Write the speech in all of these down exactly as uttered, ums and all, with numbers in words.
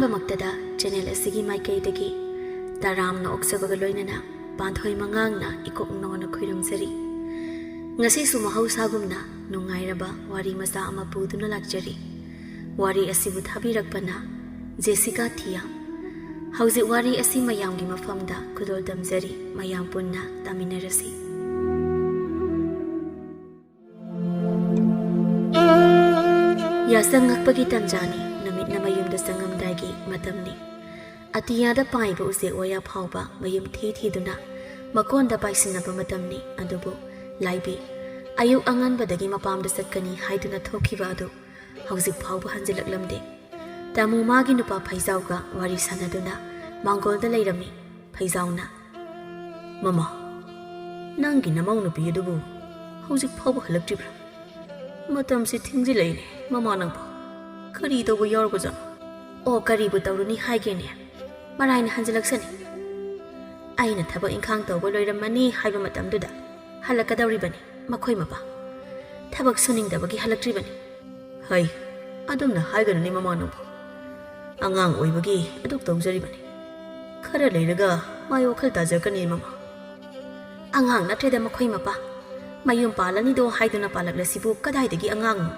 ꯃꯛꯇꯗ channel ꯑꯁꯤꯒꯤ ꯃꯥꯏꯀꯩꯗꯒꯤ ꯇꯔꯥꯝꯅ ꯑꯣꯛꯆꯕꯒ ꯂꯣꯏꯅꯅ ꯄꯥꯟꯊꯣꯏ ꯃꯉꯥꯡꯅ ꯏꯀꯣꯛ ꯅꯧꯅ ꯈꯣꯏꯔꯝꯖꯔꯤ꯫ ꯉꯁꯤꯁꯨ ꯃꯍꯧꯁꯥꯒꯨꯝꯅ ꯅꯨꯡꯉꯥꯏꯔꯕ ꯋꯥꯔꯤ ꯃꯆꯥ ꯑꯃ ꯄꯨꯗꯨꯅ ꯂꯥꯛꯆꯔꯤ꯫ ꯋꯥꯔꯤ ꯑꯁꯤꯕꯨ ꯊꯥꯕꯤꯔꯛꯄꯅ ꯖꯦꯁꯤꯀꯥ ꯊꯤꯌꯥꯝ꯫ ꯍꯧꯖꯤꯛ ꯋꯥꯔꯤ ꯑꯁꯤ ꯃꯌꯥꯝꯒꯤ ꯃꯐꯝꯗ ꯈꯨꯗꯣꯜ ꯇꯝꯖꯔꯤ, ꯃꯌꯥꯝ ꯄꯨꯟꯅ ꯇꯥꯃꯤꯟꯅꯔꯁꯤ꯫ ꯌꯥꯁꯪ ꯉꯛꯄꯒꯤ ꯇꯟꯖꯥꯅꯤ, ꯅꯨꯃꯤꯠꯅ ꯃꯌꯨꯝꯗ ꯆꯪꯉꯝꯗꯥꯏꯒꯤ ꯃꯇꯝꯅꯤ꯫ ꯑꯇꯤꯌꯥꯗ ꯄꯥꯏꯕ ꯎꯆꯦꯛ ꯋꯥꯌꯥ ꯐꯥꯎꯕ ꯃꯌꯨꯝ ꯊꯤ ꯊꯤꯗꯨꯅ ꯃꯀꯣꯟꯗ ꯄꯥꯏꯁꯤꯟꯅꯕ ꯃꯇꯝꯅꯤ꯫ ꯑꯗꯨꯕꯨ ꯂꯥꯏꯕꯤ ꯑꯌꯨꯛ ꯑꯉꯟꯕꯗꯒꯤ ꯃꯄꯥꯝꯗ ꯆꯠꯀꯅꯤ ꯍꯥꯏꯗꯨꯅ ꯊꯣꯛꯈꯤꯕ ꯑꯗꯨ ꯍꯧꯖꯤꯛ ꯐꯥꯎꯕ ꯍꯟꯖꯤꯜꯂꯛꯂꯝꯗꯦ꯫ ꯇꯥꯃꯣ ꯃꯥꯒꯤ ꯅꯨꯄꯥ ꯐꯩꯖꯥꯎꯒ ꯋꯥꯔꯤ ꯁꯥꯟꯅꯗꯨꯅ ꯃꯥꯡꯒꯣꯜꯗ ꯂꯩꯔꯝꯃꯤ꯫ ꯐꯩꯖꯥꯎꯅ, "ꯃꯃꯥ, ꯅꯪꯒꯤ ꯅꯃꯧ ꯅꯨꯄꯤ ꯑꯗꯨꯕꯨ ꯍꯧꯖꯤꯛ ꯐꯥꯎꯕ ꯍꯜꯂꯛꯇ꯭ꯔꯤꯕ꯭ꯔꯥ? ꯃꯇꯝꯁꯤ ꯊꯦꯡꯖꯤꯜꯂꯛꯏꯅꯦ ꯃꯃꯥ ꯅꯪꯕꯨ꯫ ꯀꯔꯤ ꯇꯧꯕ ꯌꯥꯎꯔꯕꯖꯥꯠꯅꯣ?" "ꯑꯣ, ꯀꯔꯤꯕꯨ ꯇꯧꯔꯨꯅꯤ ꯍꯥꯏꯒꯦꯅꯦ? ꯃꯔꯥꯏꯅ ꯍꯟꯖꯤꯜꯂꯛꯁꯅꯤ꯫ ꯑꯩꯅ ꯊꯕꯛ ꯏꯪꯈꯥꯡ ꯇꯧꯕ ꯂꯣꯏꯔꯝꯃꯅꯤ ꯍꯥꯏꯕ ꯃꯇꯝꯗꯨꯗ ꯍꯜꯂꯛꯀꯗꯧꯔꯤꯕꯅꯤ ꯃꯈꯣꯏ ꯃꯄꯥ꯫ ꯊꯕꯛ ꯁꯨꯅꯤꯡꯗꯕꯒꯤ ꯍꯜꯂꯛꯇ꯭ꯔꯤꯕꯅꯤ꯫" "ꯍꯩ, ꯑꯗꯨꯝꯅ ꯍꯥꯏꯒꯅꯨꯅꯦ ꯃꯃꯥ ꯅꯪꯕꯨ꯫ ꯑꯉꯥꯡ ꯑꯣꯏꯕꯒꯤ ꯑꯗꯨꯛ ꯇꯧꯖꯔꯤꯕꯅꯤ꯫ ꯈꯔ ꯂꯩꯔꯒ ꯃꯥꯏ ꯋꯥꯈꯜ ꯇꯥꯖꯔꯛꯀꯅꯤ ꯃꯃꯥ꯫ ꯑꯉꯥꯡ ꯅꯠꯇ꯭ꯔꯦꯗ ꯃꯈꯣꯏ ꯃꯄꯥ꯫ ꯃꯌꯨꯝ ꯄꯥꯜꯂꯅꯤꯗꯣ ꯍꯥꯏꯗꯨꯅ ꯄꯥꯜꯂꯛꯂꯁꯤꯕꯨ ꯀꯗꯥꯏꯗꯒꯤ ꯑꯉꯥꯡꯅꯣ?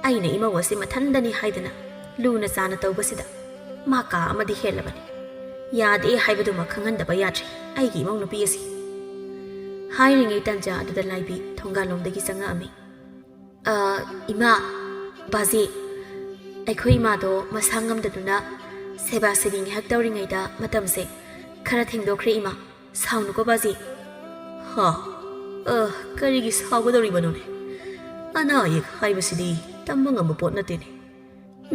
ꯑꯩꯅ ꯏꯃꯧ ꯑꯁꯤ ꯃꯊꯟꯗꯅꯤ ꯍꯥꯏꯗꯅ ꯂꯨꯅ ꯆꯥꯅ ꯇꯧꯕꯁꯤꯗ ꯃꯥ ꯀꯥ ꯑꯃꯗꯤ ꯍꯦꯜꯂꯕꯅꯤ꯫ ꯌꯥꯗꯦ ꯍꯥꯏꯕꯗꯨꯃ ꯈꯪꯍꯟꯗꯕ ꯌꯥꯗ꯭ꯔꯦ ꯑꯩꯒꯤ ꯏꯃꯧ ꯅꯨꯄꯤ ꯑꯁꯤ꯫" ꯍꯥꯏꯔꯤꯉꯩ ꯇꯟꯖꯥ ꯑꯗꯨꯗ ꯂꯥꯏꯕꯤ ꯊꯣꯡꯒꯥꯜꯂꯣꯝꯗꯒꯤ ꯆꯪꯉꯛꯑꯝꯃꯤ꯫ "ꯑ, ꯏꯃꯥ, ꯕꯥꯖꯤ, ꯑꯩꯈꯣꯏ ꯏꯃꯥꯗꯣ ꯃꯁꯥ ꯉꯝꯗꯗꯨꯅ ꯁꯦꯕꯥ ꯁꯦꯕꯤ ꯉꯥꯏꯍꯥꯛ ꯇꯧꯔꯤꯉꯩꯗ ꯃꯇꯝꯁꯦ ꯈꯔ ꯊꯦꯡꯗꯣꯛꯈ꯭ꯔꯦ ꯏꯃꯥ꯫ ꯁꯥꯎꯅꯨꯀꯣ ꯕꯥꯖꯤ꯫" "ꯍꯥ? ꯑ, ꯀꯔꯤꯒꯤ ꯁꯥꯎꯒꯗꯧꯔꯤꯕꯅꯣꯅꯦ? ꯑꯅꯥ ꯑꯌꯦꯛ ꯍꯥꯏꯕꯁꯤꯗꯤ ꯇꯝꯕ ꯉꯝꯕ ꯄꯣꯠ ꯅꯠꯇꯦꯅꯦ꯫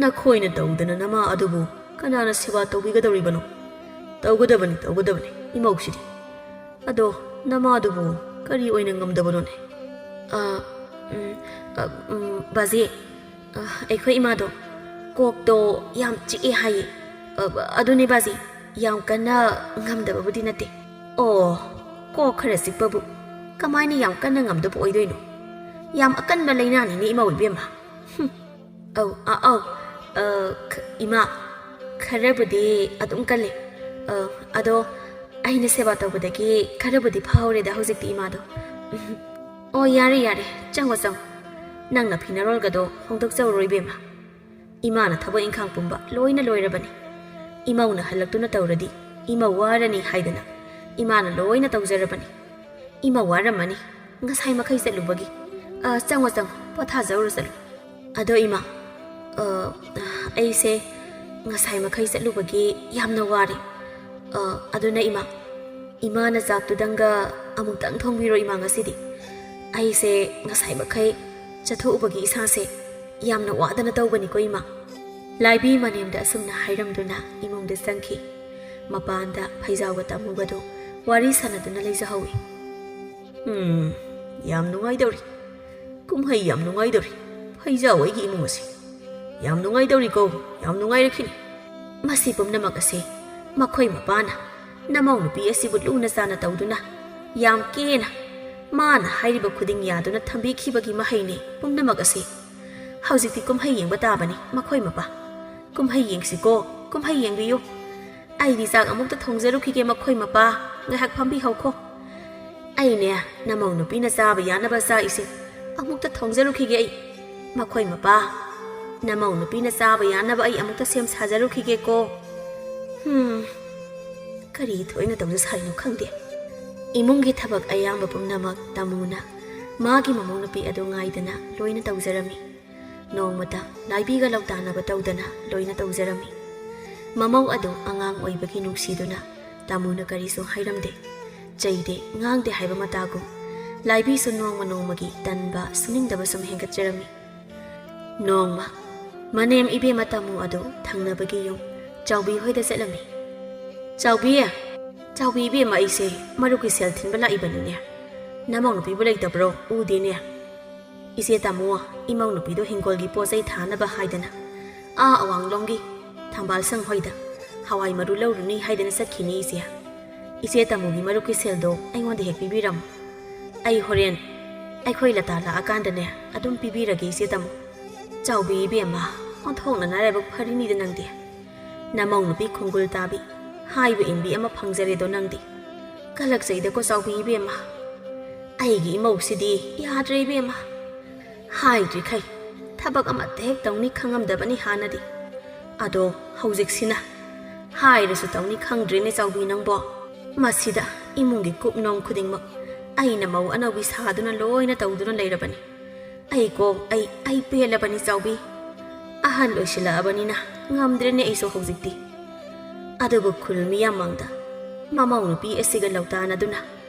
ꯅꯈꯣꯏꯅ ꯇꯧꯗꯅ ꯅꯃꯥ ꯑꯗꯨꯕꯨ ꯀꯅꯥꯅ ꯁꯦꯕꯥ ꯇꯧꯕꯤꯒꯗꯧꯔꯤꯕꯅꯣ? ꯇꯧꯒꯗꯕꯅꯤ, ꯇꯧꯒꯗꯕꯅꯤ, ꯏꯃꯧꯁꯤꯗꯤ꯫ ꯑꯗꯣ ꯅꯃꯥꯗꯨꯕꯨ ꯀꯔꯤ ꯑꯣꯏꯅ ꯉꯝꯗꯕꯅꯣꯅꯦ?" "ꯑ, ꯎꯝ, ꯑ, ꯎꯝ, ꯕꯥꯖꯤ, ꯑ, ꯑꯩꯈꯣꯏ ꯏꯃꯥꯗꯣ ꯀꯣꯛꯇꯣ ꯌꯥꯝ ꯆꯤꯛꯑꯦ ꯍꯥꯏꯌꯦ꯫ ꯑ, ꯑꯗꯨꯅꯦ ꯕꯥꯖꯤ, ꯌꯥꯝ ꯀꯟꯅ ꯉꯝꯗꯕꯕꯨꯗꯤ ꯅꯠꯇꯦ꯫" "ꯑꯣ, ꯀꯣꯛ ꯈꯔ ꯆꯤꯛꯄꯕꯨ ꯀꯃꯥꯏꯅ ꯌꯥꯝ ꯀꯟꯅ ꯉꯝꯗꯕ ꯑꯣꯏꯗꯣꯏꯅꯣ? ꯌꯥꯝ ꯑꯀꯟꯕ ꯂꯥꯏꯅꯥꯅꯤꯅꯦ ꯏꯃꯧ ꯏꯕꯦꯝꯃ꯫" "ꯍꯨꯝ, ꯑꯧ, ꯑ, ꯑꯧ, ꯑ, ꯈ-, ꯏꯃꯥ, ꯈꯔꯕꯨꯗꯤ ꯑꯗꯨꯝ ꯀꯜꯂꯤ꯫ ꯑ, ꯑꯗꯣ ꯑꯩꯅ ꯁꯦꯕꯥ ꯇꯧꯕꯗꯒꯤ ꯈꯔꯕꯨꯗꯤ ꯐꯍꯧꯔꯦꯗ ꯍꯧꯖꯤꯛꯇꯤ ꯏꯃꯥꯗꯣ꯫ ꯑꯣ, ꯌꯥꯔꯦ, ꯌꯥꯔꯦ, ꯆꯪꯉꯣ, ꯆꯪꯉꯣ꯫ ꯅꯪꯅ ꯐꯤꯅꯔꯣꯜꯒꯗꯣ ꯍꯣꯡꯗꯣꯛꯆꯧꯔꯣ, ꯏꯕꯦꯝꯃ꯫ ꯏꯃꯥꯅ ꯊꯕꯛ ꯏꯪꯈꯥꯡ ꯄꯨꯝꯕ ꯂꯣꯏꯅ ꯂꯣꯏꯔꯕꯅꯤ꯫ ꯏꯃꯧꯅ ꯍꯜꯂꯛꯇꯨꯅ ꯇꯧꯔꯗꯤ ꯏꯃꯧ ꯋꯥꯔꯅꯤ ꯍꯥꯏꯗꯅ ꯏꯃꯥꯅ ꯂꯣꯏꯅ ꯇꯧꯖꯔꯕꯅꯤ꯫ ꯏꯃꯧ ꯋꯥꯔꯝꯃꯅꯤ ꯉꯁꯥꯏ ꯃꯈꯩ ꯆꯠꯂꯨꯕꯒꯤ꯫ ꯑ, ꯆꯪꯉꯣ, ꯆꯪꯉꯣ, ꯄꯣꯊꯥꯖꯧꯔꯣ, ꯆꯠꯂꯣ꯫ ꯑꯗꯣ ꯏꯃꯥ, ꯑ, ꯑꯩꯁꯦ ꯉꯁꯥꯏ ꯃꯈꯩ ꯆꯠꯂꯨꯕꯒꯤ ꯌꯥꯝꯅ ꯋꯥꯔꯦ꯫ ꯑ, ꯑꯗꯨꯅ ꯏꯃꯥ, ꯏꯃꯥꯅ ꯆꯥꯛꯇꯨꯗꯪꯒ ꯑꯃꯨꯛꯇꯪ ꯊꯣꯡꯕꯤꯔꯣ ꯏꯃꯥ ꯉꯁꯤꯗꯤ꯫ ꯑꯩꯁꯦ ꯉꯁꯥꯏ ꯃꯈꯩ ꯆꯠꯊꯣꯛꯎꯕꯒꯤ ꯏꯁꯥꯁꯦ ꯌꯥꯝꯅ ꯋꯥꯗꯅ ꯇꯧꯕꯅꯤꯀꯣ ꯏꯃꯥ꯫ ꯂꯥꯏꯕꯤ ꯃꯅꯦꯝꯗ ꯑꯁꯨꯝꯅ ꯍꯥꯏꯔꯝꯗꯨꯅ ꯏꯃꯨꯡꯗ ꯆꯪꯈꯤ꯫ ꯃꯄꯥꯟꯗ ꯐꯩꯖꯥꯎꯒ ꯇꯥꯃꯨꯒꯗꯣ ꯋꯥꯔꯤ ꯁꯥꯟꯅꯗꯨꯅ ꯂꯩꯖꯍꯧꯏ꯫ ꯎꯝ, ꯌꯥꯝ ꯅꯨꯡꯉꯥꯏꯗꯧꯔꯤ꯫ ꯀꯨꯝꯍꯩ ꯌꯥꯝ ꯅꯨꯡꯉꯥꯏꯗꯧꯔꯤ꯫ ꯐꯩꯖꯥꯎ ꯑꯩꯒꯤ ꯏꯃꯨꯡ ꯑꯁꯤ꯫ ꯌꯥꯝ ꯅꯨꯡꯉꯥꯏꯗꯧꯔꯤꯀꯣ, ꯌꯥꯝ ꯅꯨꯡꯉꯥꯏꯔꯛꯈꯤꯅꯤ꯫ ꯃꯁꯤ ꯄꯨꯝꯅꯃꯛ ꯑꯁꯤ ꯃꯈꯣꯏ ꯃꯄꯥꯅ ꯅꯃꯧ ꯅꯨꯄꯤ ꯑꯁꯤꯕꯨ ꯂꯨꯅ ꯆꯥꯅ ꯇꯧꯗꯨꯅ, ꯌꯥꯝ ꯀꯦꯅ, ꯃꯥꯅ ꯍꯥꯏꯔꯤꯕ ꯈꯨꯗꯤꯡ ꯌꯥꯗꯨꯅ ꯊꯝꯕꯤꯈꯤꯕꯒꯤ ꯃꯍꯩꯅꯤ ꯄꯨꯝꯅꯃꯛ ꯑꯁꯤ꯫ ꯍꯧꯖꯤꯛꯇꯤ ꯀꯨꯝꯍꯩ ꯌꯦꯡꯕ ꯇꯥꯕꯅꯤ ꯃꯈꯣꯏ ꯃꯄꯥ꯫ ꯀꯨꯝꯍꯩ ꯌꯦꯡꯁꯤꯀꯣ, ꯀꯨꯝꯍꯩ ꯌꯦꯡꯕꯤꯌꯨ꯫ ꯑꯩꯗꯤ ꯆꯥꯛ ꯑꯃꯨꯛꯇ ꯊꯣꯡꯖꯔꯨꯈꯤꯒꯦ ꯃꯈꯣꯏ ꯃꯄꯥ꯫ ꯉꯥꯏꯍꯥꯛ ꯐꯝꯕꯤꯍꯧꯈꯣ꯫ ꯑꯩꯅꯦ, ꯅꯃꯧ ꯅꯨꯄꯤꯅ ꯆꯥꯕ ꯌꯥꯅꯕ ꯆꯥꯛ ꯏꯁꯤꯡ ꯑꯃꯨꯛꯇ ꯊꯣꯡꯖꯔꯨꯈꯤꯒꯦ ꯑꯩ꯫ ꯃꯈꯣꯏ ꯃꯄꯥ, ꯅꯃꯧ ꯅꯨꯄꯤꯅ ꯆꯥꯕ ꯌꯥꯅꯕ ꯑꯩ ꯑꯃꯨꯛꯇ ꯁꯦꯝ ꯁꯥꯖꯔꯨꯈꯤꯒꯦꯀꯣ꯫ ꯍꯨꯝ, ꯀꯔꯤ ꯊꯣꯏꯅ ꯇꯧꯖ ꯁꯥꯔꯤꯅꯣ ꯈꯪꯗꯦ꯫ ꯏꯃꯨꯡꯒꯤ ꯊꯕꯛ ꯑꯌꯥꯝꯕ ꯄꯨꯝꯅꯃꯛ ꯇꯥꯃꯨꯅ ꯃꯥꯒꯤ ꯃꯃꯧ ꯅꯨꯄꯤ ꯑꯗꯨ ꯉꯥꯏꯗꯅ ꯂꯣꯏꯅ ꯇꯧꯖꯔꯝꯃꯤ꯫ ꯅꯣꯡꯃꯇ ꯂꯥꯏꯕꯤꯒ ꯂꯧꯇꯥꯅꯕ ꯇꯧꯗꯅ ꯂꯣꯏꯅ ꯇꯧꯖꯔꯝꯃꯤ꯫ ꯃꯃꯧ ꯑꯗꯨ ꯑꯉꯥꯡ ꯑꯣꯏꯕꯒꯤ ꯅꯨꯡꯁꯤꯗꯨꯅ ꯇꯥꯃꯨꯅ ꯀꯔꯤꯁꯨ ꯍꯥꯏꯔꯝꯗꯦ, ꯆꯩꯗꯦ, ꯉꯥꯡꯗꯦ ꯍꯥꯏꯕ ꯃꯇꯥꯒꯨꯝ꯫ ꯂꯥꯏꯕꯤꯁꯨ ꯅꯣꯡꯃ ꯅꯣꯡꯃꯒꯤ ꯇꯟꯕ, ꯁꯨꯅꯤꯡꯗꯕ ꯁꯨꯝ ꯍꯦꯟꯒꯠꯆꯔꯝꯃꯤ꯫ ꯅꯣꯡꯃ ꯃꯅꯦꯝ ꯏꯕꯦꯝꯃ ꯇꯥꯃꯨ ꯑꯗꯨ ꯊꯪꯅꯕꯒꯤ ꯌꯨꯝ ꯆꯥꯎꯕꯤ ꯍꯣꯏꯗ ꯆꯠꯂꯝꯃꯤ꯫ "ꯆꯥꯎꯕꯤ, ꯆꯥꯎꯕꯤ ꯏꯕꯦꯝꯃ, ꯑꯩꯁꯦ ꯃꯔꯨꯞꯀꯤ ꯁꯦꯜ ꯊꯤꯟꯕ ꯂꯥꯛꯏꯕꯅꯤꯅꯦ꯫ ꯅꯃꯧ ꯅꯨꯄꯤꯕꯨ ꯂꯩꯇꯕ꯭ꯔꯣ? ꯎꯗꯦꯅꯦ꯫" "ꯏꯆꯦ ꯇꯥꯃꯣ, ꯏꯃꯧ ꯅꯨꯄꯤꯗꯣ ꯍꯤꯡꯒꯣꯜꯒꯤ ꯄꯣꯠ ꯆꯩ ꯊꯥꯅꯕ ꯍꯥꯏꯗꯅ ꯑꯥ ꯑꯋꯥꯡꯂꯣꯝꯒꯤ ꯊꯝꯕꯥꯜ ꯁꯪ ꯍꯣꯏꯗ ꯍꯋꯥꯏ ꯃꯔꯨ ꯂꯧꯔꯨꯅꯤ ꯍꯥꯏꯗꯅ ꯆꯠꯈꯤꯅꯤ ꯏꯆꯦ꯫ ꯏꯆꯦ ꯇꯥꯃꯣꯒꯤ ꯃꯔꯨꯞꯀꯤ ꯁꯦꯜꯗꯣ ꯑꯩꯉꯣꯟꯗ ꯍꯦꯛ ꯄꯤꯕꯤꯔꯝꯃꯨ꯫ ꯑꯩ ꯍꯣꯔꯦꯟ ꯑꯩꯈꯣꯏ ꯂꯇꯥ ꯂꯥꯛꯑꯀꯥꯟꯗꯅꯦ ꯑꯗꯨꯝ ꯄꯤꯕꯤꯔꯒꯦ ꯏꯆꯦ ꯇꯥꯃꯣ꯫" "ꯆꯥꯎꯕꯤ ꯏꯕꯦꯝꯃ, ꯑꯣꯟꯊꯣꯛꯅ ꯅꯔꯥꯏꯕꯛ ꯐꯔꯤꯅꯤꯗ ꯅꯪꯗꯤ꯫ ꯅꯃꯧ ꯅꯨꯄꯤ ꯈꯣꯡꯒꯨꯜ ꯇꯥꯕꯤ, ꯍꯥꯏꯕ ꯏꯟꯕꯤ ꯑꯃ ꯐꯪꯖꯔꯦꯗꯣ ꯅꯪꯗꯤ꯫ ꯀꯜꯂꯛꯆꯩꯗꯀꯣ ꯆꯥꯎꯕꯤ ꯏꯕꯦꯝꯃ꯫ ꯑꯩꯒꯤ ꯏꯃꯧꯁꯤꯗꯤ ꯌꯥꯗ꯭ꯔꯦ ꯏꯕꯦꯝꯃ꯫ ꯍꯥꯏꯗ꯭ꯔꯤꯈꯩ ꯊꯕꯛ ꯑꯃꯠꯇ ꯍꯦꯛ ꯇꯧꯅꯤ ꯈꯪꯉꯝꯗꯕꯅꯤ ꯍꯥꯟꯅꯗꯤ꯫ ꯑꯗꯣ ꯍꯧꯖꯤꯛꯁꯤꯅ ꯍꯥꯏꯔꯁꯨ ꯇꯧꯅꯤ ꯈꯪꯗ꯭ꯔꯦꯅꯦ ꯆꯥꯎꯕꯤ ꯅꯪꯕꯣ꯫ ꯃꯁꯤꯗ ꯏꯃꯨꯡꯒꯤ ꯀꯨꯞꯅꯣꯝ ꯈꯨꯗꯤꯡꯃꯛ ꯑꯩꯅ ꯃꯧ ꯑꯅꯧꯕꯤ ꯁꯥꯗꯨꯅ ꯂꯣꯏꯅ ꯇꯧꯗꯨꯅ ꯂꯩꯔꯕꯅꯤ꯫ ꯑꯩ ꯀꯣ, ꯑꯩ, ꯑꯩ ꯄꯦꯜꯂꯕꯅꯤ ꯆꯥꯎꯕꯤ꯫ ꯑꯍꯜ ꯑꯣꯏꯁꯤꯜꯂꯛꯑꯕꯅꯤꯅ ꯉꯝꯗ꯭ꯔꯦꯅꯦ ꯑꯩꯁꯨ ꯍꯧꯖꯤꯛꯇꯤ꯫ ꯑꯗꯨꯕꯨ ꯈꯨꯜ ꯃꯤꯌꯥꯝ ꯃꯥꯡꯗ ꯃꯃꯧ ꯅꯨꯄꯤ ꯑꯁꯤꯒ ꯂꯧꯇꯥꯅꯗꯨꯅ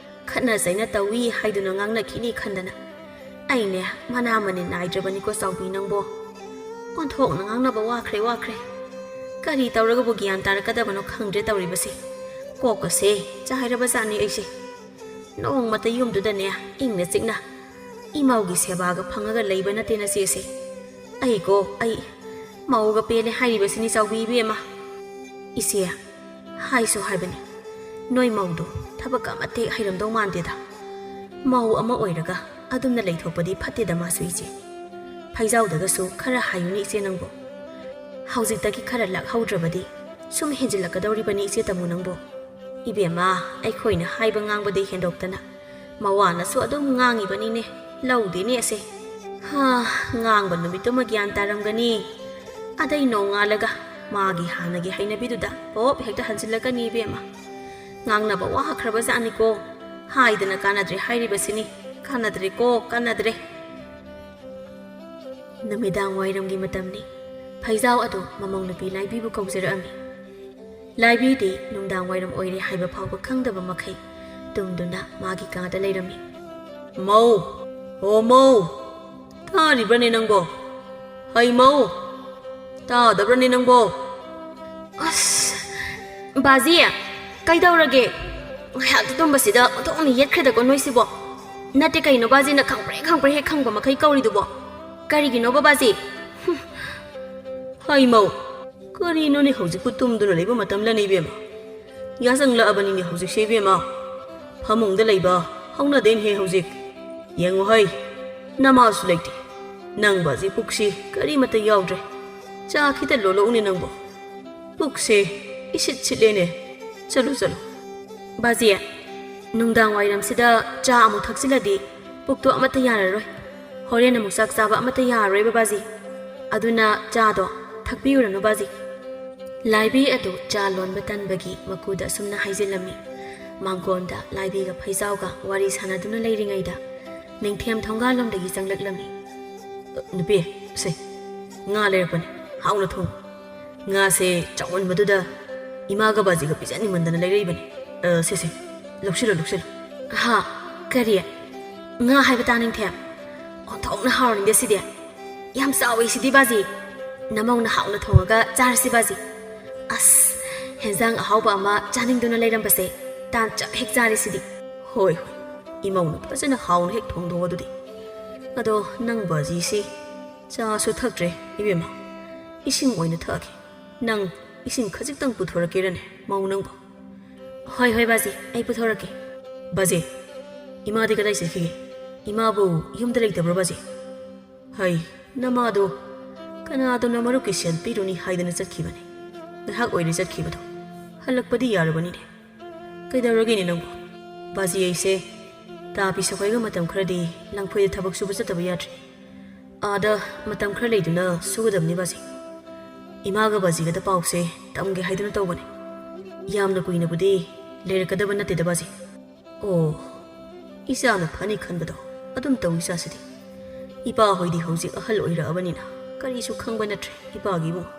ꯈꯠꯅ ꯆꯩꯅ ꯇꯧꯏ ꯍꯥꯏꯗꯨꯅ ꯉꯥꯡꯅꯈꯤꯅꯤ ꯈꯟꯗꯅ ꯑꯩꯅꯦ ꯃꯅꯥ ꯃꯅꯤꯟ ꯅꯥꯏꯗ꯭ꯔꯕꯅꯤꯀꯣ ꯆꯥꯎꯕꯤ ꯅꯪꯕꯣ꯫ ꯑꯣꯟꯊꯣꯛꯅ ꯉꯥꯡꯅꯕ ꯋꯥꯈ꯭ꯔꯦ, ꯋꯥꯈ꯭ꯔꯦ꯫ ꯀꯔꯤ ꯇꯧꯔꯒꯕꯨ ꯒ꯭ꯌꯥꯟ ꯇꯥꯔꯛꯀꯗꯕꯅꯣ ꯈꯪꯗ꯭ꯔꯦ ꯇꯧꯔꯤꯕꯁꯦ꯫ ꯀꯣꯛꯀꯁꯦ ꯆꯥꯏꯔꯕ ꯖꯥꯠꯅꯤ ꯑꯩꯁꯦ꯫ ꯅꯣꯡꯃꯇ ꯌꯨꯝꯗꯨꯗꯅꯦ ꯏꯪꯅ ꯆꯤꯛꯅ ꯏꯃꯧꯒꯤ ꯁꯦꯕꯥꯒ ꯐꯪꯉꯒ ꯂꯩꯕ ꯅꯠꯇꯦ ꯅꯆꯦꯁꯦ꯫ ꯑꯩꯀꯣ, ꯑꯩ ꯃꯧꯒ ꯄꯦꯜꯂꯦ ꯍꯥꯏꯔꯤꯕꯁꯤꯅꯤ ꯆꯥꯎꯕꯤ ꯏꯕꯦꯝꯃ꯫ ꯏꯆꯦ, ꯍꯥꯏꯁꯨ ꯍꯥꯏꯕꯅꯤ, ꯅꯣꯏ ꯃꯧꯗꯣ ꯊꯕꯛ ꯑꯃꯠꯇ ꯍꯩꯔꯝꯗꯧ ꯃꯥꯟꯗꯦꯗ꯫ ꯃꯧ ꯑꯃ ꯑꯣꯏꯔꯒ ꯑꯗꯨꯝꯅ ꯂꯩꯊꯣꯛꯄꯗꯤ ꯐꯠꯇꯦꯗ ꯃꯥꯁꯨ ꯏꯆꯦ꯫ ꯐꯩꯖꯥꯎꯗꯒꯁꯨ ꯈꯔ ꯍꯥꯏꯌꯨꯅꯦ ꯏꯆꯦ ꯅꯪꯕꯨ꯫ ꯍꯧꯖꯤꯛꯇꯒꯤ ꯈꯔ ꯂꯥꯛꯍꯧꯗ꯭ꯔꯕꯗꯤ ꯁꯨꯝ ꯍꯦꯟꯖꯤꯜꯂꯛꯀꯗꯧꯔꯤꯕꯅꯤ ꯏꯆꯦ ꯇꯥꯃꯣ ꯅꯪꯕꯨ꯫ ꯏꯕꯦꯝꯃ, ꯑꯩꯈꯣꯏꯅ ꯍꯥꯏꯕ ꯉꯥꯡꯕꯗꯤ ꯍꯦꯟꯗꯣꯛꯇꯅ ꯃꯋꯥꯅꯁꯨ ꯑꯗꯨꯝ ꯉꯥꯡꯉꯤꯕꯅꯤꯅꯦ, ꯂꯧꯗꯦꯅꯦ ꯑꯁꯦ꯫ ꯍꯥ, ꯉꯥꯡꯕ ꯅꯨꯃꯤꯠꯇꯨꯃ ꯒ꯭ꯌꯥꯟ ꯇꯥꯔꯝꯒꯅꯤ꯫ ꯑꯗꯩ ꯅꯣꯡꯉꯥꯜꯂꯒ ꯃꯥꯒꯤ ꯍꯥꯟꯅꯒꯤ ꯍꯩꯅꯕꯤꯗꯨꯗ ꯄꯣꯞ ꯍꯦꯛꯇ ꯍꯟꯖꯤꯜꯂꯛꯀꯅꯤ ꯏꯕꯦꯝꯃ꯫ ꯉꯥꯡꯅꯕ ꯋꯥꯈ꯭ꯔꯕ ꯖꯥꯠꯅꯤꯀꯣ꯫ ꯍꯥꯏꯗꯅ ꯀꯥꯟꯅꯗ꯭ꯔꯦ ꯍꯥꯏꯔꯤꯕꯁꯤꯅꯤ꯫ ꯀꯥꯟꯅꯗ꯭ꯔꯦꯀꯣ, ꯀꯥꯟꯅꯗ꯭ꯔꯦ꯫ ꯅꯨꯃꯤꯗꯥꯡ ꯋꯥꯏꯔꯝꯒꯤ ꯃꯇꯝꯅꯤ꯫ ꯐꯩꯖꯥꯎ ꯑꯗꯨ ꯃꯃꯧ ꯅꯨꯄꯤ ꯂꯥꯏꯕꯤꯕꯨ ꯀꯧꯖꯔꯛꯑꯝꯃꯤ꯫ ꯂꯥꯏꯕꯤꯗꯤ ꯅꯨꯡꯗꯥꯡ ꯋꯥꯏꯔꯝ ꯑꯣꯏꯔꯦ ꯍꯥꯏꯕ ꯐꯥꯎꯕ ꯈꯪꯗꯕ ꯃꯈꯩ ꯇꯨꯝꯗꯨꯅ ꯃꯥꯒꯤ ꯀꯥꯗ ꯂꯩꯔꯝꯃꯤ꯫ "ꯃꯧ! ꯑꯣ ꯃꯧ! ꯇꯥꯔꯤꯕ꯭ꯔꯅꯦ ꯅꯪꯕꯣ? ꯍꯩ ꯃꯧ! ꯇꯥꯗꯕ꯭ꯔꯅꯦ ꯅꯪꯕꯣ?" "ꯑꯁ, ꯕꯥꯖꯤ, ꯀꯩꯗꯧꯔꯒꯦ? ꯉꯥꯏꯍꯥꯛꯇ ꯇꯨꯝꯕꯁꯤꯗ ꯑꯣꯟꯊꯣꯛꯅ ꯌꯦꯠꯈ꯭ꯔꯦꯗꯀꯣ ꯅꯣꯏꯁꯤꯕꯣ꯫ ꯅꯠꯇꯦ ꯀꯩꯅꯣ ꯕꯥꯖꯤꯅ ꯈꯪꯄ꯭ꯔꯦꯛ ꯈꯪꯄ꯭ꯔꯦꯛ ꯍꯦꯛ ꯈꯪꯕ ꯃꯈꯩ ꯀꯧꯔꯤꯗꯨꯕꯣ? ꯀꯔꯤꯒꯤꯅꯣꯕ ꯕꯥꯖꯤ?" "ꯍꯩ ꯃꯧ, ꯀꯔꯤꯅꯣꯅꯦ ꯍꯧꯖꯤꯛꯄꯨ ꯇꯨꯝꯗꯨꯅ ꯂꯩꯕ ꯃꯇꯝꯂꯅꯦ ꯏꯕꯦꯝꯃ? ꯌꯥꯆꯪꯂꯛꯑꯕꯅꯤꯅꯦ ꯍꯧꯖꯤꯛꯁꯦ ꯏꯕꯦꯝꯃ꯫ ꯐꯃꯨꯡꯗ ꯂꯩꯕ ꯍꯧꯅꯗꯦꯅꯦꯍꯦ ꯍꯧꯖꯤꯛ꯫ ꯌꯦꯡꯉꯨ ꯍꯩ, ꯅꯃꯥꯁꯨ ꯂꯩꯇꯦ꯫ ꯅꯪ ꯕꯥꯖꯤ ꯄꯨꯛꯁꯤ ꯀꯔꯤꯃꯠꯇ ꯌꯥꯎꯗ꯭ꯔꯦ꯫ ꯆꯥ ꯈꯤꯇ ꯂꯣꯜꯂꯛꯎꯅꯦ ꯅꯪꯕꯣ꯫" ꯄꯨꯛꯁꯦ ꯏꯁꯤꯠ ꯁꯤꯠꯂꯦꯅꯦ꯫ ꯆꯠꯂꯨ, ꯆꯠꯂꯨ꯫ ꯕꯥꯖꯤ, ꯅꯨꯡꯗꯥꯡ ꯋꯥꯏꯔꯝꯁꯤꯗ ꯆꯥ ꯑꯃꯨꯛ ꯊꯛꯆꯤꯜꯂꯗꯤ ꯄꯨꯛꯇꯣ ꯑꯃꯠꯇ ꯌꯥꯔꯔꯣꯏ꯫ ꯍꯣꯔꯦꯟ ꯑꯃꯨꯛ ꯆꯥꯛ ꯆꯥꯕ ꯑꯃꯠꯇ ꯌꯥꯔꯔꯣꯏꯕ ꯕꯥꯖꯤ꯫ ꯑꯗꯨꯅ ꯆꯥꯗꯣ ꯊꯛꯄꯤꯔꯨꯔꯅꯨ ꯕꯥꯖꯤ꯫ ꯂꯥꯏꯕꯤ ꯑꯗꯨ ꯆꯥ ꯂꯣꯟꯕ ꯇꯟꯕꯒꯤ ꯃꯀꯨꯗ ꯑꯁꯨꯝꯅ ꯍꯥꯏꯖꯤꯜꯂꯝꯃꯤ꯫ ꯃꯥꯡꯒꯣꯟꯗ ꯂꯥꯏꯕꯤꯒ ꯐꯩꯖꯥꯎꯒ ꯋꯥꯔꯤ ꯁꯥꯟꯅꯗꯨꯅ ꯂꯩꯔꯤꯉꯩꯗ ꯅꯤꯡꯊꯦꯝ ꯊꯣꯡꯒꯥꯜꯂꯣꯝꯗꯒꯤ ꯆꯪꯂꯛꯂꯝꯃꯤ꯫ "ꯅꯨꯄꯤ, ꯁꯦ, ꯉꯥ ꯂꯩꯔꯛꯄꯅꯤ, ꯍꯥꯎꯅ ꯊꯣꯡꯉꯨ꯫ ꯉꯥꯁꯦ ꯆꯥꯎꯃꯟꯕꯗꯨꯗ ꯏꯃꯥꯒ ꯕꯥꯖꯤꯒ ꯄꯤꯖꯅꯤꯡꯃꯟꯗꯅ ꯂꯩꯔꯛꯏꯕꯅꯤ꯫ ꯑ, ꯁꯦ, ꯁꯦ, ꯂꯧꯁꯤꯜꯂꯨ, ꯂꯧꯁꯤꯜꯂꯨ꯫" "ꯍꯥ? ꯀꯔꯤ? ꯉꯥ ꯍꯥꯏꯕ ꯇꯥꯅꯤꯡꯊꯦꯝ? ꯑꯣꯟꯊꯣꯛꯅ ꯍꯥꯎꯔꯅꯤꯗ ꯁꯤꯗꯤ꯫ ꯌꯥꯝ ꯆꯥꯎꯋꯤ ꯁꯤꯗꯤ ꯕꯥꯖꯤ꯫ ꯅꯃꯧꯅ ꯍꯥꯎꯅ ꯊꯣꯡꯉꯒ ꯆꯥꯔꯁꯤ ꯕꯥꯖꯤ꯫ ꯑꯁ, ꯍꯦꯟꯖꯥꯡ ꯑꯍꯥꯎꯕ ꯑꯃ ꯆꯥꯅꯤꯡꯗꯨꯅ ꯂꯩꯔꯝꯕꯁꯦ ꯇꯥꯟ ꯆꯞ ꯍꯦꯛ ꯆꯥꯔꯦ ꯁꯤꯗꯤ꯫" "ꯍꯣꯏ, ꯍꯣꯏ, ꯏꯃꯧꯅ ꯐꯖꯅ ꯍꯥꯎꯅ ꯍꯦꯛ ꯊꯣꯡꯗꯣꯛꯑꯣ ꯑꯗꯨꯗꯤ꯫ ꯑꯗꯣ ꯅꯪ ꯕꯥꯖꯤꯁꯤ ꯆꯥꯁꯨ ꯊꯛꯇ꯭ꯔꯦ ꯏꯕꯦꯝꯃ, ꯏꯁꯤꯡ ꯑꯣꯏꯅ ꯊꯛꯑꯒꯦ꯫ ꯅꯪ ꯏꯁꯤꯡ ꯈꯖꯤꯛꯇꯪ ꯄꯨꯊꯣꯔꯛꯀꯦꯔꯅꯦ ꯃꯧ ꯅꯪꯕꯣ?" "ꯍꯣꯏ, ꯍꯣꯏ ꯕꯥꯖꯤ, ꯑꯩ ꯄꯨꯊꯣꯔꯛꯀꯦ꯫" "ꯕꯥꯖꯤ, ꯏꯃꯥꯗꯤ ꯀꯗꯥꯏ ꯆꯠꯈꯤꯒꯦ? ꯏꯃꯥꯕꯨ ꯌꯨꯝꯗ ꯂꯩꯇꯕ꯭ꯔꯣ ꯕꯥꯖꯤ?" "ꯍꯩ, ꯅꯃꯥꯗꯣ ꯀꯅꯥꯗꯅꯣ ꯃꯔꯨꯞꯀꯤ ꯁꯦꯜ ꯄꯤꯔꯨꯅꯤ ꯍꯥꯏꯗꯅ ꯆꯠꯈꯤꯕꯅꯤ꯫ ꯉꯥꯏꯍꯥꯛ ꯑꯣꯏꯔꯦ ꯆꯠꯈꯤꯕꯗꯣ꯫ ꯍꯜꯂꯛꯄꯗꯤ ꯌꯥꯔꯕꯅꯤꯅꯦ꯫ ꯀꯩꯗꯧꯔꯒꯦꯅꯦ ꯅꯪꯕꯨ?" "ꯕꯥꯖꯤ, ꯑꯩꯁꯦ ꯇꯥ ꯄꯤꯁꯛ ꯍꯣꯏꯒ ꯃꯇꯝ ꯈꯔꯗꯤ ꯂꯪꯐꯩꯗ ꯊꯕꯛ ꯁꯨꯕ ꯆꯠꯇꯕ ꯌꯥꯗ꯭ꯔꯤ꯫ ꯑꯥꯗ ꯃꯇꯝ ꯈꯔ ꯂꯩꯗꯨꯅ ꯁꯨꯒꯗꯕꯅꯤ ꯕꯥꯖꯤ꯫ ꯏꯃꯥꯒ ꯕꯥꯖꯤꯒꯗ ꯄꯥꯎꯁꯦ ꯇꯝꯒꯦ ꯍꯥꯏꯗꯨꯅ ꯇꯧꯕꯅꯤ꯫ ꯌꯥꯝꯅ ꯀꯨꯏꯅꯕꯨꯗꯤ ꯂꯩꯔꯛꯀꯗꯕ ꯅꯠꯇꯦꯗ ꯕꯥꯖꯤ꯫" "ꯑꯣ, ꯏꯆꯥꯅ ꯐꯅꯤ ꯈꯟꯕꯗꯣ ꯑꯗꯨꯝ ꯇꯧ ꯏꯆꯥꯁꯤꯗꯤ꯫ ꯏꯄꯥ ꯍꯣꯏꯗꯤ ꯍꯧꯖꯤꯛ ꯑꯍꯜ ꯑꯣꯏꯔꯛꯑꯕꯅꯤꯅ ꯀꯔꯤꯁꯨ ꯈꯪꯕ ꯅꯠꯇ꯭ꯔꯦ ꯏꯄꯥꯒꯤ ꯏꯕꯨꯡ꯫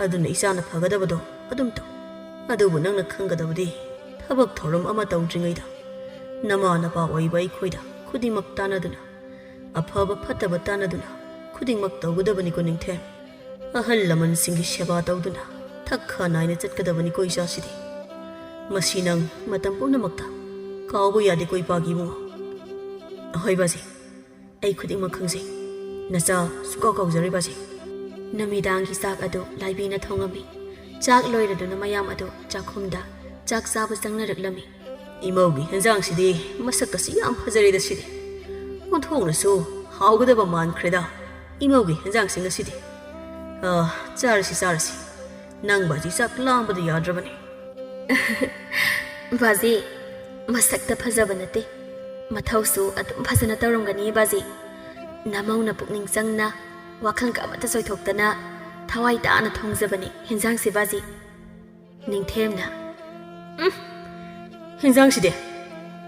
ꯑꯗꯨꯅ ꯏꯆꯥꯅ ꯐꯒꯗꯕꯗꯣ ꯑꯗꯨꯝ ꯇꯧ꯫ ꯑꯗꯨꯕꯨ ꯅꯪꯅ ꯈꯪꯒꯗꯕꯗꯤ ꯊꯕꯛ ꯊꯧꯔꯝ ꯑꯃ ꯇꯧꯗ꯭ꯔꯤꯉꯩꯗ ꯅꯃꯥ ꯅꯄꯥ ꯑꯣꯏꯕ ꯑꯩꯈꯣꯏꯗ ꯈꯨꯗꯤꯡꯃꯛ ꯇꯥꯟꯅꯗꯨꯅ, ꯑꯐꯕ ꯐꯠꯇꯕ ꯇꯥꯟꯅꯗꯨꯅ ꯈꯨꯗꯤꯡꯃꯛ ꯇꯧꯒꯗꯕꯅꯤꯀꯣ ꯅꯤꯡꯊꯦꯝ꯫ ꯑꯍꯜ ꯂꯃꯟꯁꯤꯡꯒꯤ ꯁꯦꯕꯥ ꯇꯧꯗꯨꯅ ꯊꯛ ꯈꯥ ꯅꯥꯏꯅ ꯆꯠꯀꯗꯕꯅꯤꯀꯣ ꯏꯆꯥꯁꯤꯗꯤ꯫ ꯃꯁꯤ ꯅꯪ ꯃꯇꯝ ꯄꯨꯝꯅꯃꯛꯇ ꯀꯥꯎꯕ ꯌꯥꯗꯦꯀꯣ ꯏꯄꯥꯒꯤ ꯏꯕꯨꯡꯉꯣ꯫" "ꯑꯍꯣꯏ ꯕꯥꯖꯤ, ꯑꯩ ꯈꯨꯗꯤꯡꯃꯛ ꯈꯪꯖꯩ꯫ ꯅꯆꯥ ꯁꯨꯡꯀꯥꯎ ꯀꯥꯎꯖꯔꯣꯏ ꯕꯥꯖꯤ꯫" ꯅꯨꯃꯤꯗꯥꯡꯒꯤ ꯆꯥꯛ ꯑꯗꯨ ꯂꯥꯏꯕꯤꯅ ꯊꯣꯡꯉꯝꯃꯤ꯫ ꯆꯥꯛ ꯂꯣꯏꯔꯗꯨꯅ ꯃꯌꯥꯝ ꯑꯗꯨ ꯆꯥꯛꯈꯨꯝꯗ ꯆꯥꯛ ꯆꯥꯕ ꯆꯪꯅꯔꯛꯂꯝꯃꯤ꯫ "ꯏꯃꯧꯒꯤ ꯍꯦꯟꯖꯥꯡꯁꯤꯗꯤ ꯃꯁꯛꯀꯁꯤ ꯌꯥꯝ ꯐꯖꯔꯦꯗ ꯁꯤꯗꯤ꯫ ꯑꯣꯟꯊꯣꯛꯅꯁꯨ ꯍꯥꯎꯒꯗꯕ ꯃꯥꯟꯈ꯭ꯔꯦꯗ ꯏꯃꯧꯒꯤ ꯍꯦꯟꯖꯥꯡꯁꯤ ꯉꯁꯤꯗꯤ꯫ ꯑ, ꯆꯥꯔꯁꯤ, ꯆꯥꯔꯁꯤ꯫ ꯅꯪ ꯕꯥꯖꯤ ꯆꯥꯛ ꯂꯥꯝꯕꯗ ꯌꯥꯗ꯭ꯔꯕꯅꯦ꯫ ꯕꯥꯖꯤ, ꯃꯁꯛꯇ ꯐꯖꯕ ꯅꯠꯇꯦ, ꯃꯊꯧꯁꯨ ꯑꯗꯨꯝ ꯐꯖꯅ ꯇꯧꯔꯝꯒꯅꯤ ꯕꯥꯖꯤ꯫ ꯅꯃꯧꯅ ꯄꯨꯛꯅꯤꯡ ꯆꯪꯅ, ꯋꯥꯈꯜꯒ ꯑꯃꯠꯇ ꯆꯣꯏꯊꯣꯛꯇꯅ, ꯊꯋꯥꯏ ꯇꯥꯅ ꯊꯣꯡꯖꯕꯅꯤ ꯍꯦꯟꯖꯥꯡꯁꯤ ꯕꯥꯖꯤ꯫ ꯅꯤꯡꯊꯦꯝꯅ, "ꯎꯝ, ꯍꯦꯟꯖꯥꯡꯁꯤꯗꯤ,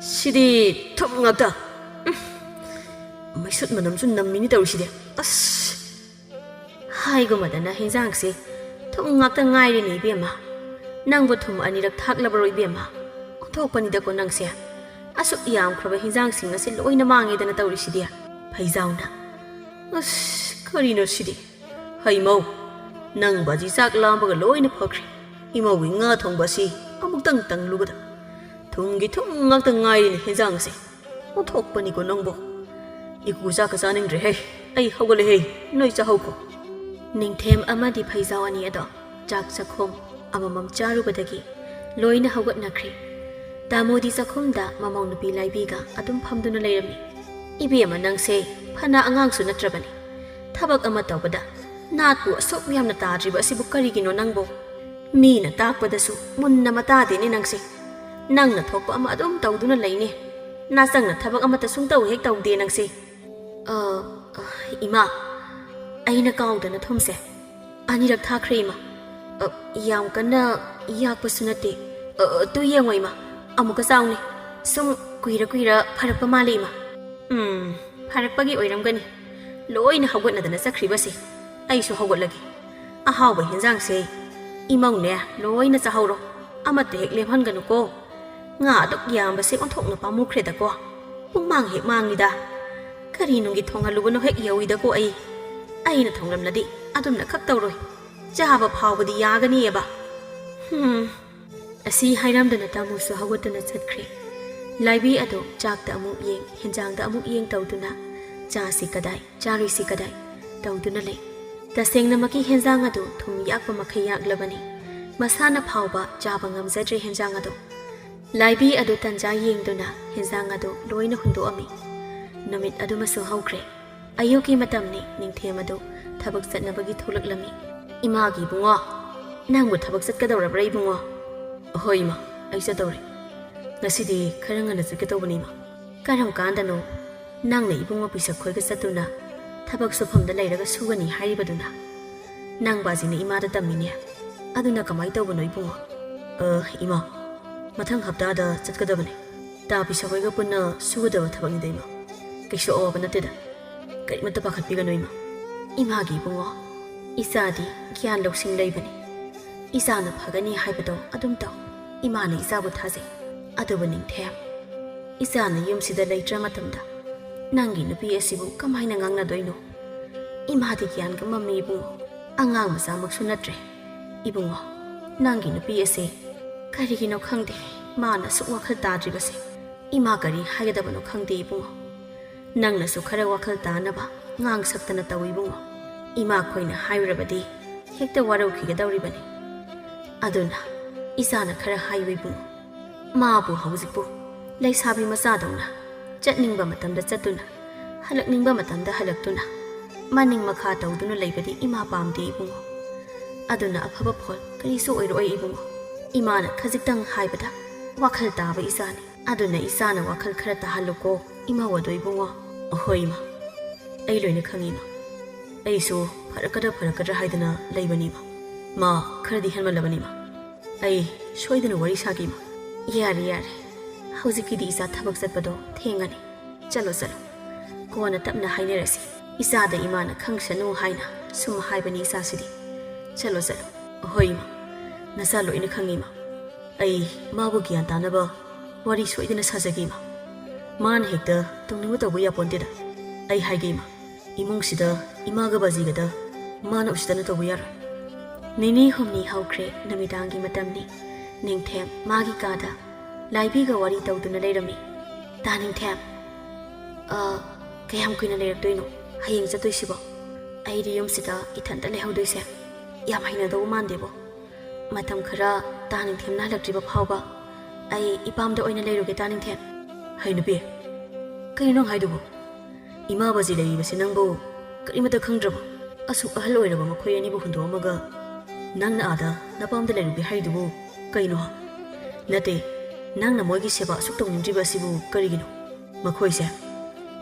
ꯁꯤꯗꯤ ꯊꯨꯝ ꯉꯥꯛꯇ꯫ ꯎꯝ, ꯃꯩꯁꯨꯠ ꯃꯅꯝꯁꯨ ꯅꯝꯃꯤꯅꯤ ꯇꯧꯔꯤꯁꯤꯗꯤ꯫ ꯑꯁ!" ꯍꯥꯏꯒꯨꯝꯃꯗꯅ ꯍꯦꯟꯖꯥꯡꯁꯦ ꯊꯨꯝ ꯉꯥꯛꯇ ꯉꯥꯏꯔꯦꯅꯦ ꯏꯕꯦꯝꯃ꯫ ꯅꯪꯕꯨ ꯊꯨꯝ ꯑꯅꯤꯔꯛ ꯊꯥꯛꯂꯕꯔꯣ ꯏꯕꯦꯝꯃ? ꯑꯣꯟꯊꯣꯛꯄꯅꯤꯗꯀꯣ ꯅꯪꯁꯦ꯫ ꯑꯁꯨꯛ ꯌꯥꯝꯈ꯭ꯔꯕ ꯍꯦꯟꯖꯥꯡꯁꯤꯡ ꯑꯁꯦ ꯂꯣꯏꯅ ꯃꯥꯡꯉꯦꯗꯅ ꯇꯧꯔꯤꯁꯤꯗꯤ꯫ ꯐꯩꯖꯥꯎꯅ, "ꯑꯁ, ꯀꯔꯤꯅꯣ ꯁꯤꯗꯤ? ꯍꯩꯃꯧ, ꯅꯪ ꯕꯥꯖꯤ ꯆꯥꯛ ꯂꯥꯝꯕꯒ ꯂꯣꯏꯅ ꯐꯈ꯭ꯔꯦ꯫ ꯏꯃꯧꯒꯤ ꯉꯥ ꯊꯣꯡꯕ ꯑꯁꯤ ꯑꯃꯨꯛꯇꯪ ꯇꯪꯂꯨꯕꯗ ꯊꯨꯝꯒꯤ ꯊꯨꯝ ꯉꯥꯛꯇ ꯉꯥꯏꯔꯦꯅꯦ ꯍꯦꯟꯖꯥꯡꯁꯦ꯫ ꯑꯣꯟꯊꯣꯛꯄꯅꯤꯀꯣ ꯅꯪꯕꯨ꯫ ꯏꯀꯨ ꯆꯥꯛꯀ ꯆꯥꯅꯤꯡꯗ꯭ꯔꯦꯍꯦ꯫ ꯑꯩ ꯍꯧꯒꯠꯂꯦꯍꯦ꯫ ꯅꯣꯏ ꯆꯥꯍꯧꯈꯣ꯫" ꯅꯤꯡꯊꯦꯝ ꯑꯃꯗꯤ ꯐꯩꯖꯥꯎ ꯑꯅꯤ ꯑꯗꯣ ꯆꯥꯛ ꯆꯥꯛꯈꯨꯝ ꯑꯃꯃꯝ ꯆꯥꯔꯨꯕꯗꯒꯤ ꯂꯣꯏꯅ ꯍꯧꯒꯠꯅꯈ꯭ꯔꯦ꯫ ꯇꯥꯃꯣꯗꯤ ꯆꯥꯛꯈꯨꯝꯗ ꯃꯃꯧ ꯅꯨꯄꯤ ꯂꯥꯏꯕꯤꯒ ꯑꯗꯨꯝ ꯐꯝꯗꯨꯅ ꯂꯩꯔꯝꯃꯤ꯫ "ꯏꯕꯦꯝꯃ, ꯅꯪꯁꯦ ꯐꯅ ꯑꯉꯥꯡꯁꯨ ꯅꯠꯇ꯭ꯔꯕꯅꯤ꯫ ꯊꯕꯛ ꯑꯃ ꯇꯧꯕꯗ ꯅꯥꯠꯄꯨ ꯑꯁꯨꯛ ꯌꯥꯝꯅ ꯇꯥꯗ꯭ꯔꯤꯕ ꯑꯁꯤꯕꯨ ꯀꯔꯤꯒꯤꯅꯣ ꯅꯪꯕꯨ? ꯃꯤꯅ ꯇꯥꯛꯄꯗꯁꯨ ꯃꯨꯟꯅ ꯃꯇꯥꯗꯦꯅꯦ ꯅꯪꯁꯦ꯫ ꯅꯪꯅ ꯊꯣꯛꯄ ꯑꯃ ꯑꯗꯨꯝ ꯇꯧꯗꯨꯅ ꯂꯩꯅꯦ꯫ ꯅꯆꯪꯅ ꯊꯕꯛ ꯑꯃꯠꯇ ꯁꯨꯡꯇꯧ ꯍꯦꯛ ꯇꯧꯗꯦ ꯅꯪꯁꯦ꯫" "ꯑ, ꯑ, ꯏꯃꯥ, ꯑꯩꯅ ꯀꯥꯎꯗꯅ ꯊꯨꯝꯁꯦ ꯑꯅꯤꯔꯛ ꯊꯥꯛꯈ꯭ꯔꯦ, ꯏꯃꯥ꯫ ꯑ, ꯌꯥꯝ ꯀꯟꯅ ꯌꯥꯛꯄꯁꯨ ꯅꯠꯇꯦ꯫ ꯑ, ꯇꯨ ꯌꯦꯡꯉꯣ, ꯏꯃꯥ, ꯑꯃꯨꯛꯀ ꯆꯥꯎꯅꯦ꯫ ꯁꯨꯝ ꯀꯨꯏꯔ ꯀꯨꯏꯔ ꯐꯔꯛꯄ ꯃꯥꯜꯂꯦ, ꯏꯃꯥ꯫" "ꯎꯝ, ꯐꯔꯛꯄꯒꯤ ꯑꯣꯏꯔꯝꯒꯅꯤ꯫ ꯂꯣꯏꯅ ꯍꯧꯒꯠꯅꯗꯅ ꯆꯠꯈ꯭ꯔꯤꯕꯁꯦ꯫ ꯑꯩꯁꯨ ꯍꯧꯒꯠꯂꯒꯦ꯫ ꯑꯍꯥꯎꯕ ꯍꯦꯟꯖꯥꯡꯁꯦ ꯏꯃꯧꯅꯦ ꯂꯣꯏꯅ ꯆꯥꯍꯧꯔꯣ꯫ ꯑꯃꯠꯇ ꯍꯦꯛ ꯂꯦꯝꯍꯟꯒꯅꯨꯀꯣ꯫ ꯉꯥ ꯑꯗꯨꯛ ꯌꯥꯝꯕꯁꯦ ꯑꯣꯟꯊꯣꯛꯅ ꯄꯥꯝꯃꯨꯈ꯭ꯔꯦꯗꯀꯣ꯫ ꯄꯨꯡꯃꯥꯡ ꯍꯦꯛ ꯃꯥꯡꯉꯤꯗ꯫ ꯀꯔꯤ ꯅꯨꯡꯒꯤ ꯊꯣꯡꯍꯜꯂꯨꯕꯅꯣ ꯍꯦꯛ ꯌꯧꯏꯗꯀꯣ ꯑꯩ꯫ ꯑꯩꯅ ꯊꯣꯡꯂꯝꯂꯗꯤ ꯑꯗꯨꯝꯅ ꯈꯛ ꯇꯧꯔꯣꯏ꯫ ꯆꯥꯕ ꯐꯥꯎꯕꯗꯤ ꯌꯥꯒꯅꯤꯑꯕ꯫ ꯍꯨꯝ꯫" ꯑꯁꯤ ꯍꯥꯏꯔꯝꯗꯅ ꯇꯥꯃꯣꯁꯨ ꯍꯧꯒꯠꯇꯨꯅ ꯆꯠꯈ꯭ꯔꯦ꯫ ꯂꯥꯏꯕꯤ ꯑꯗꯨ ꯆꯥꯛꯇ ꯑꯃꯨꯛ ꯌꯦꯡ, ꯍꯦꯟꯖꯥꯡꯗ ꯑꯃꯨꯛ ꯌꯦꯡ ꯇꯧꯗꯨꯅ ꯆꯥꯁꯤ ꯀꯗꯥꯏ, ꯆꯥꯔꯣꯏꯁꯤ ꯀꯗꯥꯏ ꯇꯧꯗꯨꯅ ꯂꯩ꯫ ꯇꯁꯦꯡꯅꯃꯛꯀꯤ ꯍꯦꯟꯖꯥꯡ ꯑꯗꯨ ꯊꯨꯝ ꯌꯥꯛꯄ ꯃꯈꯩ ꯌꯥꯛꯂꯕꯅꯤ꯫ ꯃꯁꯥꯅ ꯐꯥꯎꯕ ꯆꯥꯕ ꯉꯝꯖꯗ꯭ꯔꯦ ꯍꯦꯟꯖꯥꯡ ꯑꯗꯨ꯫ ꯂꯥꯏꯕꯤ ꯑꯗꯨ ꯇꯟꯖꯥ ꯌꯦꯡꯗꯨꯅ ꯍꯦꯟꯖꯥꯡ ꯑꯗꯨ ꯂꯣꯏꯅ ꯍꯨꯟꯗꯣꯛꯑꯝꯃꯤ꯫ ꯅꯨꯃꯤꯠ ꯑꯗꯨꯃꯁꯨ ꯍꯧꯈ꯭ꯔꯦ꯫ ꯑꯌꯨꯛꯀꯤ ꯃꯇꯝꯅꯤ, ꯅꯤꯡꯊꯦꯝ ꯑꯗꯨ ꯊꯕꯛ ꯆꯠꯅꯕꯒꯤ ꯊꯣꯛꯂꯛꯂꯝꯃꯤ꯫ "ꯏꯃꯥꯒꯤ ꯏꯕꯨꯡꯉꯣ, "ꯅꯪꯕꯨ ꯊꯕꯛ ꯆꯠꯀꯗꯧꯔꯕ꯭ꯔꯥ ꯏꯕꯨꯡꯉꯣ?" "ꯑꯍꯣꯏ ꯏꯃꯥ, ꯑꯩ ꯆꯠꯇꯧꯔꯦ꯫ ꯉꯁꯤꯗꯤ ꯈꯔ ꯉꯟꯅ ꯆꯠꯀꯗꯧꯕꯅꯤ ꯏꯃꯥ꯫" "ꯀꯔꯝ ꯀꯥꯟꯗꯅꯣ ꯅꯪꯅ ꯏꯕꯨꯡꯉꯣ ꯄꯤꯁꯛ ꯈꯣꯏꯒ ꯆꯠꯇꯨꯅ ꯊꯕꯛ ꯁꯨꯐꯝꯗ ꯂꯩꯔꯒ ꯁꯨꯒꯅꯤ ꯍꯥꯏꯔꯤꯕꯗꯨꯅ? ꯅꯪ ꯕꯥꯖꯤꯅ ꯏꯃꯥꯗ ꯇꯝꯃꯤꯅꯦ꯫ ꯑꯗꯨꯅ ꯀꯃꯥꯏ ꯇꯧꯕꯅꯣ ꯏꯕꯨꯡꯉꯣ?" "ꯑ, ꯏꯃꯥ, ꯃꯊꯪ ꯍꯞꯇꯥꯗ ꯆꯠꯀꯗꯕꯅꯦ꯫ ꯇꯥ ꯄꯤꯁꯛ ꯍꯣꯏꯒ ꯄꯨꯟꯅ ꯁꯨꯒꯗꯕ ꯊꯕꯛꯅꯤꯗ ꯏꯃꯥ꯫ ꯀꯩꯁꯨ ꯑꯋꯥꯕ ꯅꯠꯇꯦꯗ꯫ ꯀꯔꯤꯃꯠꯇ ꯄꯥꯈꯠꯄꯤꯒꯅꯨ ꯏꯃꯥ꯫" "ꯏꯃꯥꯒꯤ ꯏꯕꯨꯡꯉꯣ, ꯏꯆꯥꯗꯤ ꯒ꯭ꯌꯥꯟ ꯂꯧꯁꯤꯡ ꯂꯩꯕꯅꯤ꯫ ꯏꯆꯥꯅ ꯐꯒꯅꯤ ꯍꯥꯏꯕꯗꯣ ꯑꯗꯨꯝ ꯇꯧ꯫ ꯏꯃꯥꯅ ꯏꯆꯥꯕꯨ ꯊꯥꯖꯩ꯫ ꯑꯗꯨꯕꯨ ꯅꯤꯡꯊꯦꯝ, ꯏꯆꯥꯅ ꯌꯨꯝꯁꯤꯗ ꯂꯩꯇ꯭ꯔ ꯃꯇꯝꯗ ꯅꯪꯒꯤ ꯅꯨꯄꯤ ꯑꯁꯤꯕꯨ ꯀꯃꯥꯏꯅ ꯉꯥꯡꯅꯗꯣꯏꯅꯣ? ꯏꯃꯥꯗꯤ ꯒ꯭ꯌꯥꯟꯒ ꯃꯝꯃꯤ ꯏꯕꯨꯡꯉꯣ꯫ ꯑꯉꯥꯡ ꯃꯆꯥꯃꯛꯁꯨ ꯅꯠꯇ꯭ꯔꯦ꯫ ꯏꯕꯨꯡꯉꯣ, ꯅꯪꯒꯤ ꯅꯨꯄꯤ ꯑꯁꯦ ꯀꯔꯤꯒꯤꯅꯣ ꯈꯪꯗꯦ, ꯃꯥꯅ ꯑꯁꯨꯛ ꯋꯥꯈꯜ ꯇꯥꯗ꯭ꯔꯤꯕꯁꯦ꯫ ꯏꯃꯥ ꯀꯔꯤ ꯍꯥꯏꯒꯗꯕꯅꯣ ꯈꯪꯗꯦ ꯏꯕꯨꯡꯉꯣ꯫ ꯅꯪꯅꯁꯨ ꯈꯔ ꯋꯥꯈꯜ ꯇꯥꯅꯕ ꯉꯥꯡ ꯁꯛꯇꯅ ꯇꯧ ꯏꯕꯨꯡꯉꯣ꯫ ꯏꯃꯥꯈꯣꯏꯅ ꯍꯥꯏꯔꯨꯔꯕꯗꯤ ꯍꯦꯛꯇ ꯋꯥꯔꯧꯈꯤꯒꯗꯧꯔꯤꯕꯅꯤ꯫ ꯑꯗꯨꯅ ꯏꯆꯥꯅ ꯈꯔ ꯍꯥꯏꯌꯨ ꯏꯕꯨꯡꯉꯣ꯫ ꯃꯥꯕꯨ ꯍꯧꯖꯤꯛꯄꯨ ꯂꯩꯁꯥꯕꯤ ꯃꯆꯥꯗꯧꯅ ꯆꯠꯅꯤꯡꯕ ꯃꯇꯝꯗ ꯆꯠꯇꯨꯅ, ꯍꯜꯂꯛꯅꯤꯡꯕ ꯃꯇꯝꯗ ꯍꯜꯂꯛꯇꯨꯅ, ꯃꯅꯤꯡ ꯃꯈꯥ ꯇꯧꯗꯨꯅ ꯂꯩꯕꯗꯤ ꯏꯃꯥ ꯄꯥꯝꯗꯦ ꯏꯕꯨꯡꯉꯣ꯫ ꯑꯗꯨꯅ ꯑꯐꯕ ꯐꯣꯜ ꯀꯔꯤꯁꯨ ꯑꯣꯏꯔꯛꯑꯣꯏ ꯏꯕꯨꯡꯉꯣ꯫ ꯏꯃꯥꯅ ꯈꯖꯤꯛꯇꯪ ꯍꯥꯏꯕꯗ ꯋꯥꯈꯜ ꯇꯥꯕ ꯏꯆꯥꯅꯤ꯫ ꯑꯗꯨꯅ ꯏꯆꯥꯅ ꯋꯥꯈꯜ ꯈꯔ ꯇꯥꯍꯜꯂꯨꯀꯣ ꯏꯃꯧ ꯑꯗꯣ ꯏꯕꯨꯡꯉꯣ꯫" "ꯑꯍꯣꯏ ꯏꯃꯥ, ꯑꯩ ꯂꯣꯏꯅ ꯈꯪꯉꯤ ꯏꯃꯥ꯫ ꯑꯩꯁꯨ ꯐꯔꯛꯀꯗ꯭ꯔꯥ ꯐꯔꯛꯀꯗ꯭ꯔꯥ ꯍꯥꯏꯗꯅ ꯂꯩꯕꯅꯤ ꯏꯃꯥ꯫ ꯃꯥ ꯈꯔꯗꯤ ꯍꯦꯟꯃꯜꯂꯕꯅꯤ ꯏꯃꯥ꯫ ꯑꯩ ꯁꯣꯏꯗꯅ ꯋꯥꯔꯤ ꯁꯥꯒꯦ ꯏꯃꯥ꯫" "ꯌꯥꯔꯦ ꯌꯥꯔꯦ, ꯍꯧꯖꯤꯛꯀꯤꯗꯤ ꯏꯆꯥ ꯊꯕꯛ ꯆꯠꯄꯗꯣ ꯊꯦꯡꯉꯅꯤ꯫ ꯆꯠꯂꯣ ꯆꯠꯂꯣ, ꯀꯣꯟꯅ ꯇꯞꯅ ꯍꯥꯏꯅꯔꯁꯤ꯫ ꯏꯆꯥꯗ ꯏꯃꯥꯅ ꯈꯪꯁꯅꯨ ꯍꯥꯏꯅ ꯁꯨꯝ ꯍꯥꯏꯕꯅꯤ ꯏꯆꯥꯁꯤꯗꯤ꯫ ꯆꯠꯂꯣ ꯆꯠꯂꯣ꯫" "ꯍꯣꯏ ꯏꯃꯥ, ꯅꯆꯥ ꯂꯣꯏꯅ ꯈꯪꯉꯤ ꯏꯃꯥ꯫ ꯑꯩ ꯃꯥꯕꯨ ꯒ꯭ꯌꯥꯟ ꯇꯥꯅꯕ ꯋꯥꯔꯤ ꯁꯣꯏꯗꯅ ꯁꯥꯖꯒꯦ ꯏꯃꯥ꯫ ꯃꯥꯅ ꯍꯦꯛꯇ ꯇꯧꯅꯤꯡꯕ ꯇꯧꯕ ꯌꯥꯄꯣꯟꯇꯦꯗ꯫ ꯑꯩ ꯍꯥꯏꯒꯦ ꯏꯃꯥ, ꯏꯃꯨꯡꯁꯤꯗ ꯏꯃꯥꯒ ꯕꯥꯖꯤꯒꯗ ꯃꯥꯅ ꯎꯁꯤꯠꯇꯅ ꯇꯧꯕ ꯌꯥꯔꯣꯏ꯫" ꯅꯤꯅꯤ ꯍꯨꯝꯅꯤ ꯍꯧꯈ꯭ꯔꯦ, ꯅꯨꯃꯤꯗꯥꯡꯒꯤ ꯃꯇꯝꯅꯤ꯫ ꯅꯤꯡꯊꯦꯝ ꯃꯥꯒꯤ ꯀꯥꯗ ꯂꯥꯏꯕꯤꯒ ꯋꯥꯔꯤ ꯇꯧꯗꯨꯅ ꯂꯩꯔꯝꯃꯤ꯫ "ꯇꯥ ꯅꯤꯡꯊꯦꯝ, ꯑ, ꯀꯌꯥꯝ ꯀꯨꯏꯅ ꯂꯩꯔꯛꯇꯣꯏꯅꯣ? ꯍꯌꯦꯡ ꯆꯠꯇꯣꯏꯁꯤꯕꯣ? ꯑꯩꯗꯤ ꯌꯨꯝꯁꯤꯗ ꯏꯊꯟꯇ ꯂꯩꯍꯧꯗꯣꯏꯁꯦ ꯌꯥꯝ ꯍꯩꯅꯗꯧꯕ ꯃꯥꯟꯗꯦꯕꯣ꯫ ꯃꯇꯝ ꯈꯔ ꯇꯥ ꯅꯤꯡꯊꯦꯝꯅ ꯍꯜꯂꯛꯇ꯭ꯔꯤꯕ ꯐꯥꯎꯕ ꯑꯩ ꯏꯄꯥꯝꯗ ꯑꯣꯏꯅ ꯂꯩꯔꯨꯒꯦ ꯇꯥ ꯅꯤꯡꯊꯦꯝ꯫" "ꯍꯩ ꯅꯨꯄꯤ, ꯀꯩꯅꯣ ꯅꯪ ꯍꯥꯏꯗꯨꯕꯣ? ꯏꯃꯥ ꯕꯥꯖꯤ ꯂꯩꯔꯤꯕꯁꯤ ꯅꯪꯕꯨ ꯀꯔꯤꯃꯠꯇ ꯈꯪꯗ꯭ꯔꯕꯣ? ꯑꯁꯨꯛ ꯑꯍꯜ ꯑꯣꯏꯔꯕ ꯃꯈꯣꯏ ꯑꯅꯤꯕꯨ ꯍꯨꯟꯗꯣꯛꯑꯝꯃꯒ "ꯅꯪꯅ ꯑꯥꯗ ꯅꯄꯥꯝꯗ ꯂꯩꯔꯨꯒꯦ ꯍꯥꯏꯔꯤꯗꯨꯕꯨ ꯀꯩꯅꯣ? ꯅꯠꯇꯦ, ꯅꯪꯅ ꯃꯣꯏꯒꯤ ꯁꯦꯕꯥ ꯑꯁꯨꯛ ꯇꯧꯅꯤꯡꯗ꯭ꯔꯤꯕ ꯑꯁꯤꯕꯨ ꯀꯔꯤꯒꯤꯅꯣ? ꯃꯈꯣꯏꯁꯦ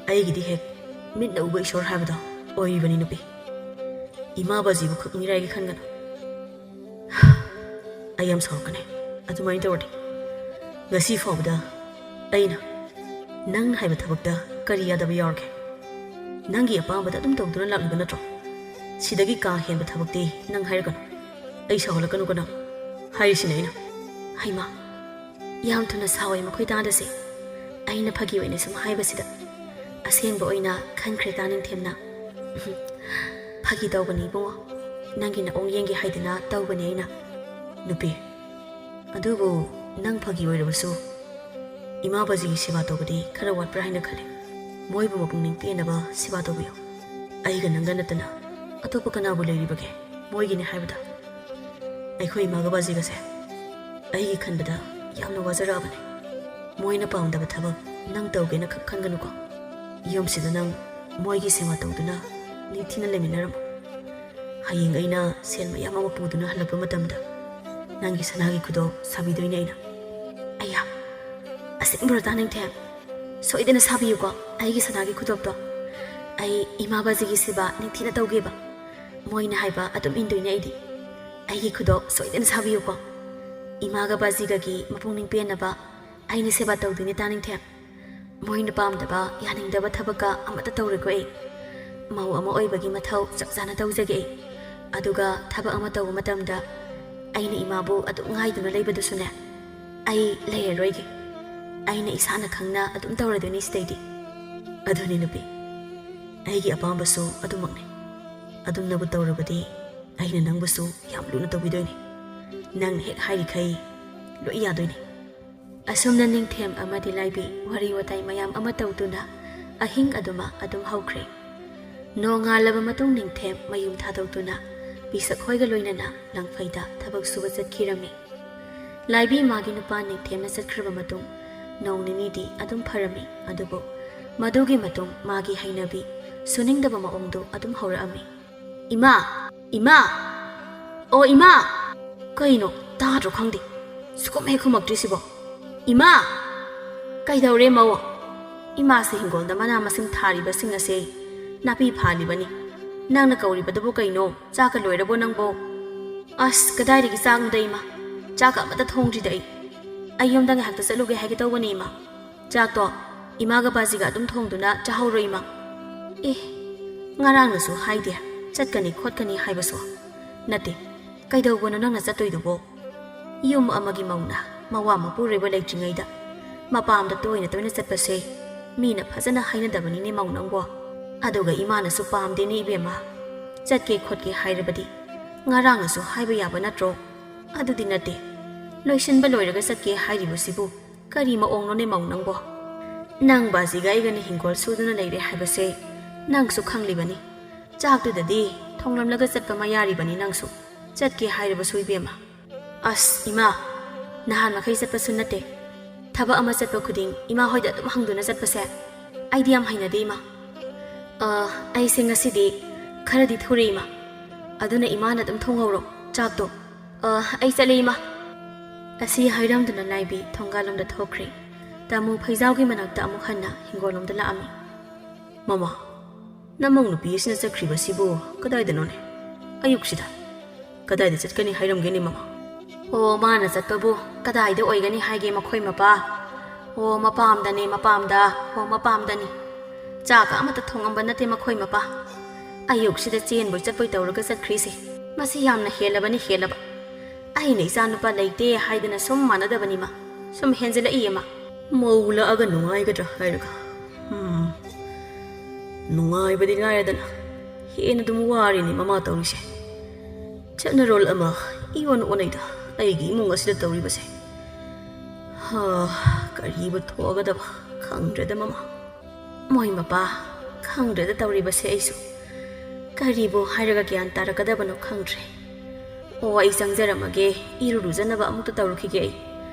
ꯑꯩꯒꯤꯗꯤ ꯍꯦꯛ ꯃꯤꯠꯅ ꯎꯕ ꯏꯁꯣꯔ ꯍꯥꯏꯕꯗꯣ ꯑꯣꯏꯔꯤꯕꯅꯤ ꯅꯨꯄꯤ꯫ ꯏꯃꯥ ꯕꯥꯖꯤꯕꯨ ꯈꯛ ꯃꯤꯔꯥꯏꯒꯦ ꯈꯟꯒꯅꯨ꯫ ꯑꯩ ꯌꯥꯝ ꯁꯥꯎꯔꯛꯀꯅꯤ ꯑꯗꯨꯃꯥꯏꯅ ꯇꯧꯔꯗꯤ꯫ ꯉꯁꯤ ꯐꯥꯎꯕꯗ ꯑꯩꯅ ꯅꯪꯅ ꯍꯥꯏꯕ ꯊꯕꯛꯇ ꯀꯔꯤ ꯌꯥꯗꯕ ꯌꯥꯎꯔꯒꯦ? ꯅꯪꯒꯤ ꯑꯄꯥꯝꯕꯗ ꯑꯗꯨꯝ ꯇꯧꯗꯨꯅ ꯂꯥꯛꯂꯤꯕ ꯅꯠꯇ꯭ꯔꯣ? ꯁꯤꯗꯒꯤ ꯀꯥ ꯍꯦꯟꯕ ꯊꯕꯛꯇꯤ ꯅꯪ ꯍꯥꯏꯔꯛꯀꯅꯨ꯫ ꯑꯩ ꯁꯥꯎꯍꯜꯂꯛꯀꯅꯨꯀꯣ ꯅꯪ꯫ ꯍꯥꯏꯔꯤꯁꯤꯅꯦ ꯑꯩꯅ꯫ ꯍꯩꯃꯥ, ꯌꯥꯝ ꯊꯨꯅ ꯁꯥꯎꯋꯦ ꯃꯈꯣꯏ ꯇꯥꯗꯁꯦ꯫ ꯑꯩꯅ ꯐꯥꯒꯤ ꯑꯣꯏꯅ ꯁꯨꯝ ꯍꯥꯏꯕꯁꯤꯗ ꯑꯁꯦꯡꯕ ꯑꯣꯏꯅ ꯈꯟꯈ꯭ꯔꯦ ꯇꯥꯅꯤꯡꯊꯦꯝꯅ꯫ "ꯐꯥꯒꯤ ꯇꯧꯕꯅꯤ ꯏꯕꯨꯡꯉꯣ, ꯅꯪꯒꯤ ꯅꯑꯣꯡ ꯌꯦꯡꯒꯦ ꯍꯥꯏꯗꯅ ꯇꯧꯕꯅꯤ ꯑꯩꯅ꯫ ꯅꯨꯄꯤ, ꯑꯗꯨꯕꯨ ꯅꯪ ꯐꯥꯒꯤ ꯑꯣꯏꯔꯕꯁꯨ ꯏꯃꯥ ꯕꯥꯖꯤꯒꯤ ꯁꯦꯕꯥ ꯇꯧꯕꯗꯤ ꯈꯔ ꯋꯥꯠꯄ꯭ꯔꯥ ꯍꯥꯏꯅ ꯈꯜꯂꯤ꯫ ꯃꯣꯏꯕꯨ ꯃꯄꯨꯛꯅꯤꯡ ꯄꯦꯟꯅꯕ ꯁꯦꯕꯥ ꯇꯧꯕꯤꯌꯨ꯫ ꯑꯩꯒ ꯅꯪꯒ ꯅꯠꯇꯅ ꯑꯇꯣꯞꯄ ꯀꯅꯥꯕꯨ ꯂꯩꯔꯤꯕꯒꯦ ꯃꯣꯏꯒꯤꯅꯤ ꯍꯥꯏꯕꯗ?" ꯑꯩꯈꯣꯏ ꯏꯃꯥꯒ ꯕꯥꯖꯤꯒꯁꯦ ꯑꯩꯒꯤ ꯈꯟꯕꯗ ꯌꯥꯝꯅ ꯋꯥꯖꯔꯛꯑꯕꯅꯤ꯫ ꯃꯣꯏꯅ ꯄꯥꯝꯗꯕ ꯊꯕꯛ ꯅꯪ ꯇꯧꯒꯦꯅ ꯈꯛ ꯈꯟꯒꯅꯨꯀꯣ꯫ ꯌꯨꯝꯁꯤꯗ ꯅꯪ ꯃꯣꯏꯒꯤ ꯁꯦꯕꯥ ꯇꯧꯗꯨꯅ ꯅꯤꯡꯊꯤꯅ ꯂꯩꯃꯤꯟꯅꯔꯝꯃꯨ꯫ ꯍꯌꯦꯡ ꯑꯩꯅ ꯁꯦꯟ ꯃꯌꯥꯝ ꯑꯃ ꯄꯨꯗꯨꯅ ꯍꯜꯂꯛꯄ ꯃꯇꯝꯗ ꯅꯪꯒꯤ ꯁꯅꯥꯒꯤ ꯈꯨꯗꯣꯞ ꯁꯥꯕꯤꯗꯣꯏꯅꯦ ꯑꯩꯅ꯫ ꯑꯩꯌꯥ, ꯑꯁꯦꯡꯕꯔꯣ ꯇꯥꯅꯤꯡꯊꯦꯝ? ꯁꯣꯏꯗꯅ ꯁꯥꯕꯤꯌꯨꯀꯣ ꯑꯩꯒꯤ ꯁꯅꯥꯒꯤ ꯈꯨꯗꯣꯞꯇꯣ꯫ ꯑꯩ ꯏꯃꯥ ꯕꯥꯖꯤꯒꯤ ꯁꯦꯕꯥ ꯅꯤꯡꯊꯤꯅ ꯇꯧꯒꯦꯕ꯫ ꯃꯣꯏꯅ ꯍꯥꯏꯕ ꯑꯗꯨꯝ ꯏꯟꯗꯣꯏꯅꯦ ꯑꯩꯗꯤ꯫ ꯑꯩꯒꯤ ꯈꯨꯗꯣꯞ ꯁꯣꯏꯗꯅ ꯁꯥꯕꯤꯌꯨꯀꯣ꯫ ꯏꯃꯥꯒ ꯕꯥꯖꯤꯒꯒꯤ ꯃꯄꯨꯛꯅꯤꯡ ꯄꯦꯟꯅꯕ ꯑꯩꯅ ꯁꯦꯕꯥ ꯇꯧꯗꯣꯏꯅꯦ ꯇꯥꯅꯤꯡꯊꯦꯝ꯫ ꯃꯣꯏꯅ ꯄꯥꯝꯗꯕ, ꯌꯥꯅꯤꯡꯗꯕ ꯊꯕꯛꯀ ꯑꯃꯠꯇ ꯇꯧꯔꯣꯏꯀꯣ ꯑꯩ꯫ ꯃꯧ ꯑꯃ ꯑꯣꯏꯕꯒꯤ ꯃꯊꯧ ꯆꯞ ꯆꯥꯅ ꯇꯧꯖꯒꯦ ꯑꯩ꯫ ꯑꯗꯨꯒ ꯊꯕꯛ ꯑꯃ ꯇꯧꯕ ꯃꯇꯝꯗ ꯑꯩꯅ ꯏꯃꯥꯕꯨ ꯑꯗꯨꯝ ꯉꯥꯏꯗꯨꯅ ꯂꯩꯕꯗꯨꯁꯨꯅꯦ, ꯑꯩ ꯂꯩꯔꯔꯣꯏꯒꯦ꯫ ꯑꯩꯅ ꯏꯁꯥꯅ ꯈꯪꯅ ꯑꯗꯨꯝ ꯇꯧꯔꯗꯣꯏꯅꯤ ꯁꯤꯗꯩꯗꯤ꯫ ꯑꯗꯨꯅꯤ ꯅꯨꯄꯤ, ꯑꯩꯒꯤ ꯑꯄꯥꯝꯕꯁꯨ ꯑꯗꯨꯃꯛꯅꯤ꯫ ꯑꯗꯨꯝꯅꯕꯨ ꯇꯧꯔꯕꯗꯤ ꯑꯩꯅ ꯅꯪꯕꯨꯁꯨ ꯌꯥꯝ ꯂꯨꯅ ꯇꯧꯕꯤꯗꯣꯏꯅꯤ꯫ ꯅꯪꯅ ꯍꯦꯛ ꯍꯥꯏꯔꯤꯈꯩ ꯂꯣꯏ ꯌꯥꯗꯣꯏꯅꯤ꯫ ꯑꯁꯨꯝꯅ ꯅꯤꯡꯊꯦꯝ ꯑꯃꯗꯤ ꯂꯥꯏꯕꯤ ꯋꯥꯔꯤ ꯋꯥꯇꯥꯏ ꯃꯌꯥꯝ ꯑꯃ ꯇꯧꯗꯨꯅ ꯑꯍꯤꯡ ꯑꯗꯨꯃ ꯑꯗꯨꯝ ꯍꯧꯈ꯭ꯔꯦ꯫ ꯅꯣꯡꯉꯥꯜꯂꯕ ꯃꯇꯨꯡ ꯅꯤꯡꯊꯦꯝ ꯃꯌꯨꯝ ꯊꯥꯗꯣꯛꯇꯨꯅ ꯄꯤꯁꯛ ꯍꯣꯏꯒ ꯂꯣꯏꯅꯅ ꯂꯪꯐꯩꯗ ꯊꯕꯛ ꯁꯨꯕ ꯆꯠꯈꯤꯔꯝꯃꯤ꯫ ꯂꯥꯏꯕꯤ ꯃꯥꯒꯤ ꯅꯨꯄꯥ ꯅꯤꯡꯊꯦꯝꯅ ꯆꯠꯈ꯭ꯔꯕ ꯃꯇꯨꯡ ꯅꯣꯡ ꯅꯤꯅꯤꯗꯤ ꯑꯗꯨꯝ ꯐꯔꯝꯃꯤ꯫ ꯑꯗꯨꯕꯨ ꯃꯗꯨꯒꯤ ꯃꯇꯨꯡ ꯃꯥꯒꯤ ꯍꯩꯅꯕꯤ ꯁꯨꯅꯤꯡꯗꯕ ꯃꯑꯣꯡꯗꯨ ꯑꯗꯨꯝ ꯍꯧꯔꯛꯑꯝꯃꯤ꯫ "ꯏꯃꯥ! ꯏꯃꯥ!" ꯑꯣ ꯏꯃꯥ! ꯀꯩꯅꯣ, ꯇꯥꯗ꯭ꯔꯣ ꯈꯪꯗꯦ, ꯁꯨꯈꯨꯝ ꯍꯦꯛ ꯈꯨꯝꯃꯛꯇ꯭ꯔꯤꯁꯤꯕꯣ? ꯏꯃꯥ! ꯀꯩꯗꯧꯔꯦ ꯃꯧ? ꯏꯃꯥꯁꯦ ꯍꯤꯡꯒꯣꯜꯗ ꯃꯅꯥ ꯃꯁꯤꯡ ꯊꯥꯔꯤꯕꯁꯤꯡ ꯑꯁꯦ ꯅꯥꯄꯤ ꯐꯥꯜꯂꯤꯕꯅꯤ꯫ ꯅꯪꯅ ꯀꯧꯔꯤꯕꯗꯨꯕꯨ ꯀꯩꯅꯣ? ꯆꯥꯛꯀ ꯂꯣꯏꯔꯕꯣ ꯅꯪꯕꯣ? ꯑꯁ, ꯀꯗꯥꯏꯗꯒꯤ ꯆꯥꯛꯅꯣꯗ ꯏꯃꯥ? ꯆꯥꯛꯀ ꯑꯃꯠꯇ ꯊꯣꯡꯗ꯭ꯔꯤꯗ ꯑꯩ꯫ ꯑꯩ ꯌꯨꯝꯗ ꯉꯥꯏꯍꯥꯛꯇ ꯆꯠꯂꯨꯒꯦ ꯍꯥꯏꯒꯦ ꯇꯧꯕꯅꯦ ꯏꯃꯥ꯫ ꯆꯥꯛꯇꯣ ꯏꯃꯥꯒ ꯕꯥꯖꯤꯒ ꯑꯗꯨꯝ ꯊꯣꯡꯗꯨꯅ ꯆꯥꯍꯧꯔꯣ ꯏꯃꯥ꯫ ꯑꯦ, ꯉꯔꯥꯡꯅꯁꯨ ꯍꯥꯏꯗꯦ ꯆꯠꯀꯅꯤ ꯈꯣꯠꯀꯅꯤ ꯍꯥꯏꯕꯁꯨ꯫ ꯅꯠꯇꯦ, ꯀꯩꯗꯧꯕꯅꯣ ꯅꯪꯅ ꯆꯠꯇꯣꯏꯗꯨꯕꯣ? ꯌꯨꯝ ꯑꯃꯒꯤ ꯃꯧꯅ ꯃꯋꯥ ꯃꯄꯨꯔꯣꯏꯕ ꯂꯩꯇ꯭ꯔꯤꯉꯩꯗ ꯃꯄꯥꯝꯗ ꯇꯣꯏꯅ ꯇꯣꯏꯅ ꯆꯠꯄꯁꯦ ꯃꯤꯅ ꯐꯖꯅ ꯍꯥꯏꯅꯗꯕꯅꯤꯅꯦ ꯃꯧ ꯅꯪꯕꯣ꯫ ꯑꯗꯨꯒ ꯏꯃꯥꯅꯁꯨ ꯄꯥꯝꯗꯦꯅꯦ ꯏꯕꯦꯝꯃ꯫ ꯆꯠꯀꯦ ꯈꯣꯠꯀꯦ ꯍꯥꯏꯔꯕꯗꯤ ꯉꯔꯥꯡꯅꯁꯨ ꯍꯥꯏꯕ ꯌꯥꯕ ꯅꯠꯇ꯭ꯔꯣ? ꯑꯗꯨꯗꯤ ꯅꯠꯇꯦ, ꯂꯣꯏꯁꯤꯟꯕ ꯂꯣꯏꯔꯒ ꯆꯠꯀꯦ ꯍꯥꯏꯔꯤꯕꯁꯤꯕꯨ ꯀꯔꯤ ꯃꯑꯣꯡꯅꯣꯅꯦ ꯃꯧ ꯅꯪꯕꯣ? ꯅꯪ ꯕꯥꯖꯤꯒ ꯑꯩꯒꯅ ꯍꯤꯡꯒꯣꯜ ꯁꯨꯗꯨꯅ ꯂꯩꯔꯦ ꯍꯥꯏꯕꯁꯦ ꯅꯪꯁꯨ ꯈꯪꯂꯤꯕꯅꯤ꯫ ꯆꯥꯛꯇꯨꯗꯗꯤ ꯊꯣꯡꯂꯝꯂꯒ ꯆꯠꯄ ꯃꯌꯥꯔꯤꯕꯅꯤ ꯅꯪꯁꯨ꯫ ꯆꯠꯀꯦ ꯍꯥꯏꯔꯕꯁꯨ ꯏꯕꯦꯝꯃ꯫ ꯑꯁ ꯏꯃꯥ, ꯅꯍꯥꯟ ꯃꯈꯩ ꯆꯠꯄꯁꯨ ꯅꯠꯇꯦ꯫ ꯊꯕꯛ ꯑꯃ ꯆꯠꯄ ꯈꯨꯗꯤꯡ ꯏꯃꯥ ꯍꯣꯏꯗ ꯑꯗꯨꯝ ꯍꯪꯗꯨꯅ ꯆꯠꯄꯁꯦ ꯑꯩꯗꯤ ꯌꯥꯝ ꯍꯩꯅꯗꯦ ꯏꯃꯥ꯫ ꯑ, ꯑꯩꯁꯦ ꯉꯁꯤꯗꯤ ꯈꯔꯗꯤ ꯊꯨꯔꯦ ꯏꯃꯥ꯫ ꯑꯗꯨꯅ ꯏꯃꯥꯅ ꯑꯗꯨꯝ ꯊꯣꯡꯍꯧꯔꯣ ꯆꯥꯛꯇꯣ꯫ ꯑ, ꯑꯩ ꯆꯠꯂꯦ ꯏꯃꯥ꯫ ꯑꯁꯤ ꯍꯥꯏꯔꯝꯗꯨꯅ ꯂꯥꯏꯕꯤ ꯊꯣꯡꯒꯥꯜꯂꯣꯝꯗ ꯊꯣꯛꯈ꯭ꯔꯦ꯫ ꯇꯥꯃꯣ ꯐꯩꯖꯥꯎꯒꯤ ꯃꯅꯥꯛꯇ ꯑꯃꯨꯛ ꯍꯟꯅ ꯍꯤꯡꯒꯣꯜꯂꯣꯝꯗ ꯂꯥꯛꯑꯝꯃꯤ꯫ ꯃꯃꯥ, ꯅꯃꯧ ꯅꯨꯄꯤ ꯑꯁꯤꯅ ꯆꯠꯈ꯭ꯔꯤꯕꯁꯤꯕꯨ ꯀꯗꯥꯏꯗꯅꯣꯅꯦ? ꯑꯌꯨꯛꯁꯤꯗ? ꯀꯗꯥꯏꯗ ꯆꯠꯀꯅꯤ ꯍꯥꯏꯔꯝꯒꯦꯅꯦ ꯃꯃꯥ? ꯑꯣ, ꯃꯥꯅ ꯆꯠꯄꯕꯨ ꯀꯗꯥꯏꯗ ꯑꯣꯏꯒꯅꯤ ꯍꯥꯏꯒꯦ ꯃꯈꯣꯏ ꯃꯄꯥ? ꯑꯣ, ꯃꯄꯥꯝꯗꯅꯦ, ꯃꯄꯥꯝꯗ꯫ ꯑꯣ, ꯃꯄꯥꯝꯗꯅꯤ꯫ ꯆꯥꯛꯀ ꯑꯃꯠꯇ ꯊꯣꯡꯉꯝꯕ ꯅꯠꯇꯦ ꯃꯈꯣꯏ ꯃꯄꯥ꯫ ꯑꯌꯨꯛꯁꯤꯗ ꯆꯦꯟꯕꯣꯏ ꯆꯠꯄꯣꯏ ꯇꯧꯔꯒ ꯆꯠꯈ꯭ꯔꯤꯁꯦ꯫ ꯃꯁꯤ ꯌꯥꯝꯅ ꯍꯦꯜꯂꯕꯅꯤ, ꯍꯦꯜꯂꯕ꯫ ꯑꯩꯅ ꯏꯆꯥ ꯅꯨꯄꯥ ꯂꯩꯇꯦ ꯍꯥꯏꯗꯅ ꯁꯨꯝ ꯃꯥꯟꯅꯗꯕꯅꯤꯃ꯫ ꯁꯨꯝ ꯍꯦꯟꯖꯤꯜꯂꯛꯏꯌꯦ ꯃꯥ꯫ ꯃꯧ ꯂꯥꯛꯑꯒ ꯅꯨꯡꯉꯥꯏꯒꯗ꯭ꯔꯥ ꯍꯥꯏꯔꯒ꯫ ꯎꯝ꯫ ꯅꯨꯡꯉꯥꯏꯕꯗꯤ ꯂꯥꯏꯔꯗꯅ ꯍꯦꯟꯅ ꯑꯗꯨꯝ ꯋꯥꯔꯤꯅꯤ ꯃꯃꯥ ꯇꯧꯔꯤꯁꯦ꯫ ꯆꯠꯅꯔꯣꯜ ꯑꯃ ꯏꯑꯣꯟ ꯑꯣꯟꯅꯩꯗ ꯑꯩꯒꯤ ꯏꯃꯨꯡ ꯑꯁꯤꯗ ꯇꯧꯔꯤꯕꯁꯦ꯫ ꯍꯥ, ꯀꯔꯤꯕꯨ ꯊꯣꯛꯑꯒꯗꯕ ꯈꯪꯗ꯭ꯔꯦꯗ ꯃꯃꯥ꯫ ꯃꯣꯏ ꯃꯄꯥ, ꯈꯪꯗ꯭ꯔꯦꯗ ꯇꯧꯔꯤꯕꯁꯦ ꯑꯩꯁꯨ꯫ ꯀꯔꯤꯕꯨ ꯍꯥꯏꯔꯒ ꯒ꯭ꯌꯥꯟ ꯇꯥꯔꯛꯀꯗꯕꯅꯣ ꯈꯪꯗ꯭ꯔꯦ꯫ ꯑꯣ, ꯑꯩ ꯆꯪꯖꯔꯝꯃꯒꯦ, ꯏꯔꯨ ꯂꯨꯖꯅꯕ ꯑꯃꯨꯛꯇ ꯇꯧꯔꯨꯈꯤꯒꯦ ꯑꯩ꯫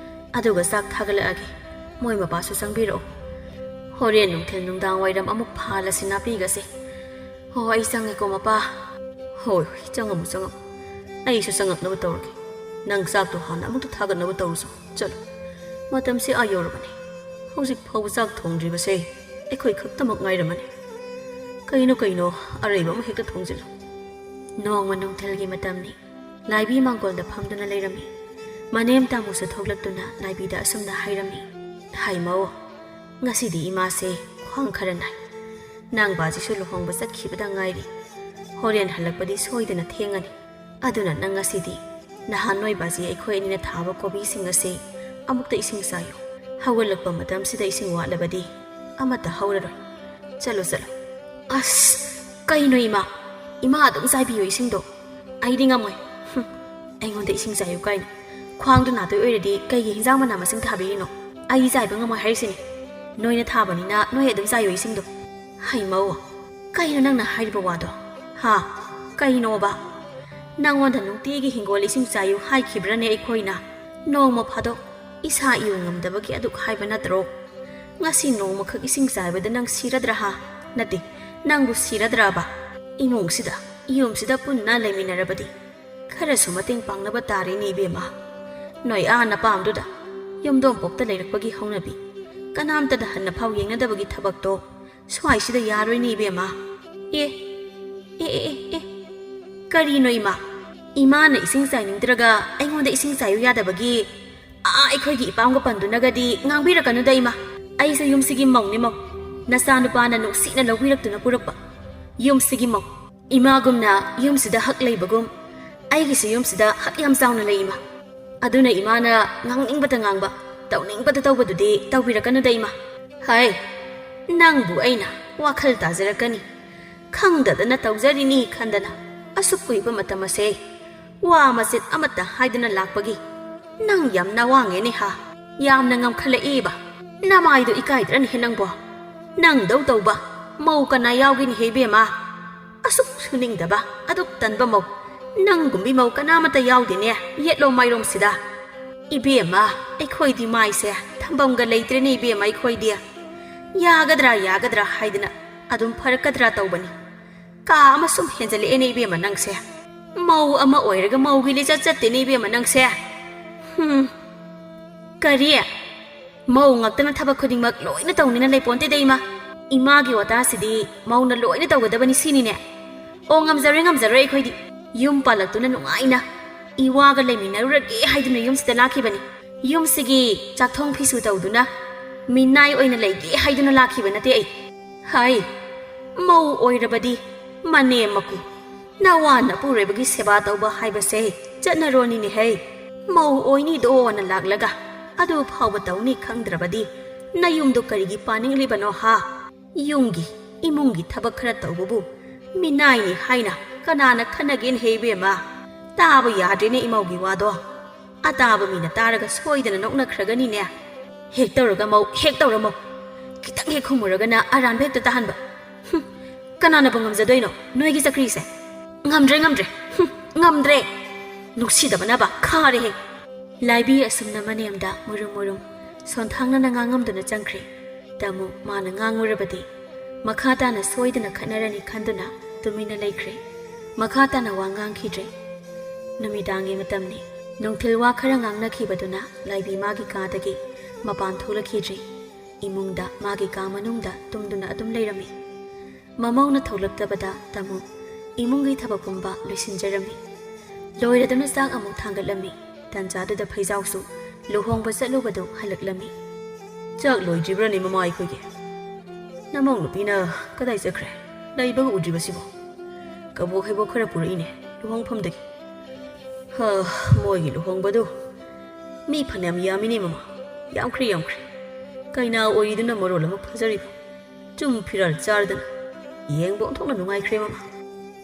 ꯑꯗꯨꯒ ꯆꯥꯛ ꯊꯥꯒꯠꯂꯛꯑꯒꯦ꯫ ꯃꯣꯏ ꯃꯄꯥꯁꯨ ꯆꯪꯕꯤꯔꯛꯑꯣ꯫ ꯍꯣꯔꯦꯟ ꯅꯨꯡꯊꯤꯜ ꯅꯨꯡꯗꯥꯡ ꯋꯥꯏꯔꯝ ꯑꯃꯨꯛ ꯐꯥꯜꯂꯁꯤ ꯅꯥꯄꯤꯒꯁꯦ꯫ ꯍꯣ, ꯑꯩ ꯆꯪꯉꯦꯀꯣ ꯃꯄꯥ꯫ ꯍꯣꯏ, ꯍꯣꯏ, ꯆꯪꯉꯝꯃꯨ, ꯆꯪꯉꯝꯃꯨ꯫ ꯑꯩꯁꯨ ꯆꯪꯉꯛꯅꯕ ꯇꯧꯔꯒꯦ꯫ ꯅꯪ ꯆꯥꯛꯇꯣ ꯍꯥꯟꯅ ꯑꯃꯨꯛꯇ ꯊꯥꯒꯠꯅꯕ ꯇꯧꯔꯨꯆꯣ꯫ ꯆꯠꯂꯣ꯫ ꯃꯇꯝꯁꯦ ꯑꯥ ꯌꯧꯔꯕꯅꯤ꯫ ꯍꯧꯖꯤꯛ ꯐꯥꯎꯕ ꯆꯥꯛ ꯊꯣꯡꯗ꯭ꯔꯤꯕꯁꯦ ꯑꯩꯈꯣꯏ ꯈꯛꯇꯃꯛ ꯉꯥꯏꯔꯝꯃꯅꯤ꯫ ꯀꯩꯅꯣ ꯀꯩꯅꯣ, ꯑꯔꯩꯕ ꯑꯃ ꯍꯦꯛꯇ ꯊꯣꯡꯖꯤꯜꯂꯨ꯫ ꯅꯣꯡꯃ ꯅꯨꯡꯊꯤꯜꯒꯤ ꯃꯇꯝꯅꯤ꯫ ꯂꯥꯏꯕꯤ ꯃꯥꯡꯒꯣꯜꯗ ꯐꯝꯗꯨꯅ ꯂꯩꯔꯝꯃꯤ꯫ ꯃꯅꯦꯝ ꯇꯥꯃꯨꯁꯨ ꯊꯣꯛꯂꯛꯇꯨꯅ ꯂꯥꯏꯕꯤꯗ ꯑꯁꯨꯝꯅ ꯍꯥꯏꯔꯝꯃꯤ, "ꯍꯥꯏꯃꯧ, ꯉꯁꯤꯗꯤ ꯏꯃꯥꯁꯦ ꯈ꯭ꯋꯥꯡ ꯈꯔ ꯅꯥꯏ꯫ ꯅꯥꯡꯕꯥꯁꯤꯁꯨ ꯂꯨꯍꯣꯡꯕ ꯆꯠꯈꯤꯕꯗ ꯉꯥꯏꯔꯤ꯫ ꯍꯣꯔꯦꯟ ꯍꯜꯂꯛꯄꯗꯤ ꯁꯣꯏꯗꯅ ꯊꯦꯡꯉꯅꯤ꯫ ꯑꯗꯨꯅ ꯅꯪ ꯉꯁꯤꯗꯤ ꯅꯍꯥꯟ ꯅꯣꯏ ꯕꯥꯖꯤ ꯑꯩꯈꯣꯏ ꯑꯅꯤꯅ ꯊꯥꯕ ꯀꯣꯕꯤꯁꯤꯡ ꯑꯁꯤ ꯑꯃꯨꯛꯇ ꯏꯁꯤꯡ ꯆꯥꯏꯌꯨ꯫ ꯍꯧꯒꯠꯂꯛꯄ ꯃꯇꯝꯁꯤꯗ ꯏꯁꯤꯡ ꯋꯥꯠꯂꯕꯗꯤ ꯑꯃꯠꯇ ꯍꯧꯔꯔꯣꯏ꯫ ꯆꯠꯂꯣ, ꯆꯠꯂꯣ꯫" "ꯑꯁ, ꯀꯩꯅꯣ ꯏꯃꯥ? ꯏꯃꯥ ꯑꯗꯨꯝ ꯆꯥꯏꯕꯤꯌꯣ ꯏꯁꯤꯡꯗꯣ꯫ ꯑꯩꯗꯤ ꯉꯝꯃꯣꯏ꯫ ꯍꯨꯝ, ꯑꯩꯉꯣꯟꯗ ꯏꯁꯤꯡ ꯆꯥꯏꯌꯨ ꯀꯥꯏꯅ꯫ ꯈ꯭ꯋꯥꯡꯗꯣ ꯅꯥꯗꯣꯏ ꯑꯣꯏꯔꯗꯤ ꯀꯩꯒꯤ ꯍꯤꯟꯖꯥꯡ ꯃꯅꯥ ꯃꯁꯤꯡ ꯊꯥꯕꯤꯔꯤꯅꯣ? ꯑꯩ ꯆꯥꯏꯕ ꯉꯝꯃꯣꯏ ꯍꯥꯏꯔꯤꯁꯤꯅꯤ꯫ ꯅꯣꯏꯅ ꯊꯥꯕꯅꯤꯅ ꯅꯣꯏ ꯑꯗꯨꯝ ꯆꯥꯏꯌꯣ ꯏꯁꯤꯡꯗꯣ꯫" "ꯍꯩꯃꯧ, ꯀꯩꯅꯣ ꯅꯪꯅ ꯍꯥꯏꯔꯤꯕ ꯋꯥꯗꯣ? ꯍꯥ? ꯀꯩꯅꯣꯕ? ꯅꯪꯉꯣꯟꯗ ꯅꯨꯡꯇꯤꯒꯤ ꯍꯤꯡꯒꯣꯜ ꯏꯁꯤꯡ ꯆꯥꯏꯌꯨ ꯍꯥꯏꯈꯤꯕ꯭ꯔꯅꯦ ꯑꯩꯈꯣꯏꯅ? ꯅꯣꯡꯃ ꯐꯥꯗꯣꯛ ꯏꯁꯥ ꯏꯌꯨ ꯉꯝꯗꯕꯒꯤ ꯑꯗꯨꯛ ꯍꯥꯏꯕ ꯅꯠꯇ꯭ꯔꯣ? ꯉꯁꯤ ꯅꯣꯡꯃꯈꯛ ꯏꯁꯤꯡ ꯆꯥꯏꯕꯗ ꯅꯪ ꯁꯤꯔꯗ꯭ꯔꯥ ꯍꯥ? ꯅꯠꯇꯦ, ꯅꯪꯕꯨ ꯁꯤꯔꯗ꯭ꯔꯥꯕ? ꯏꯃꯨꯡꯁꯤꯗ, ꯌꯨꯝꯁꯤꯗ ꯄꯨꯟꯅ ꯂꯩꯃꯤꯟꯅꯔꯕꯗꯤ ꯈꯔꯁꯨ ꯃꯇꯦꯡ ꯄꯥꯡꯅꯕ ꯇꯥꯔꯦꯅꯦ ꯏꯕꯦꯝꯃ꯫ ꯅꯣꯏ ꯑꯥ ꯅꯄꯥꯝꯗꯨꯗ ꯌꯨꯝꯗꯣꯡꯄꯣꯛꯇ ꯂꯩꯔꯛꯄꯒꯤ ꯍꯧꯅꯕꯤ, ꯀꯅꯥꯝꯇꯗ ꯍꯟꯅ ꯐꯥꯎ ꯌꯦꯡꯅꯗꯕꯒꯤ ꯊꯕꯛꯇꯣ ꯁ꯭ꯋꯥꯏꯁꯤꯗ ꯌꯥꯔꯣꯏꯅꯦ ꯏꯕꯦꯝꯃ꯫ ꯑꯦ, ꯑꯦ, ꯑꯦ, ꯑꯦ, ꯑꯦ꯫ ꯀꯔꯤꯅꯣ ꯏꯃꯥ? ꯏꯃꯥꯅ ꯏꯁꯤꯡ ꯆꯥꯏꯅꯤꯡꯗ꯭ꯔꯒ ꯑꯩꯉꯣꯟꯗ ꯏꯁꯤꯡ ꯆꯥꯏꯌꯨ ꯌꯥꯗꯕꯒꯤ ꯑꯥ ꯑꯩꯈꯣꯏꯒꯤ ꯏꯄꯥꯝꯒ ꯄꯟꯗꯨꯅꯒꯗꯤ ꯉꯥꯡꯕꯤꯔꯛꯀꯅꯨꯗ ꯏꯃꯥ꯫ ꯑꯩꯁꯨ ꯌꯨꯝꯁꯤꯒꯤ ꯃꯧꯅꯤ ꯃꯧ꯫ ꯅꯆꯥꯅꯨꯄꯥꯅ ꯅꯨꯡꯁꯤꯅ ꯂꯧꯕꯤꯔꯛꯇꯨꯅ ꯄꯨꯔꯛꯄ ꯌꯨꯝꯁꯤꯒꯤ ꯃꯧ꯫ ꯏꯃꯥꯒꯨꯝꯅ ꯌꯨꯝꯁꯤꯗ ꯍꯛ ꯂꯩꯕꯒꯨꯝ ꯑꯩꯒꯤꯁꯨ ꯌꯨꯝꯁꯤꯗ ꯍꯛ ꯌꯥꯝ ꯆꯥꯎꯅ ꯂꯩ ꯏꯃꯥ꯫ ꯑꯗꯨꯅ ꯏꯃꯥꯅ ꯉꯥꯡꯅꯤꯡꯕꯇ ꯉꯥꯡꯕ, ꯇꯧꯅꯤꯡꯕꯇ ꯇꯧꯕꯗꯨꯗꯤ ꯇꯧꯕꯤꯔꯛꯀꯅꯨꯗ ꯏꯃꯥ꯫ ꯍꯥꯏ, ꯅꯪꯕꯨ ꯑꯩꯅ ꯋꯥꯈꯜ ꯇꯥꯖꯔꯛꯀꯅꯤ ꯈꯪꯗꯗꯅ ꯇꯧꯖꯔꯤꯅꯤ ꯈꯟꯗꯅ ꯑꯁꯨꯛ ꯀꯨꯏꯕ ꯃꯇꯝ ꯑꯁꯦ ꯋꯥ ꯃꯆꯦꯠ ꯑꯃꯠꯇ ꯍꯥꯏꯗꯅ ꯂꯥꯛꯄꯒꯤ ꯅꯪ ꯌꯥꯝ ꯅꯋꯥꯡꯉꯦꯅꯦ ꯍꯥ? ꯌꯥꯝꯅ ꯉꯝꯈꯠꯂꯛꯏꯕ꯫ ꯅꯃꯥꯏꯗꯣ ꯏꯀꯥꯏꯗ꯭ꯔꯅꯦꯍꯦ ꯅꯪꯕꯣ? ꯅꯪꯗꯧ ꯇꯧꯕ ꯃꯧ ꯀꯅꯥ ꯌꯥꯎꯒꯦꯅꯦꯍꯦ ꯏꯕꯦꯝꯃ? ꯑꯁꯨꯛ ꯁꯨꯅꯤꯡꯗꯕ, ꯑꯗꯨꯛ ꯇꯟꯕ ꯃꯧ, ꯅꯪꯒꯨꯝꯕꯤ ꯃꯧ ꯀꯅꯥꯃꯠꯇ ꯌꯥꯎꯗꯦꯅꯦ ꯌꯦꯠꯂꯣꯝ ꯃꯥꯏꯔꯣꯝꯁꯤꯗ꯫ ꯏꯕꯦꯝꯃ, ꯑꯩꯈꯣꯏꯗꯤ ꯃꯥꯏꯁꯦ ꯊꯝꯐꯝꯒ ꯂꯩꯇ꯭ꯔꯦꯅꯦ ꯏꯕꯦꯝꯃ ꯑꯩꯈꯣꯏꯗꯤ꯫ ꯌꯥꯒꯗ꯭ꯔꯥ ꯌꯥꯒꯗ꯭ꯔꯥ ꯍꯥꯏꯗꯅ ꯑꯗꯨꯝ ꯐꯔꯛꯀꯗ꯭ꯔꯥ ꯇꯧꯕꯅꯤ꯫ ꯀꯥ ꯑꯃ ꯁꯨꯝ ꯍꯦꯟꯖꯜꯂꯛꯑꯦꯅꯦ ꯏꯕꯦꯝꯃ ꯅꯪꯁꯦ꯫ ꯃꯧ ꯑꯃ ꯑꯣꯏꯔꯒ ꯃꯧꯒꯤ ꯂꯤꯆꯠ ꯆꯠꯇꯦꯅꯦ ꯏꯕꯦꯝꯃ ꯅꯪꯁꯦ꯫ ꯍꯨꯝ꯫ ꯀꯔꯤ? ꯃꯧ ꯉꯥꯛꯇꯅ ꯊꯕꯛ ꯈꯨꯗꯤꯡꯃꯛ ꯂꯣꯏꯅ ꯇꯧꯅꯤꯅ ꯂꯩꯄꯣꯟꯇꯦꯗ ꯏꯃꯥ꯫ ꯏꯃꯥꯒꯤ ꯋꯥꯇꯥꯁꯤꯗꯤ ꯃꯧꯅ ꯂꯣꯏꯅ ꯇꯧꯒꯗꯕꯅꯤ ꯁꯤꯅꯤꯅꯦ꯫ ꯑꯣ, ꯉꯝꯖꯔꯣꯏ, ꯉꯝꯖꯔꯣꯏ ꯑꯩꯈꯣꯏꯗꯤ꯫ ꯌꯨꯝ ꯄꯥꯜꯂꯛꯇꯨꯅ ꯅꯨꯡꯉꯥꯏꯅ ꯏꯋꯥꯒ ꯂꯩꯃꯤꯟꯅꯔꯨꯔꯒꯦ ꯍꯥꯏꯗꯨꯅ ꯌꯨꯝꯁꯤꯗ ꯂꯥꯛꯈꯤꯕꯅꯤ꯫ ꯌꯨꯝꯁꯤꯒꯤ ꯆꯥꯛꯊꯣꯡ ꯐꯤꯁꯨ ꯇꯧꯗꯨꯅ ꯃꯤꯅꯥꯏ ꯑꯣꯏꯅ ꯂꯩꯒꯦ ꯍꯥꯏꯗꯨꯅ ꯂꯥꯛꯈꯤꯕ ꯅꯠꯇꯦ ꯑꯩ꯫ ꯍꯥꯏ, ꯃꯧ ꯑꯣꯏꯔꯕꯗꯤ ꯃꯅꯦꯝ ꯃꯀꯨ, ꯅꯋꯥ ꯅꯄꯨꯔꯣꯏꯕꯒꯤ ꯁꯦꯕꯥ ꯇꯧꯕ ꯍꯥꯏꯕꯁꯦ ꯆꯠꯅꯔꯣꯅꯤꯅꯦꯍꯦ꯫ ꯃꯧ ꯑꯣꯏꯅꯤꯗꯣꯅ ꯂꯥꯛꯂꯒ ꯑꯗꯨ ꯐꯥꯎꯕ ꯇꯧꯅꯤ ꯈꯪꯗ꯭ꯔꯕꯗꯤ ꯅꯌꯨꯝꯗꯣ ꯀꯔꯤꯒꯤ ꯄꯥꯅꯤꯡꯂꯤꯕꯅꯣ ꯍꯥ? ꯌꯨꯝꯒꯤ, ꯏꯃꯨꯡꯒꯤ ꯊꯕꯛ ꯈꯔ ꯇꯧꯕꯕꯨ ꯃꯤꯅꯥꯏꯅꯤ ꯍꯥꯏꯅ ꯀꯅꯥꯅ ꯈꯟꯅꯒꯦꯅꯦꯍꯦ ꯏꯕꯦꯝꯃ? ꯇꯥꯕ ꯌꯥꯗ꯭ꯔꯦꯅꯦ ꯏꯃꯧꯒꯤ ꯋꯥꯗꯣ꯫ ꯑꯇꯥꯕ ꯃꯤꯅ ꯇꯥꯔꯒ ꯁꯣꯏꯗꯅ ꯅꯣꯛꯅꯈ꯭ꯔꯒꯅꯤꯅꯦ꯫ ꯍꯦꯛ ꯇꯧꯔꯒ ꯃꯧ, ꯍꯦꯛ ꯇꯧꯔ ꯃꯧ꯫ ꯈꯤꯇꯪ ꯍꯦꯛ ꯈꯨꯝꯃꯨꯔꯒꯅ ꯑꯔꯥꯟꯕ ꯍꯦꯛꯇ ꯇꯥꯍꯟꯕ꯫ ꯍꯨꯝ, ꯀꯅꯥꯅꯕꯨ ꯉꯝꯖꯗꯣꯏꯅꯣ ꯅꯣꯏꯒꯤ ꯆꯀ꯭ꯔꯤꯁꯦ? ꯉꯝꯗ꯭ꯔꯦ, ꯉꯝꯗ꯭ꯔꯦ꯫ ꯍꯨꯝ, ꯉꯝꯗ꯭ꯔꯦ꯫ ꯅꯨꯡꯁꯤꯗꯕꯅꯕ ꯈꯥꯔꯦꯍꯦ꯫ ꯂꯥꯏꯕꯤ ꯑꯁꯨꯝꯅ ꯃꯅꯦꯝꯗ ꯃꯨꯔꯨꯝ ꯃꯨꯔꯨꯝ ꯁꯣꯟꯊꯥꯡꯅꯅ ꯉꯥꯡꯉꯝꯗꯨꯅ ꯆꯪꯈ꯭ꯔꯦ꯫ ꯇꯥꯃꯣ ꯃꯥꯅ ꯉꯥꯡꯉꯨꯔꯕꯗꯤ ꯃꯈꯥ ꯇꯥꯅ ꯁꯣꯏꯗꯅ ꯈꯠꯅꯔꯅꯤ ꯈꯟꯗꯨꯅ ꯇꯨꯃꯤꯟꯅ ꯂꯩꯈ꯭ꯔꯦ꯫ ꯃꯈꯥ ꯇꯥꯅ ꯋꯥ ꯉꯥꯡꯈꯤꯗ꯭ꯔꯦ꯫ ꯅꯨꯃꯤꯗꯥꯡꯒꯤ ꯃꯇꯝꯅꯤ꯫ ꯅꯨꯡꯊꯤꯜ ꯋꯥ ꯈꯔ ꯉꯥꯡꯅꯈꯤꯕꯗꯨꯅ ꯂꯥꯏꯕꯤ ꯃꯥꯒꯤ ꯀꯥꯗꯒꯤ ꯃꯄꯥꯟ ꯊꯣꯛꯂꯛꯈꯤꯗ꯭ꯔꯦ꯫ ꯏꯃꯨꯡꯗ ꯃꯥꯒꯤ ꯀꯥ ꯃꯅꯨꯡꯗ ꯇꯨꯝꯗꯨꯅ ꯑꯗꯨꯝ ꯂꯩꯔꯝꯃꯤ꯫ ꯃꯃꯧꯅ ꯊꯣꯛꯂꯛꯇꯕꯗ ꯇꯥꯃꯣ ꯏꯃꯨꯡꯒꯤ ꯊꯕꯛ ꯄꯨꯝꯕ ꯂꯣꯏꯁꯤꯟꯖꯔꯝꯃꯤ꯫ ꯂꯣꯏꯔꯗꯨꯅ ꯆꯥꯛ ꯑꯃꯨꯛ ꯊꯥꯡꯒꯠꯂꯝꯃꯤ꯫ ꯇꯟꯖꯥꯗꯨꯗ ꯐꯩꯖꯥꯎꯁꯨ ꯂꯨꯍꯣꯡꯕ ꯆꯠꯂꯨꯕꯗꯨ ꯍꯜꯂꯛꯂꯝꯃꯤ꯫ ꯆꯥꯛ ꯂꯣꯏꯗ꯭ꯔꯤꯕ꯭ꯔꯅꯦ ꯃꯃꯥ ꯑꯩꯈꯣꯏꯒꯤ? ꯅꯃꯧ ꯅꯨꯄꯤꯅ ꯀꯗꯥꯏ ꯆꯠꯈ꯭ꯔꯦ? ꯂꯩꯕꯒ ꯎꯗ꯭ꯔꯤꯕꯁꯤꯕꯣ? ꯀꯕꯣꯛ ꯍꯩꯕꯣꯛ ꯈꯔ ꯄꯨꯔꯛꯏꯅꯦ ꯂꯨꯍꯣꯡꯐꯝꯗꯒꯤ꯫ ꯍ, ꯃꯣꯏꯒꯤ ꯂꯨꯍꯣꯡꯕꯗꯨ ꯃꯤ ꯐꯅꯌꯥꯝ ꯌꯥꯝꯃꯤꯅꯦ ꯃꯃꯥ꯫ ꯌꯥꯝꯈ꯭ꯔꯦ, ꯌꯥꯝꯈ꯭ꯔꯦ꯫ ꯀꯩꯅꯥ ꯑꯣꯏꯔꯤꯗꯨꯅ ꯃꯔꯣꯜ ꯑꯃ ꯐꯖꯔꯤꯕ꯫ ꯆꯨꯝ ꯐꯤꯔꯥꯜ ꯆꯥꯔꯗꯅ ꯌꯦꯡꯕ ꯑꯣꯟꯊꯣꯛꯅ ꯅꯨꯡꯉꯥꯏꯈ꯭ꯔꯦ ꯃꯃꯥ꯫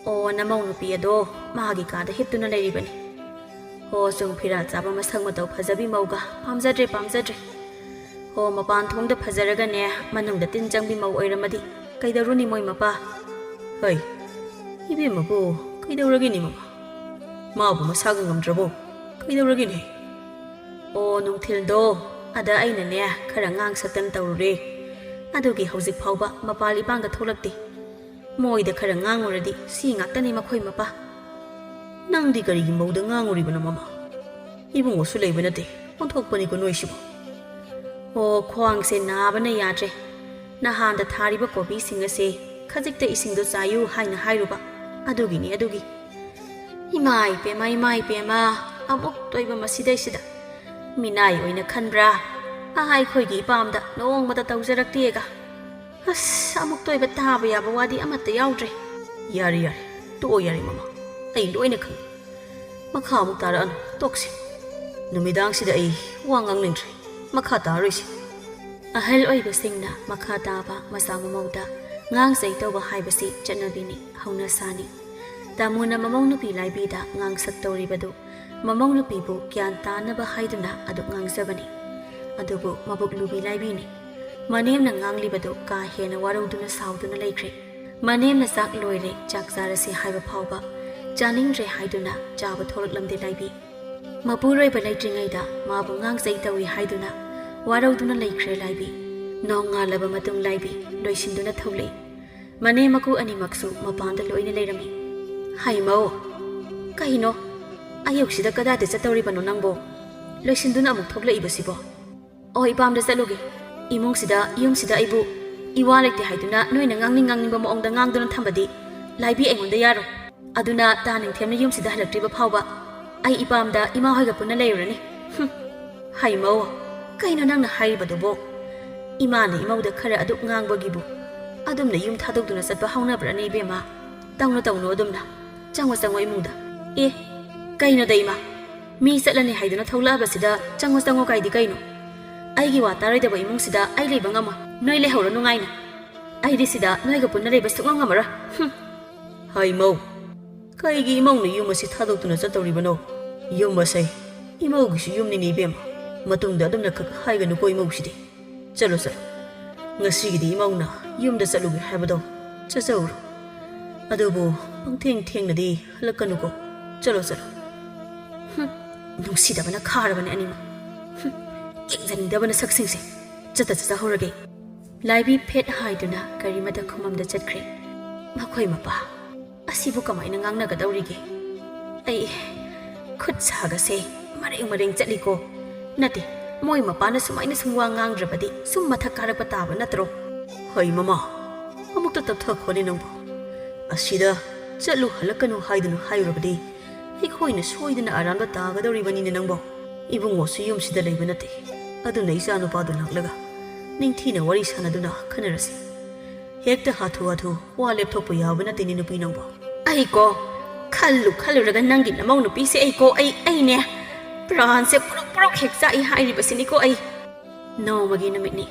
ꯑꯣ, ꯅꯃꯧ ꯅꯨꯄꯤ ꯑꯗꯣ ꯃꯥꯒꯤ ꯀꯥꯗ ꯍꯤꯞꯇꯨꯅ ꯂꯩꯔꯤꯕꯅꯤ꯫ ꯑꯣ, ꯆꯨꯝ ꯐꯤꯔꯥꯜ ꯆꯥꯕ ꯃꯁꯛ ꯃꯇꯧ ꯐꯖꯕꯤ ꯃꯧꯒ ꯄꯥꯝꯖꯗ꯭ꯔꯦ, ꯄꯥꯝꯖꯗ꯭ꯔꯦ꯫ ꯑꯣ, ꯃꯄꯥꯟ ꯊꯣꯡꯗ ꯐꯖꯔꯒꯅꯦ ꯃꯅꯨꯡꯗ ꯇꯤꯟ ꯆꯪꯕꯤ ꯃꯧ ꯑꯣꯏꯔꯝꯃꯗꯤ ꯀꯩꯗꯧꯔꯨꯅꯤ ꯃꯣꯏ ꯃꯄꯥ? ꯍꯩ, ꯏꯕꯦꯝꯃꯕꯨ ꯀꯩꯗꯧꯔꯒꯦꯅꯦ ꯃꯃꯥ? ꯃꯥꯕꯨ ꯃꯁꯥꯒ ꯉꯝꯗ꯭ꯔꯕꯣ? ꯀꯩꯗꯧꯔꯒꯦꯅꯦ? ꯑꯣ, ꯅꯨꯡꯊꯤꯜꯗꯣ ꯑꯗ ꯑꯩꯅꯅꯦ ꯈꯔ ꯉꯥꯡ ꯁꯛꯇꯅ ꯇꯧꯔꯨꯔꯦ꯫ ꯑꯗꯨꯒꯤ ꯍꯧꯖꯤꯛ ꯐꯥꯎꯕ ꯃꯄꯥꯜ ꯏꯄꯥꯟꯒ ꯊꯣꯛꯂꯛꯇꯦ꯫ ꯃꯣꯏꯗ ꯈꯔ ꯉꯥꯡꯉꯨꯔꯗꯤ ꯁꯤ ꯉꯥꯛꯇꯅꯤ ꯃꯈꯣꯏ ꯃꯄꯥ꯫ ꯅꯪꯗꯤ ꯀꯔꯤꯒꯤ ꯃꯧꯗ ꯉꯥꯡꯉꯨꯔꯤꯕꯅꯣ, ꯃꯃꯥ? ꯏꯕꯨꯡꯉꯣꯁꯨ ꯂꯩꯕ ꯅꯠꯇꯦ, ꯑꯣꯟꯊꯣꯛꯄꯅꯤꯀꯣ ꯅꯣꯏꯁꯤꯕꯨ꯫ ꯑꯣ, ꯈ꯭ꯋꯥꯡꯁꯦ ꯅꯥꯕꯅ ꯌꯥꯗ꯭ꯔꯦ꯫ ꯅꯍꯥꯟꯗ ꯊꯥꯔꯤꯕ ꯀꯣꯕꯤꯁꯤꯡ ꯑꯁꯦ ꯈꯖꯤꯛꯇ ꯏꯁꯤꯡꯗꯣ ꯆꯥꯏꯌꯨ ꯍꯥꯏꯅ ꯍꯥꯏꯔꯨꯕ꯫ ꯑꯗꯨꯒꯤꯅꯤ, ꯑꯗꯨꯒꯤ꯫ ꯏꯃꯥ ꯏꯄꯦꯝꯃ, ꯏꯃꯥ ꯏꯄꯦꯝꯃ, ꯑꯃꯨꯛ ꯇꯣꯏꯕ ꯃꯁꯤꯗꯩꯁꯤꯗ꯫ ꯃꯤꯅꯥꯏ ꯑꯣꯏꯅ ꯈꯟꯕ꯭ꯔꯥ? ꯑꯥ, ꯑꯩꯈꯣꯏꯒꯤ ꯏꯄꯥꯝꯗ ꯅꯣꯡꯃꯇ ꯇꯧꯖꯔꯛꯇꯦꯒ꯫ ꯑꯁ, ꯑꯃꯨꯛ ꯇꯣꯏꯕ ꯇꯥꯕ ꯌꯥꯕ ꯋꯥꯗꯤ ꯑꯃꯠꯇ ꯌꯥꯎꯗ꯭ꯔꯦ꯫ ꯌꯥꯔꯦ, ꯌꯥꯔꯦ, ꯇꯣꯛꯑꯣ, ꯌꯥꯔꯦ, ꯃꯃꯥ꯫ ꯑꯩ ꯂꯣꯏꯅ ꯈꯪꯉꯤ꯫ ꯃꯈꯥ ꯑꯃꯨꯛ ꯇꯥꯔꯛꯑꯅꯨ, ꯇꯣꯛꯁꯤ꯫ ꯅꯨꯃꯤꯗꯥꯡꯁꯤꯗ ꯑꯩ ꯋꯥ ꯉꯥꯡꯅꯤꯡꯗ꯭ꯔꯦ꯫ ꯃꯈꯥ ꯇꯥꯔꯣꯏꯁꯤ꯫ ꯑꯍꯜ ꯑꯣꯏꯕꯁꯤꯡꯅ ꯃꯈꯥ ꯇꯥꯕ ꯃꯆꯥ ꯃꯃꯧꯗ ꯉꯥꯡꯖꯩ ꯇꯧꯕ ꯍꯥꯏꯕꯁꯤ ꯆꯠꯅꯕꯤꯅꯤ, ꯍꯧꯅꯁꯥꯅꯤ꯫ ꯇꯥꯃꯣꯅ ꯃꯃꯧ ꯅꯨꯄꯤ ꯂꯥꯏꯕꯤꯗ ꯉꯥꯡꯁꯛ ꯇꯧꯔꯤꯕꯗꯨ ꯃꯃꯧ ꯅꯨꯄꯤꯕꯨ ꯒ꯭ꯌꯥꯟ ꯇꯥꯅꯕ ꯍꯥꯏꯗꯨꯅ ꯑꯗꯨꯛ ꯉꯥꯡꯖꯕꯅꯤ꯫ ꯑꯗꯨꯕꯨ ꯃꯕꯨꯛ ꯂꯨꯕꯤ ꯂꯥꯏꯕꯤꯅꯤ꯫ ꯃꯅꯦꯝꯅ ꯉꯥꯡꯂꯤꯕꯗꯨ ꯀꯥ ꯍꯦꯟꯅ ꯋꯥꯔꯧꯗꯨꯅ ꯁꯥꯎꯗꯨꯅ ꯂꯩꯈ꯭ꯔꯦ꯫ ꯃꯅꯦꯝꯅ ꯆꯥꯛ ꯂꯣꯏꯔꯦ, ꯆꯥꯛ ꯆꯥꯔꯁꯤ ꯍꯥꯏꯕ ꯐꯥꯎꯕ ꯆꯥꯅꯤꯡꯗ꯭ꯔꯦ ꯍꯥꯏꯗꯨꯅ ꯆꯥꯕ ꯊꯣꯛꯂꯛꯂꯝꯗꯦ ꯂꯥꯏꯕꯤ꯫ ꯃꯄꯨꯔꯣꯏꯕ ꯂꯩꯇ꯭ꯔꯤꯉꯩꯗ ꯃꯥꯕꯨ ꯉꯥꯡꯖꯩ ꯇꯧꯏ ꯍꯥꯏꯗꯨꯅ ꯋꯥꯔꯧꯗꯨꯅ ꯂꯩꯈ꯭ꯔꯦ ꯂꯥꯏꯕꯤ꯫ ꯅꯣꯡꯉꯥꯜꯂꯕ ꯃꯇꯨꯡ ꯂꯥꯏꯕꯤ ꯂꯣꯏꯁꯤꯟꯗꯨꯅ ꯊꯣꯛꯂꯛꯏ꯫ ꯃꯅꯦꯝ ꯃꯀꯨ ꯑꯅꯤꯃꯛꯁꯨ ꯃꯄꯥꯟꯗ ꯂꯣꯏꯅ ꯂꯩꯔꯝꯃꯤ꯫ ꯍꯩꯃꯧ! ꯀꯩꯅꯣ? ꯑꯌꯨꯛꯁꯤꯗ ꯀꯗꯥꯏꯗ ꯆꯠꯇꯧꯔꯤꯕꯅꯣ ꯅꯪꯕꯣ? ꯂꯣꯏꯁꯤꯟꯗꯨꯅ ꯑꯃꯨꯛ ꯊꯣꯛꯂꯛꯏꯕꯁꯤꯕꯣ? ꯑꯣ, ꯏꯄꯥꯝꯗ ꯆꯠꯂꯨꯒꯦ꯫ ꯏꯃꯨꯡꯁꯤꯗ, ꯌꯨꯝꯁꯤꯗ ꯑꯩꯕꯨ ꯏꯋꯥ ꯂꯩꯇꯦ ꯍꯥꯏꯗꯨꯅ ꯅꯣꯏꯅ ꯉꯥꯡꯅꯤꯡ ꯉꯥꯡꯅꯤꯡꯕ ꯃꯑꯣꯡꯗ ꯉꯥꯡꯗꯨꯅ ꯊꯝꯕꯗꯤ ꯂꯥꯏꯕꯤ ꯑꯩꯉꯣꯟꯗ ꯌꯥꯔꯣꯏ꯫ ꯑꯗꯨꯅ ꯇꯥ ꯅꯤꯡꯊꯦꯝꯅ ꯌꯨꯝꯁꯤꯗ ꯍꯜꯂꯛꯇ꯭ꯔꯤꯕ ꯐꯥꯎꯕ ꯑꯩ ꯏꯄꯥꯝꯗ ꯏꯃꯥ ꯍꯣꯏꯒ ꯄꯨꯟꯅ ꯂꯩꯔꯨꯔꯅꯤ꯫ ꯍꯨꯝ, ꯍꯩꯃꯧ, ꯀꯩꯅꯣ ꯅꯪꯅ ꯍꯥꯏꯔꯤꯕꯗꯨꯕꯣ? ꯏꯃꯥꯅ ꯏꯃꯧꯗ ꯈꯔ ꯑꯗꯨꯛ ꯉꯥꯡꯕꯒꯤꯕꯨ ꯑꯗꯨꯝꯅ ꯌꯨꯝ ꯊꯥꯗꯣꯛꯇꯨꯅ ꯆꯠꯄ ꯍꯧꯅꯕ꯭ꯔꯅꯦ ꯏꯕꯦꯝꯃ? ꯇꯧꯅꯨ, ꯇꯧꯅꯨ ꯑꯗꯨꯝꯅ꯫ ꯆꯪꯉꯣ, ꯆꯪꯉꯣ ꯏꯃꯨꯡꯗ꯫ ꯑꯦ, ꯀꯩꯅꯣꯗ ꯏꯃꯥ? ꯃꯤ ꯆꯠꯂꯅꯤ ꯍꯥꯏꯗꯨꯅ ꯊꯣꯛꯂꯛꯑꯕꯁꯤꯗ ꯆꯪꯉꯣ, ꯆꯪꯉꯣ ꯀꯥꯏꯗꯤ ꯀꯩꯅꯣ? ꯑꯩꯒꯤ ꯋꯥ ꯇꯥꯔꯣꯏꯗꯕ ꯏꯃꯨꯡꯁꯤꯗ ꯑꯩ ꯂꯩꯕ ꯉꯝꯃꯣꯏ꯫ ꯅꯣꯏ ꯂꯩꯍꯧꯔꯣ ꯅꯨꯡꯉꯥꯏꯅ꯫ ꯑꯩꯗꯤ ꯁꯤꯗ ꯅꯣꯏꯒ ꯄꯨꯟꯅ ꯂꯩꯕ ꯁꯨꯛꯉꯝ ꯉꯝꯃꯔꯣꯏ꯫ ꯍꯨꯝ꯫ ꯍꯩꯃꯧ! ꯀꯩꯒꯤ ꯏꯃꯧꯅ ꯌꯨꯝ ꯑꯁꯤ ꯊꯥꯗꯣꯛꯇꯨꯅ ꯆꯠꯇꯧꯔꯤꯕꯅꯣ? ꯌꯨꯝ ꯑꯁꯦ ꯏꯃꯧꯒꯤꯁꯨ ꯌꯨꯝꯅꯤꯅꯦ ꯏꯕꯦꯝꯃ꯫ ꯃꯇꯨꯡꯗ ꯑꯗꯨꯝꯅ ꯈꯛ ꯍꯥꯏꯒꯅꯨꯀꯣ ꯏꯃꯧꯁꯤꯗꯤ꯫ ꯆꯠꯂꯣ, ꯆꯠꯂꯣ꯫ ꯉꯁꯤꯒꯤꯗꯤ ꯏꯃꯧꯅ ꯌꯨꯝꯗ ꯆꯠꯂꯨꯒꯦ ꯍꯥꯏꯕꯗꯣ ꯆꯠꯆꯧꯔꯣ꯫ ꯑꯗꯨꯕꯨ ꯄꯪꯊꯦꯡ ꯊꯦꯡꯅꯗꯤ ꯍꯜꯂꯛꯀꯅꯨꯀꯣ꯫ ꯆꯠꯂꯣ, ꯆꯠꯂꯣ꯫ ꯍꯨꯝ, ꯅꯨꯡꯁꯤꯗꯕꯅ ꯈꯥꯔꯕꯅꯦ ꯑꯅꯤꯃꯛ꯫ ꯍꯨꯝ, ꯌꯦꯡꯖꯅꯤꯡꯗꯕ ꯅꯁꯛꯁꯤꯡꯁꯦ꯫ ꯆꯠꯇ ꯆꯠꯆꯍꯧꯔꯒꯦ꯫ ꯂꯥꯏꯕꯤ ꯐꯦꯠ ꯍꯥꯏꯗꯨꯅ ꯀꯔꯤꯃꯇ ꯈꯨꯝꯃꯝꯗ ꯆꯠꯈ꯭ꯔꯦ꯫ ꯃꯈꯣꯏ ꯃꯄꯥ ꯑꯁꯤꯕꯨ ꯀꯃꯥꯏꯅ ꯉꯥꯡꯅꯒꯗꯧꯔꯤꯒꯦ? ꯑꯩ ꯈꯨꯠ ꯁꯥꯒꯁꯦ ꯃꯔꯦꯡ ꯃꯔꯦꯡ ꯆꯠꯂꯤꯀꯣ꯫ ꯅꯠꯇꯦ, ꯃꯣꯏ ꯃꯄꯥꯅ ꯁꯨꯃꯥꯏꯅ ꯁꯨꯝ ꯋꯥ ꯉꯥꯡꯗ꯭ꯔꯕꯗꯤ ꯁꯨꯝ ꯃꯊꯛ ꯀꯥꯔꯛꯄ ꯇꯥꯕ ꯅꯠꯇ꯭ꯔꯣ? ꯍꯩ ꯃꯃꯥ, ꯑꯃꯨꯛꯇ ꯇꯞꯊꯈꯣꯅꯦ ꯅꯪꯕꯣ꯫ ꯑꯁꯤꯗ ꯆꯠꯂꯨ ꯍꯜꯂꯛꯀꯅꯨ ꯍꯥꯏꯗꯨꯅ ꯍꯥꯏꯔꯨꯔꯕꯗꯤ ꯑꯩꯈꯣꯏꯅ ꯁꯣꯏꯗꯅ ꯑꯔꯥꯟꯕ ꯇꯥꯒꯗꯧꯔꯤꯕꯅꯤꯅꯦ ꯅꯪꯕꯣ꯫ ꯏꯕꯨꯡꯉꯣꯁꯨ ꯌꯨꯝꯁꯤꯗ ꯂꯩꯕ ꯅꯠꯇꯦ, ꯑꯗꯨꯅ ꯏꯆꯥ ꯅꯨꯄꯥꯗꯨ ꯂꯥꯛꯂꯒ ꯅꯤꯡꯊꯤꯅ ꯋꯥꯔꯤ ꯁꯥꯟꯅꯗꯨꯅ ꯈꯟꯅꯔꯁꯤ꯫ ꯍꯦꯛꯇ ꯍꯥꯊꯨ ꯍꯥꯊꯨ ꯋꯥ ꯂꯦꯞꯊꯣꯛꯄ ꯌꯥꯕ ꯅꯠꯇꯦꯅꯦ ꯅꯨꯄꯤ ꯅꯪꯕꯣ꯫ ꯑꯩꯀꯣ, ꯈꯜꯂꯨ ꯈꯜꯂꯨꯔꯒ ꯅꯪꯒꯤ ꯅꯃꯧ ꯅꯨꯄꯤꯁꯦ ꯑꯩꯀꯣ, ꯑꯩ, ꯑꯩꯅꯦ꯫ ꯄ꯭ꯔꯥꯟꯁꯦ ꯄꯨꯔꯨꯛ ꯄꯨꯔꯨꯛ ꯍꯦꯛ ꯆꯥꯛꯏ ꯍꯥꯏꯔꯤꯕꯁꯤꯅꯤꯀꯣ ꯑꯩ꯫ ꯅꯣꯡꯃꯒꯤ ꯅꯨꯃꯤꯠꯅꯤ꯫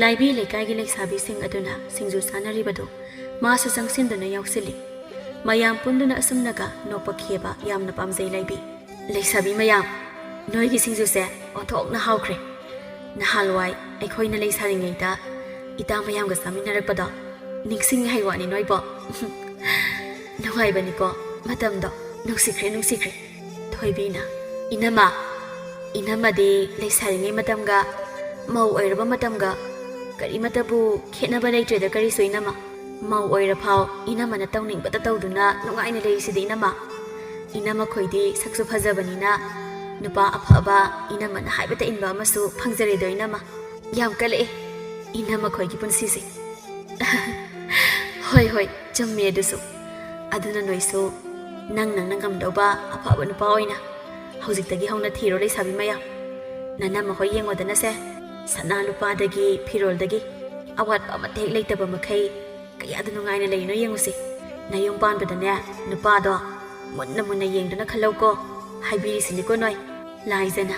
ꯂꯥꯏꯕꯤ ꯂꯩꯀꯥꯏꯒꯤ ꯂꯩꯁꯥꯕꯤꯁꯤꯡ ꯑꯗꯨꯅ ꯁꯤꯡꯖꯨ ꯆꯥꯅꯔꯤꯕꯗꯨ ꯃꯥꯁꯨ ꯆꯪꯁꯤꯟꯗꯨꯅ ꯌꯥꯎꯁꯤꯜꯂꯤ꯫ ꯃꯌꯥꯝ ꯄꯨꯟꯗꯨꯅ ꯑꯁꯨꯝꯅꯒ ꯅꯣꯛꯄ ꯈꯦꯕ ꯌꯥꯝꯅ ꯄꯥꯝꯖꯩ ꯂꯥꯏꯕꯤ꯫ ꯂꯩꯁꯥꯕꯤ ꯃꯌꯥꯝ, ꯅꯣꯏꯒꯤ ꯁꯤꯡꯖꯨꯁꯦ ꯑꯣꯟꯊꯣꯛꯅ ꯍꯥꯎꯈ꯭ꯔꯦ꯫ ꯅꯍꯥꯟꯋꯥꯏ ꯑꯩꯈꯣꯏꯅ ꯂꯩꯁꯥꯔꯤꯉꯩꯗ ꯏꯇꯥ ꯃꯌꯥꯝꯒ ꯆꯥꯃꯤꯟꯅꯔꯛꯄꯗꯣ ꯅꯤꯡꯁꯤꯡꯉꯤ ꯍꯥꯏ ꯋꯥꯅꯤ ꯅꯣꯏꯕꯣ꯫ ꯅꯨꯡꯉꯥꯏꯕꯅꯤꯀꯣ ꯃꯇꯝꯗꯣ, ꯅꯨꯡꯁꯤꯈ꯭ꯔꯦ, ꯅꯨꯡꯁꯤꯈ꯭ꯔꯦ꯫ ꯊꯣꯏꯕꯤꯅ, "ꯏꯅꯝꯃ, ꯏꯅꯝꯃꯗꯤ ꯂꯩꯁꯥꯔꯤꯉꯩ ꯃꯇꯝꯒ ꯃꯧ ꯑꯣꯏꯔꯕ ꯃꯇꯝꯒ ꯀꯔꯤꯃꯠꯇꯕꯨ ꯈꯦꯠꯅꯕ ꯂꯩꯇ꯭ꯔꯦꯗ ꯀꯔꯤꯁꯨ ꯏꯅꯝꯃ꯫ ꯃꯧ ꯑꯣꯏꯔ ꯐꯥꯎ ꯏꯅꯝꯃꯅ ꯇꯧꯅꯤꯡꯕꯇ ꯇꯧꯗꯨꯅ ꯅꯨꯡꯉꯥꯏꯅ ꯂꯩꯔꯤꯁꯤꯗꯤ ꯏꯅꯝꯃ꯫ ꯏꯅꯝꯃꯈꯣꯏꯗꯤ ꯁꯛꯁꯨ ꯐꯖꯕꯅꯤꯅ ꯅꯨꯄꯥ ꯑꯐꯕ ꯏꯅꯝꯃꯅ ꯍꯥꯏꯕꯇ ꯏꯟꯕ ꯑꯃꯁꯨ ꯐꯪꯖꯔꯦꯗꯣ ꯏꯅꯝꯃ꯫ ꯌꯥꯝ ꯀꯜꯂꯛꯑꯦ ꯏꯅꯝꯃꯈꯣꯏꯒꯤ ꯄꯨꯟꯁꯤꯁꯦ꯫" "ꯍꯣꯏ, ꯍꯣꯏ, ꯆꯨꯝꯃꯦ ꯑꯗꯨꯁꯨ꯫ ꯑꯗꯨꯅ ꯅꯣꯏꯁꯨ ꯅꯪ ꯅꯪꯅ ꯉꯝꯗꯧꯕ ꯑꯐꯕ ꯅꯨꯄꯥ ꯑꯣꯏꯅ ꯍꯧꯖꯤꯛꯇꯒꯤ ꯍꯧꯅ ꯊꯤꯔꯣ ꯂꯩꯁꯥꯕꯤ ꯃꯌꯥꯝ꯫ ꯅꯅꯝꯃ ꯍꯣꯏ ꯌꯦꯡꯉꯣꯗꯅꯁꯦ, ꯁꯅꯥ ꯂꯨꯄꯥꯗꯒꯤ ꯐꯤꯔꯣꯜꯗꯒꯤ ꯑꯋꯥꯠꯄ ꯑꯃꯠꯇ ꯍꯦꯛ ꯂꯩꯇꯕ ꯃꯈꯩ ꯀꯌꯥꯗ ꯅꯨꯡꯉꯥꯏꯅ ꯂꯩꯔꯤꯅꯣ ꯌꯦꯡꯉꯨꯁꯦ꯫ ꯅꯌꯨꯝ ꯄꯥꯟꯕꯗꯅꯦ ꯅꯨꯄꯥꯗꯣ ꯃꯨꯟꯅ ꯃꯨꯟꯅ ꯌꯦꯡꯗꯨꯅ ꯈꯜꯂꯧꯀꯣ" ꯍꯥꯏꯕꯤꯔꯤꯁꯤꯅꯤꯀꯣ ꯅꯣꯏ꯫ ꯂꯥꯏꯖꯅ,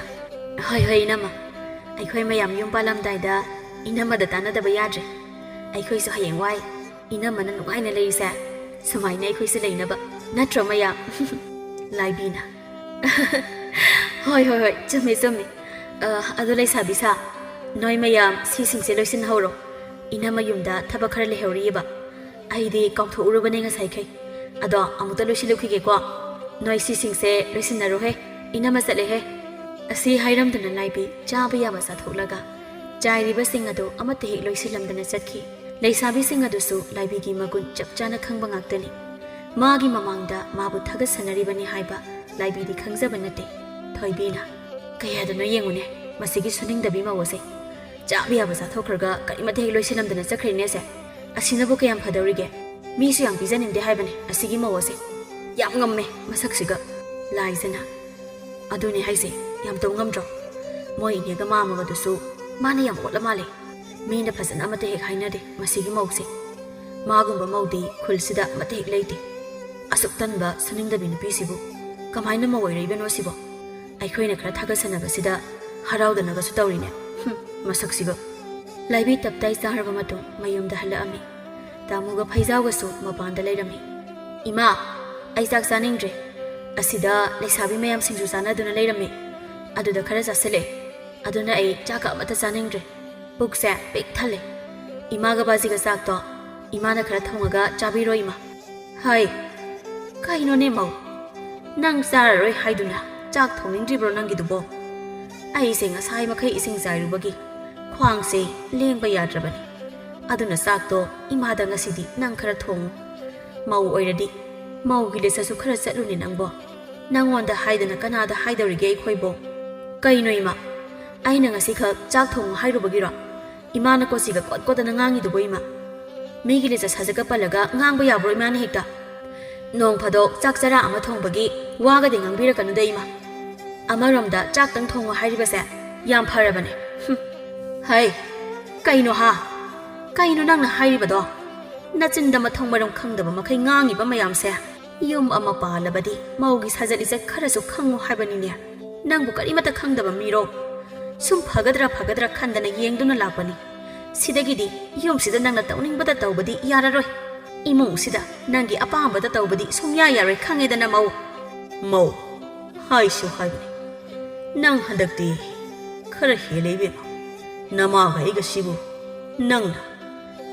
"ꯍꯣꯏ, ꯍꯣꯏ, ꯏꯅꯝꯃ, ꯑꯩꯈꯣꯏ ꯃꯌꯥꯝ ꯌꯨꯝ ꯄꯥꯜꯂꯝꯗꯥꯏꯗ ꯏꯅꯝꯃꯗ ꯇꯥꯟꯅꯗꯕ ꯌꯥꯗ꯭ꯔꯦ꯫ ꯑꯩꯈꯣꯏꯁꯨ ꯍꯌꯦꯡꯋꯥꯏ ꯏꯅꯝꯃꯅ ꯅꯨꯡꯉꯥꯏꯅ ꯂꯩꯔꯤꯁꯦ ꯁꯨꯃꯥꯏꯅ ꯑꯩꯈꯣꯏꯁꯨ ꯂꯩꯅꯕ, ꯅꯠꯇ꯭ꯔꯣ ꯃꯌꯥꯝ?" ꯂꯥꯏꯕꯤꯅ, "ꯍꯣꯏ, ꯍꯣꯏ, ꯍꯣꯏ, ꯆꯨꯝꯃꯦ, ꯆꯨꯝꯃꯦ꯫ ꯑ, ꯑꯗꯣ ꯂꯩꯁꯥꯕꯤ ꯁꯥ, ꯅꯣꯏ ꯃꯌꯥꯝ ꯁꯤꯁꯤꯡꯁꯦ ꯂꯣꯏꯁꯤꯟꯍꯧꯔꯣ꯫ ꯏꯅꯝꯃ ꯌꯨꯝꯗ ꯊꯕꯛ ꯈꯔ ꯂꯩꯍꯧꯔꯤꯑꯕ꯫ ꯑꯩꯗꯤ ꯀꯥꯎꯊꯣꯛꯎꯔꯕꯅꯦ ꯉꯁꯥꯏꯈꯩ꯫ ꯑꯗꯣ ꯑꯃꯨꯛꯇ ꯂꯣꯏꯁꯤꯜꯂꯨꯈꯤꯒꯦꯀꯣ꯫ ꯅꯣꯏ ꯁꯤꯁꯤꯡꯁꯦ ꯂꯣꯏꯁꯤꯟꯅꯔꯣꯍꯦ, ꯏꯅꯝꯃ ꯆꯠꯂꯦꯍꯦ꯫" ꯑꯁꯤ ꯍꯥꯏꯔꯝꯗꯅ ꯂꯥꯏꯕꯤ ꯆꯥꯕ ꯌꯥꯕ ꯆꯥꯊꯣꯛꯂꯒ ꯆꯥꯏꯔꯤꯕꯁꯤꯡ ꯑꯗꯨ ꯑꯃꯠꯇ ꯍꯦꯛ ꯂꯣꯏꯁꯤꯜꯂꯝꯗꯅ ꯆꯠꯈꯤ꯫ ꯂꯩꯁꯥꯕꯤꯁꯤꯡ ꯑꯗꯨꯁꯨ ꯂꯥꯏꯕꯤꯒꯤ ꯃꯒꯨꯟ ꯆꯞ ꯆꯥꯅ ꯈꯪꯕ ꯉꯥꯛꯇꯅꯤ꯫ ꯃꯥꯒꯤ ꯃꯃꯥꯡꯗ ꯃꯥꯕꯨ ꯊꯥꯒꯠꯁꯟꯅꯔꯤꯕꯅꯤ ꯍꯥꯏꯕ ꯂꯥꯏꯕꯤꯗꯤ ꯈꯪꯖꯕ ꯅꯠꯇꯦ꯫ ꯊꯣꯏꯕꯤꯅ, "ꯀꯌꯥꯗꯅꯣ ꯌꯦꯡꯉꯨꯅꯦ, ꯃꯁꯤꯒꯤ ꯁꯨꯅꯤꯡꯗꯕꯤ ꯃꯧ ꯑꯁꯦ꯫ ꯆꯥꯕ ꯌꯥꯕ ꯆꯥꯊꯣꯛꯈ꯭ꯔꯒ ꯀꯔꯤꯃꯠꯇ ꯍꯦꯛ ꯂꯣꯏꯁꯤꯜꯂꯝꯗꯅ ꯆꯠꯈ꯭ꯔꯦꯅꯦ ꯑꯁꯦ꯫ ꯑꯁꯤꯅꯕꯨ ꯀꯌꯥꯝ ꯐꯗꯧꯔꯤꯒꯦ? ꯃꯤꯁꯨ ꯌꯥꯝ ꯄꯤꯖꯅꯤꯡꯗꯦ ꯍꯥꯏꯕꯅꯦ ꯑꯁꯤꯒꯤ ꯃꯧ ꯑꯁꯦ꯫ ꯌꯥꯝ ꯉꯝꯃꯦ ꯃꯁꯛꯁꯤꯒ꯫" ꯂꯥꯏꯖꯅ, "ꯑꯗꯨꯅꯦ ꯍꯥꯏꯁꯦ, ꯌꯥꯝ ꯇꯧ ꯉꯝꯗ꯭ꯔꯣ? ꯃꯣꯏ ꯏꯅꯦꯒ ꯃꯥꯝꯃꯒꯗꯨꯁꯨ ꯃꯥꯅ ꯌꯥꯝ ꯑꯣꯠꯂ ꯃꯥꯜꯂꯦ꯫ ꯃꯤꯅ ꯐꯖꯅ ꯑꯃꯠꯇ ꯍꯦꯛ ꯍꯥꯏꯅꯗꯦ ꯃꯁꯤꯒꯤ ꯃꯧꯁꯦ꯫ ꯃꯥꯒꯨꯝꯕ ꯃꯧꯗꯤ ꯈꯨꯜꯁꯤꯗ ꯑꯃꯠꯇ ꯍꯦꯛ ꯂꯩꯇꯦ꯫ ꯑꯁꯨꯛ ꯇꯟꯕ ꯁꯨꯅꯤꯡꯗꯕꯤ ꯅꯨꯄꯤꯁꯤꯕꯨ ꯀꯃꯥꯏꯅ ꯃꯧ ꯑꯣꯏꯔꯛꯏꯕꯅꯣ ꯁꯤꯕꯣ? ꯑꯩꯈꯣꯏꯅ ꯈꯔ ꯊꯥꯒꯠꯁꯟꯅꯕꯁꯤꯗ ꯍꯔꯥꯎꯗꯅꯒꯁꯨ ꯇꯧꯔꯤꯅꯦ꯫ ꯍꯨꯝ, ꯃꯁꯛꯁꯤꯒ꯫" ꯂꯥꯏꯕꯤ ꯇꯞꯇꯥꯏ ꯆꯥꯔꯕ ꯃꯇꯨꯡ ꯃꯌꯨꯝꯗ ꯍꯜꯂꯛꯑꯝꯃꯤ꯫ ꯇꯥꯃꯨꯒ ꯐꯩꯖꯥꯎꯒꯁꯨ ꯃꯄꯥꯟꯗ ꯂꯩꯔꯝꯃꯤ꯫ "ꯏꯃꯥ, ꯑꯩ ꯆꯥꯛ ꯆꯥꯅꯤꯡꯗ꯭ꯔꯦ꯫ ꯑꯁꯤꯗ ꯂꯩꯁꯥꯕꯤ ꯃꯌꯥꯝ ꯁꯤꯡꯖꯨ ꯆꯥꯅꯗꯨꯅ ꯂꯩꯔꯝꯃꯤ꯫ ꯑꯗꯨꯗ ꯈꯔ ꯆꯥꯁꯤꯜꯂꯦ꯫ ꯑꯗꯨꯅ ꯑꯩ ꯆꯥꯛꯀ ꯑꯃꯠꯇ ꯆꯥꯅꯤꯡꯗ꯭ꯔꯦ꯫ ꯄꯨꯛꯁꯦ ꯄꯤꯛ ꯊꯜꯂꯦ꯫ ꯏꯃꯥꯒ ꯕꯥꯖꯤꯒ ꯆꯥꯛꯇꯣ ꯏꯃꯥꯅ ꯈꯔ ꯊꯣꯡꯉꯒ ꯆꯥꯕꯤꯔꯣ ꯏꯃꯥ꯫" "ꯍꯥꯏ, ꯀꯩꯅꯣꯅꯦ ꯃꯧ? ꯅꯪ ꯆꯥꯔꯔꯣꯏ ꯍꯥꯏꯗꯨꯅ ꯆꯥꯛ ꯊꯣꯡꯅꯤꯡꯗ꯭ꯔꯤꯕ꯭ꯔꯣ ꯅꯪꯒꯤꯗꯨꯕꯣ?" "ꯑꯩꯁꯦ ꯉꯁꯥꯏ ꯃꯈꯩ ꯏꯁꯤꯡ ꯆꯥꯏꯔꯨꯕꯒꯤ ꯈ꯭ꯋꯥꯡꯁꯦ ꯂꯦꯡꯕ ꯌꯥꯗ꯭ꯔꯕꯅꯤ꯫ ꯑꯗꯨꯅ ꯆꯥꯛꯇꯣ ꯏꯃꯥꯗ ꯉꯁꯤꯗꯤ ꯅꯪ ꯈꯔ ꯊꯣꯡꯉꯨ꯫ ꯃꯧ ꯑꯣꯏꯔꯗꯤ ꯃꯧꯒꯤ ꯂꯤꯁꯇꯁꯨ ꯈꯔ ꯆꯠꯂꯨꯅꯦ ꯅꯪꯕꯣ꯫ ꯅꯪꯉꯣꯟꯗ ꯍꯥꯏꯗꯅ ꯀꯅꯥꯗ ꯍꯥꯏꯗꯧꯔꯤꯒꯦ ꯑꯩꯈꯣꯏꯕꯣ?" "ꯀꯩꯅꯣ ꯏꯃꯥ? ꯑꯩꯅ ꯉꯁꯤꯈꯛ ꯆꯥꯛ ꯊꯣꯡꯉꯨ ꯍꯥꯏꯔꯨꯕꯒꯤꯔꯣ ꯏꯃꯥꯅ ꯀꯣꯆꯤꯒ ꯀꯣꯠ ꯀꯣꯠꯇꯅ ꯉꯥꯡꯉꯤꯗꯨꯕꯣ ꯏꯃꯥ? ꯃꯤꯒꯤ ꯂꯤꯁꯇ ꯁꯥꯖꯠꯀ ꯄꯜꯂꯒ ꯉꯥꯡꯕ ꯌꯥꯕ꯭ꯔꯣ ꯏꯃꯥꯅ ꯍꯦꯛꯇ? ꯅꯣꯡ ꯐꯥꯗꯣꯛ ꯆꯥꯛ ꯆꯔꯥ ꯑꯃ ꯊꯣꯡꯕꯒꯤ ꯋꯥꯒꯗꯤ ꯉꯥꯡꯕꯤꯔꯛꯀꯅꯨꯗ ꯏꯃꯥ꯫ ꯑꯃꯔꯣꯝꯗ ꯆꯥꯛꯇꯪ ꯊꯣꯡꯉꯨ ꯍꯥꯏꯔꯤꯕꯁꯦ ꯌꯥꯝ ꯐꯔꯕꯅꯦ꯫ ꯍꯨꯝ꯫ ꯍꯩ, ꯀꯩꯅꯣ ꯍꯥ? ꯀꯩꯅꯣ ꯅꯪꯅ ꯍꯥꯏꯔꯤꯕꯗꯣ? ꯅꯆꯤꯟꯗ ꯃꯊꯣꯡ ꯃꯔꯝ ꯈꯪꯗꯕ ꯃꯈꯩ ꯉꯥꯡꯉꯤꯕ ꯃꯌꯥꯝꯁꯦ꯫ ꯌꯨꯝ ꯑꯃ ꯄꯥꯜꯂꯕꯗꯤ ꯃꯧꯒꯤ ꯁꯥꯖꯠ ꯂꯤꯆꯠ ꯈꯔꯁꯨ ꯈꯪꯉꯨ ꯍꯥꯏꯕꯅꯤꯅꯦ꯫ ꯅꯪꯕꯨ ꯀꯔꯤꯃꯠꯇ ꯈꯪꯗꯕ ꯃꯤꯔꯣ? ꯁꯨꯝ ꯐꯒꯗ꯭ꯔꯥ ꯐꯒꯗ꯭ꯔꯥ ꯈꯟꯗꯅ ꯌꯦꯡꯗꯨꯅ ꯂꯥꯛꯄꯅꯤ꯫ ꯁꯤꯗꯒꯤꯗꯤ ꯌꯨꯝꯁꯤꯗ ꯅꯪꯅ ꯇꯧꯅꯤꯡꯕꯗ ꯇꯧꯕꯗꯤ ꯌꯥꯔꯔꯣꯏ꯫ ꯏꯃꯨꯡꯁꯤꯗ ꯅꯪꯒꯤ ꯑꯄꯥꯝꯕꯗ ꯇꯧꯕꯗꯤ ꯁꯨꯡꯌꯥ ꯌꯥꯔꯣꯏ, ꯈꯪꯉꯦꯗꯅ ꯃꯧ?" "ꯃꯧ, ꯍꯥꯏꯁꯨ ꯍꯥꯏꯕꯅꯤ, ꯅꯪ ꯍꯟꯗꯛꯇꯤ ꯈꯔ ꯍꯦꯜꯂꯦ ꯏꯕꯦꯝꯃ꯫ ꯅꯃꯥꯒ ꯑꯩꯒꯁꯤꯕꯨ ꯅꯪꯅ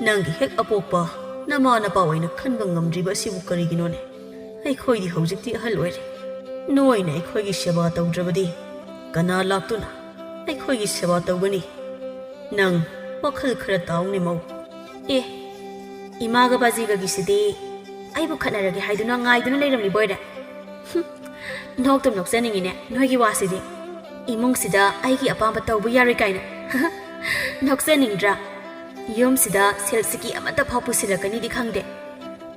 ꯅꯪꯒꯤ ꯍꯦꯛ ꯑꯄꯣꯛꯄ ꯅꯃꯥ ꯅꯄꯥ ꯑꯣꯏꯅ ꯈꯟꯕ ꯉꯝꯗ꯭ꯔꯤꯕ ꯑꯁꯤꯕꯨ ꯀꯔꯤꯒꯤꯅꯣꯅꯦ? ꯑꯩꯈꯣꯏꯗꯤ ꯍꯧꯖꯤꯛꯇꯤ ꯑꯍꯜ ꯑꯣꯏꯔꯦ꯫ ꯅꯣꯏꯅ ꯑꯩꯈꯣꯏꯒꯤ ꯁꯦꯕꯥ ꯇꯧꯗ꯭ꯔꯕꯗꯤ ꯀꯅꯥ ꯂꯥꯛꯇꯨꯅ ꯑꯩꯈꯣꯏꯒꯤ ꯁꯦꯕꯥ ꯇꯧꯒꯅꯤ? ꯅꯪ ꯋꯥꯈꯜ ꯈꯔ ꯇꯥꯎꯅꯦ ꯃꯧ꯫" "ꯑꯦ, ꯏꯃꯥꯒ ꯕꯥꯖꯤꯒꯒꯤꯁꯤꯗꯤ ꯑꯩꯕꯨ ꯈꯠꯅꯔꯒꯦ ꯍꯥꯏꯗꯨꯅ ꯉꯥꯏꯗꯨꯅ ꯂꯩꯔꯝꯂꯤꯕ ꯑꯣꯏꯔꯦ꯫ ꯍꯨꯝ, ꯅꯣꯛꯇꯨꯝ ꯅꯣꯛꯆꯅꯤꯡꯉꯤꯅꯦ ꯅꯣꯏꯒꯤ ꯋꯥꯁꯤꯗꯤ꯫ ꯏꯃꯨꯡꯁꯤꯗ ꯑꯩꯒꯤ ꯑꯄꯥꯝꯕ ꯇꯧꯕ ꯌꯥꯔꯣꯏ ꯀꯥꯏꯅ꯫ ꯅꯣꯛꯆꯅꯤꯡꯗ꯭ꯔꯥ? ꯌꯨꯝꯁꯤꯗ ꯁꯦꯜ ꯁꯤꯀꯤ ꯑꯃꯠꯇ ꯐꯥꯎ ꯄꯨꯁꯤꯜꯂꯛꯀꯅꯤꯗꯤ ꯈꯪꯗꯦ꯫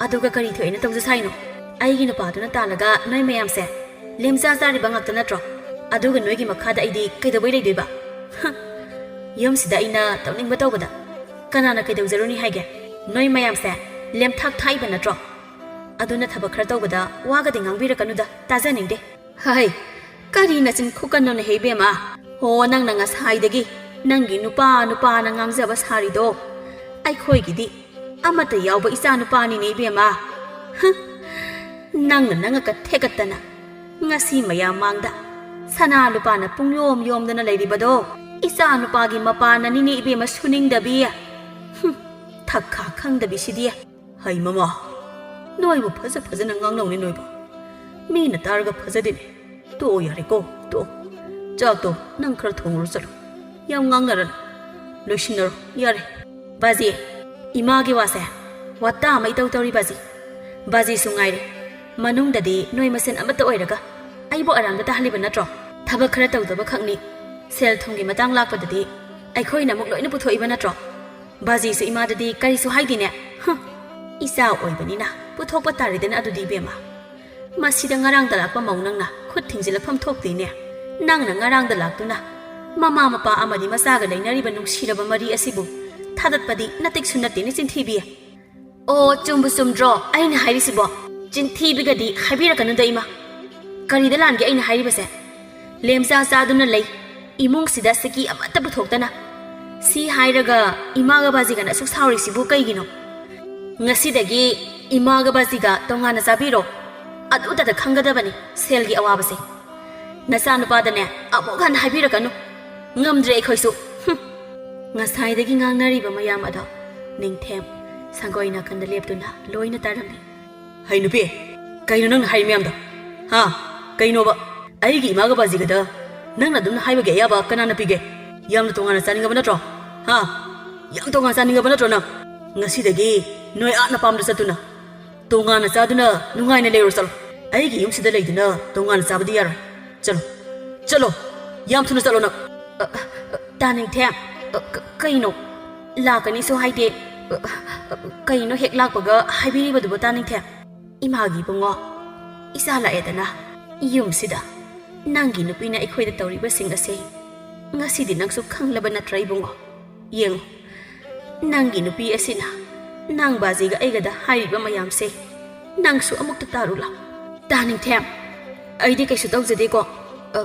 ꯑꯗꯨꯒ ꯀꯔꯤ ꯊꯣꯛꯑꯦꯅ ꯇꯧꯖ ꯁꯥꯏꯅꯣ? ꯑꯩꯒꯤ ꯅꯨꯄꯥꯗꯨꯅ ꯇꯥꯜꯂꯒ ꯅꯣꯏ ꯃꯌꯥꯝꯁꯦ ꯂꯦꯝꯖꯥ ꯆꯥꯔꯤꯕ ꯉꯥꯛꯇ ꯅꯠꯇ꯭ꯔꯣ? ꯑꯗꯨꯒ ꯅꯣꯏꯒꯤ ꯃꯈꯥꯗ ꯑꯩꯗꯤ ꯀꯩꯗꯧꯕꯩ ꯂꯩꯗꯣꯏꯕ? ꯍ! ꯌꯨꯝꯁꯤꯗ ꯑꯩꯅ ꯇꯧꯅꯤꯡꯕ ꯇꯧꯕꯗ ꯀꯅꯥꯅ ꯀꯩꯗꯧꯖꯔꯨꯅꯤ ꯍꯥꯏꯒꯦ? ꯅꯣꯏ ꯃꯌꯥꯝꯁꯦ ꯂꯦꯝꯊꯥꯛ ꯊꯥꯛꯏꯕ ꯅꯠꯇ꯭ꯔꯣ? ꯑꯗꯨꯅ ꯊꯕꯛ ꯈꯔ ꯇꯧꯕꯗ ꯋꯥꯒꯗꯤ ꯉꯥꯡꯕꯤꯔꯛꯀꯅꯨꯗ, ꯇꯥꯖꯅꯤꯡꯗꯦ꯫ ꯍꯩ, ꯀꯔꯤ ꯅꯆꯤꯟ ꯈꯨꯀꯟꯅꯣꯅꯦꯍꯦ ꯏꯕꯦꯝꯃ? ꯍꯣ, ꯅꯪꯅ ꯉꯁꯥꯏꯗꯒꯤ ꯅꯪꯒꯤ ꯅꯨꯄꯥ ꯅꯨꯄꯥꯅ ꯉꯥꯡꯖꯕ ꯁꯥꯔꯤꯗꯣ? ꯑꯩꯈꯣꯏꯒꯤꯗꯤ ꯑꯃꯠꯇ ꯌꯥꯎꯕ ꯏꯆꯥ ꯅꯨꯄꯥꯅꯤꯅꯦ ꯏꯕꯦꯝꯃ꯫ ꯍ! ꯅꯪꯅ ꯅꯉꯛꯀ ꯊꯦꯛꯀꯠꯇꯅ ꯉꯁꯤ ꯃꯌꯥꯝ ꯃꯥꯡꯗ ꯁꯅꯥ ꯂꯨꯄꯥꯅ ꯄꯨꯡꯌꯣꯝ ꯌꯣꯝꯗꯅ ꯂꯩꯔꯤꯕꯗꯣ ꯏꯆꯥ ꯅꯨꯄꯥꯒꯤ ꯃꯄꯥꯅꯅꯤꯅꯦ ꯏꯕꯦꯝꯃ ꯁꯨꯅꯤꯡꯗꯕꯤ꯫ ꯍꯨꯝ, ꯊꯛꯈꯥ ꯈꯪꯗꯕꯤꯁꯤꯗꯤ꯫ ꯍꯩ ꯃꯃꯥ, ꯅꯣꯏꯕꯨ ꯐꯖ ꯐꯖꯅ ꯉꯥꯡꯅꯧꯅꯦ ꯅꯣꯏꯕꯨ꯫ ꯃꯤꯅ ꯇꯥꯔꯒ ꯐꯖꯗꯦꯅꯦ꯫ ꯇꯣꯛꯑꯣ ꯌꯥꯔꯦꯀꯣ, ꯇꯣꯛꯑꯣ꯫ ꯆꯥꯛꯇꯣ ꯅꯪ ꯈꯔ ꯊꯣꯡꯉꯨꯔꯣ ꯆꯠꯂꯣ꯫ ꯌꯥꯝ ꯉꯥꯡꯅꯔꯅꯨ꯫ ꯂꯣꯏꯁꯤꯟꯅꯔꯣ, ꯌꯥꯔꯦ꯫ ꯕꯥꯖꯤ, ꯏꯃꯥꯒꯤ ꯋꯥꯁꯦ ꯋꯥꯇꯥ ꯑꯃ ꯏꯇꯧ ꯇꯧꯔꯤ ꯕꯥꯖꯤ꯫ ꯕꯥꯖꯤꯁꯨ ꯉꯥꯏꯔꯦ꯫ ꯃꯅꯨꯡꯗꯗꯤ ꯅꯣꯏ ꯃꯁꯦꯟ ꯑꯃꯠꯇ ꯑꯣꯏꯔꯒ ꯑꯩꯕꯨ ꯑꯔꯥꯟꯕ ꯇꯥꯍꯜꯂꯤꯕ ꯅꯠꯇ꯭ꯔꯣ? ꯊꯕꯛ ꯈꯔ ꯇꯧꯗꯕ ꯈꯛꯅꯤ꯫ ꯁꯦꯜ ꯊꯨꯝꯒꯤ ꯃꯇꯥꯡ ꯂꯥꯛꯄꯗꯗꯤ ꯑꯩꯈꯣꯏꯅ ꯑꯃꯨꯛ ꯂꯣꯏꯅ ꯄꯨꯊꯣꯛꯏꯕ ꯅꯠꯇ꯭ꯔꯣ? ꯕꯥꯖꯤꯁꯨ ꯏꯃꯥꯗꯗꯤ ꯀꯔꯤꯁꯨ ꯍꯥꯏꯗꯦꯅꯦ꯫ ꯍꯨꯝ, ꯏꯆꯥ ꯑꯣꯏꯕꯅꯤꯅ ꯄꯨꯊꯣꯛꯄ ꯇꯥꯔꯦꯗꯅ ꯑꯗꯨꯗꯤ ꯏꯕꯦꯝꯃ꯫ ꯃꯁꯤꯗ ꯉꯔꯥꯡꯗ ꯂꯥꯛꯄ ꯃꯧ ꯅꯪꯅ ꯈꯨꯠ ꯊꯤꯡꯖꯤꯜꯂꯐꯝ ꯊꯣꯛꯇꯦꯅꯦ꯫ ꯅꯪꯅ ꯉꯔꯥꯡꯗ ꯂꯥꯛꯇꯨꯅ ꯃꯃꯥ ꯃꯄꯥ ꯑꯃꯗꯤ ꯃꯆꯥꯒ ꯂꯩꯅꯔꯤꯕ ꯅꯨꯡꯁꯤꯔꯕ ꯃꯔꯤ ꯑꯁꯤꯕꯨ ꯊꯥꯗꯠꯄꯗꯤ ꯅꯇꯤꯛꯁꯨ ꯅꯠꯇꯦꯅꯦ ꯆꯤꯟꯊꯤꯕꯤ꯫ ꯑꯣ, ꯆꯨꯝꯕꯨ ꯆꯨꯝꯗ꯭ꯔꯣ ꯑꯩꯅ ꯍꯥꯏꯔꯤꯁꯤꯕꯣ? ꯆꯤꯟꯊꯤꯕꯤꯒꯗꯤ ꯍꯥꯏꯕꯤꯔꯛꯀꯅꯨꯗ ꯏꯃꯥ꯫ ꯀꯔꯤꯗ ꯂꯥꯟꯒꯦ ꯑꯩꯅ ꯍꯥꯏꯔꯤꯕꯁꯦ? ꯂꯦꯝꯖꯥ ꯆꯥꯗꯨꯅ ꯂꯩ ꯏꯃꯨꯡꯁꯤꯗ ꯁꯤꯀꯤ ꯑꯃꯠꯇ ꯄꯨꯊꯣꯛꯇꯅ꯫ ꯁꯤ ꯍꯥꯏꯔꯒ ꯏꯃꯥꯒ ꯕꯥꯖꯤꯒꯅ ꯑꯁꯨꯛ ꯁꯥꯎꯔꯤꯁꯤꯕꯨ ꯀꯩꯒꯤꯅꯣ? ꯉꯁꯤꯗꯒꯤ ꯏꯃꯥꯒ ꯕꯥꯖꯤꯒ ꯇꯣꯉꯥꯟꯅ ꯆꯥꯕꯤꯔꯣ꯫ ꯑꯗꯨꯗꯇ ꯈꯪꯒꯗꯕꯅꯤ ꯁꯦꯜꯒꯤ ꯑꯋꯥꯕꯁꯦ꯫ ꯅꯆꯥꯅꯨꯄꯥꯗꯅꯦ ꯑꯃꯨꯛ ꯍꯟꯅ ꯍꯥꯏꯕꯤꯔꯛꯀꯅꯨ꯫ ꯉꯝꯗ꯭ꯔꯦ ꯑꯩꯈꯣꯏꯁꯨ꯫ ꯍꯨꯝ꯫ ꯉꯁꯥꯏꯗꯒꯤ ꯉꯥꯡꯅꯔꯤꯕ ꯃꯌꯥꯝ ꯑꯗꯣ ꯅꯤꯡꯊꯦꯝ ꯁꯪꯒꯣꯏ ꯅꯥꯀꯟꯗ ꯂꯦꯞꯇꯨꯅ ꯂꯣꯏꯅ ꯇꯥꯔꯝꯃꯤ꯫ ꯍꯩ ꯅꯨꯄꯤ, ꯀꯩꯅꯣ ꯅꯪꯅ ꯍꯥꯏꯔꯤ ꯃꯌꯥꯝꯗꯣ? ꯍꯥ? ꯀꯩꯅꯣꯕ? ꯑꯩꯒꯤ ꯏꯃꯥꯒ ꯕꯥꯖꯤꯒꯗ ꯅꯪꯅ ꯑꯗꯨꯝ ꯍꯥꯏꯕꯒꯤ ꯑꯌꯥꯕ ꯀꯅꯥꯅ ꯄꯤꯒꯦ? ꯌꯥꯝꯅ ꯇꯣꯉꯥꯟꯅ ꯆꯥꯅꯤꯡꯉꯕ ꯅꯠꯇ꯭ꯔꯣ? ꯍꯥ? ꯌꯥꯝ ꯇꯣꯉꯥꯟꯅ ꯆꯥꯅꯤꯡꯉꯕ ꯅꯠꯇ꯭ꯔꯣ ꯅꯪ? ꯉꯁꯤꯗꯒꯤ ꯅꯣꯏ ꯑꯥ ꯅꯄꯥꯝꯗ ꯆꯠꯇꯨꯅ ꯇꯣꯉꯥꯟꯅ ꯆꯥꯗꯨꯅ ꯅꯨꯡꯉꯥꯏꯅ ꯂꯩꯔꯣ, ꯆꯠꯂꯣ꯫ ꯑꯩꯒꯤ ꯌꯨꯝꯁꯤꯗ ꯂꯩꯗꯨꯅ ꯇꯣꯉꯥꯟꯅ ꯆꯥꯕꯗꯤ ꯌꯥꯔꯣꯏ꯫ ꯆꯠꯂꯣ, ꯆꯠꯂꯣ, ꯌꯥꯝ ꯊꯨꯅ ꯆꯠꯂꯣ ꯅꯪ꯫ ꯑ, ꯑ, ꯇꯥ ꯅꯤꯡꯊꯦꯝ, ꯑ, ꯀ-, ꯀꯩꯅꯣ? ꯂꯥꯛꯀꯅꯤꯁꯨ ꯍꯥꯏꯗꯦ꯫ ꯑ, ꯑ, ꯀꯩꯅꯣ ꯍꯦꯛ ꯂꯥꯛꯄꯒ ꯍꯥꯏꯕꯤꯔꯤꯕꯗꯨꯕꯣ, ꯇꯥ ꯅꯤꯡꯊꯦꯝ? ꯏꯃꯥꯒꯤ ꯏꯕꯨꯡꯉꯣ, ꯏꯆꯥ ꯂꯥꯛꯑꯦꯗꯅ ꯌꯨꯝꯁꯤꯗ꯫ ꯅꯪꯒꯤ ꯅꯨꯄꯤꯅ ꯑꯩꯈꯣꯏꯗ ꯇꯧꯔꯤꯕꯁꯤꯡ ꯑꯁꯦ ꯉꯁꯤꯗꯤ ꯅꯪꯁꯨ ꯈꯪꯂꯕ ꯅꯠꯇ꯭ꯔꯥ, ꯏꯕꯨꯡꯉꯣ? ꯌꯦꯡꯉꯨ, ꯅꯪꯒꯤ ꯅꯨꯄꯤ ꯑꯁꯤꯅ ꯅꯪ ꯕꯥꯖꯤꯒ ꯑꯩꯒꯗ ꯍꯥꯏꯔꯤꯕ ꯃꯌꯥꯝꯁꯦ ꯅꯪꯁꯨ ꯑꯃꯨꯛꯇ ꯇꯥꯔꯨ ꯂꯥꯎ꯫ ꯇꯥ ꯅꯤꯡꯊꯦꯝ, ꯑꯩꯗꯤ ꯀꯩꯁꯨ ꯇꯧꯖꯗꯦꯀꯣ꯫ ꯑ,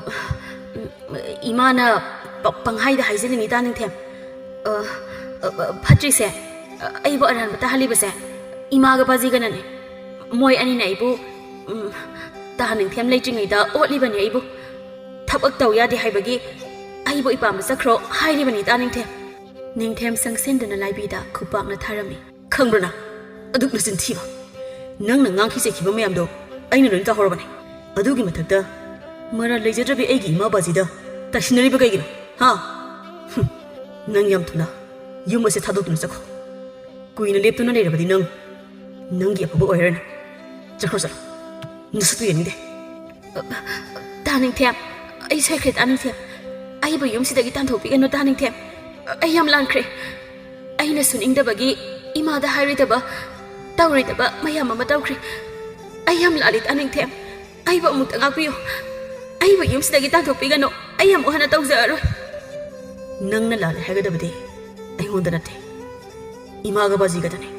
ꯏꯃꯥꯅ ꯄ-, ꯄꯪꯍꯥꯏꯗ ꯍꯥꯏꯖꯤꯜꯂꯤꯅꯤ, ꯇꯥ ꯅꯤꯡꯊꯦꯝ꯫ ꯑ, ꯑ, ꯑ, ꯐꯠꯇ꯭ꯔꯤꯁꯦ, ꯑ, ꯑꯩꯕꯨ ꯑꯔꯥꯟꯕ ꯇꯥꯍꯜꯂꯤꯕꯁꯦ ꯏꯃꯥꯒ ꯕꯥꯖꯤꯒꯅꯅꯦ꯫ ꯃꯣꯏ ꯑꯅꯤꯅ ꯑꯩꯕꯨ, ꯎꯝ, ꯇꯥ ꯅꯤꯡꯊꯦꯝ ꯂꯩꯇ꯭ꯔꯤꯉꯩꯗ ꯑꯣꯠꯂꯤꯕꯅꯤ ꯑꯩꯕꯨ꯫ ꯊꯕꯛ ꯇꯧ ꯌꯥꯗꯦ ꯍꯥꯏꯕꯒꯤ ꯑꯩꯕꯨ ꯏꯄꯥꯝꯗ ꯆꯠꯈ꯭ꯔꯣ ꯍꯥꯏꯔꯤꯕꯅꯤ, ꯇꯥ ꯅꯤꯡꯊꯦꯝ꯫ ꯅꯤꯡꯊꯦꯝ ꯆꯪꯁꯤꯟꯗꯨꯅ ꯂꯥꯏꯕꯤꯗ ꯈꯨꯄꯥꯛꯅ ꯊꯥꯔꯝꯃꯤ꯫ ꯈꯪꯕ꯭ꯔꯥ ꯅꯪ? ꯑꯗꯨꯛ ꯅꯆꯤꯟ ꯊꯤꯕ꯫ ꯅꯪꯅ ꯉꯥꯡꯈꯤ ꯆꯩꯈꯤꯕ ꯃꯌꯥꯝꯗꯣ ꯑꯩꯅ ꯂꯣꯏꯅ ꯇꯥꯍꯧꯔꯕꯅꯤ꯫ ꯑꯗꯨꯒꯤ ꯃꯊꯛꯇ ꯃꯔꯥꯜ ꯂꯩꯖꯗ꯭ꯔꯕꯤ ꯑꯩꯒꯤ ꯏꯃꯥ ꯕꯥꯖꯤꯗ ꯇꯥꯏꯁꯤꯟꯅꯔꯤꯕ ꯀꯩꯒꯤꯅꯣ? ꯍꯥ? ꯍꯨꯝ꯫ ꯅꯪ ꯌꯥꯝ ꯊꯨꯅ ꯌꯨꯝ ꯑꯁꯦ ꯊꯥꯗꯣꯛꯇꯨꯅ ꯆꯠꯈꯣ꯫ ꯀꯨꯏꯅ ꯂꯦꯞꯇꯨꯅ ꯂꯩꯔꯕꯗꯤ ꯅꯪ, ꯅꯪꯒꯤ ꯑꯐꯕ ꯑꯣꯏꯔꯔꯣꯏ꯫ ꯆꯠꯈ꯭ꯔꯣ, ꯆꯠꯂꯣ꯫ ꯅꯁꯛꯇꯨ ꯌꯦꯡꯅꯤꯡꯗꯦ꯫ ꯇꯥ ꯅꯤꯡꯊꯦꯝ, ꯑꯩ ꯁꯣꯏꯈ꯭ꯔꯦ, ꯇꯥ ꯅꯤꯡꯊꯦꯝ꯫ ꯑꯩꯕꯨ ꯌꯨꯝꯁꯤꯗꯒꯤ ꯇꯥꯟꯊꯣꯛꯄꯤꯒꯅꯨ, ꯇꯥ ꯅꯤꯡꯊꯦꯝ꯫ ꯑꯩ ꯌꯥꯝ ꯂꯥꯟꯈ꯭ꯔꯦ꯫ ꯑꯩꯅ ꯁꯨꯅꯤꯡꯗꯕꯒꯤ ꯏꯃꯥꯗ ꯍꯥꯏꯔꯣꯏꯗꯕ, ꯇꯧꯔꯣꯏꯗꯕ ꯃꯌꯥꯝ ꯑꯃ ꯇꯧꯈ꯭ꯔꯦ꯫ ꯑꯩ ꯌꯥꯝ ꯂꯥꯜꯂꯤ, ꯇꯥ ꯅꯤꯡꯊꯦꯝ꯫ ꯑꯩꯕꯨ ꯑꯃꯨꯛꯇ ꯉꯥꯛꯄꯤꯌꯨ꯫ ꯑꯩꯕꯨ ꯌꯨꯝꯁꯤꯗꯒꯤ ꯇꯥꯟꯊꯣꯛꯄꯤꯒꯅꯨ꯫ ꯑꯩ ꯑꯃꯨꯛ ꯍꯟꯅ ꯇꯧꯖꯔꯔꯣꯏ꯫ ꯅꯪꯅ ꯂꯥꯜꯂꯦ ꯍꯥꯏꯒꯗꯕꯗꯤ ꯑꯩꯉꯣꯟꯗ ꯅꯠꯇꯦ, ꯏꯃꯥꯒ ꯕꯥꯖꯤꯒꯗꯅꯦ꯫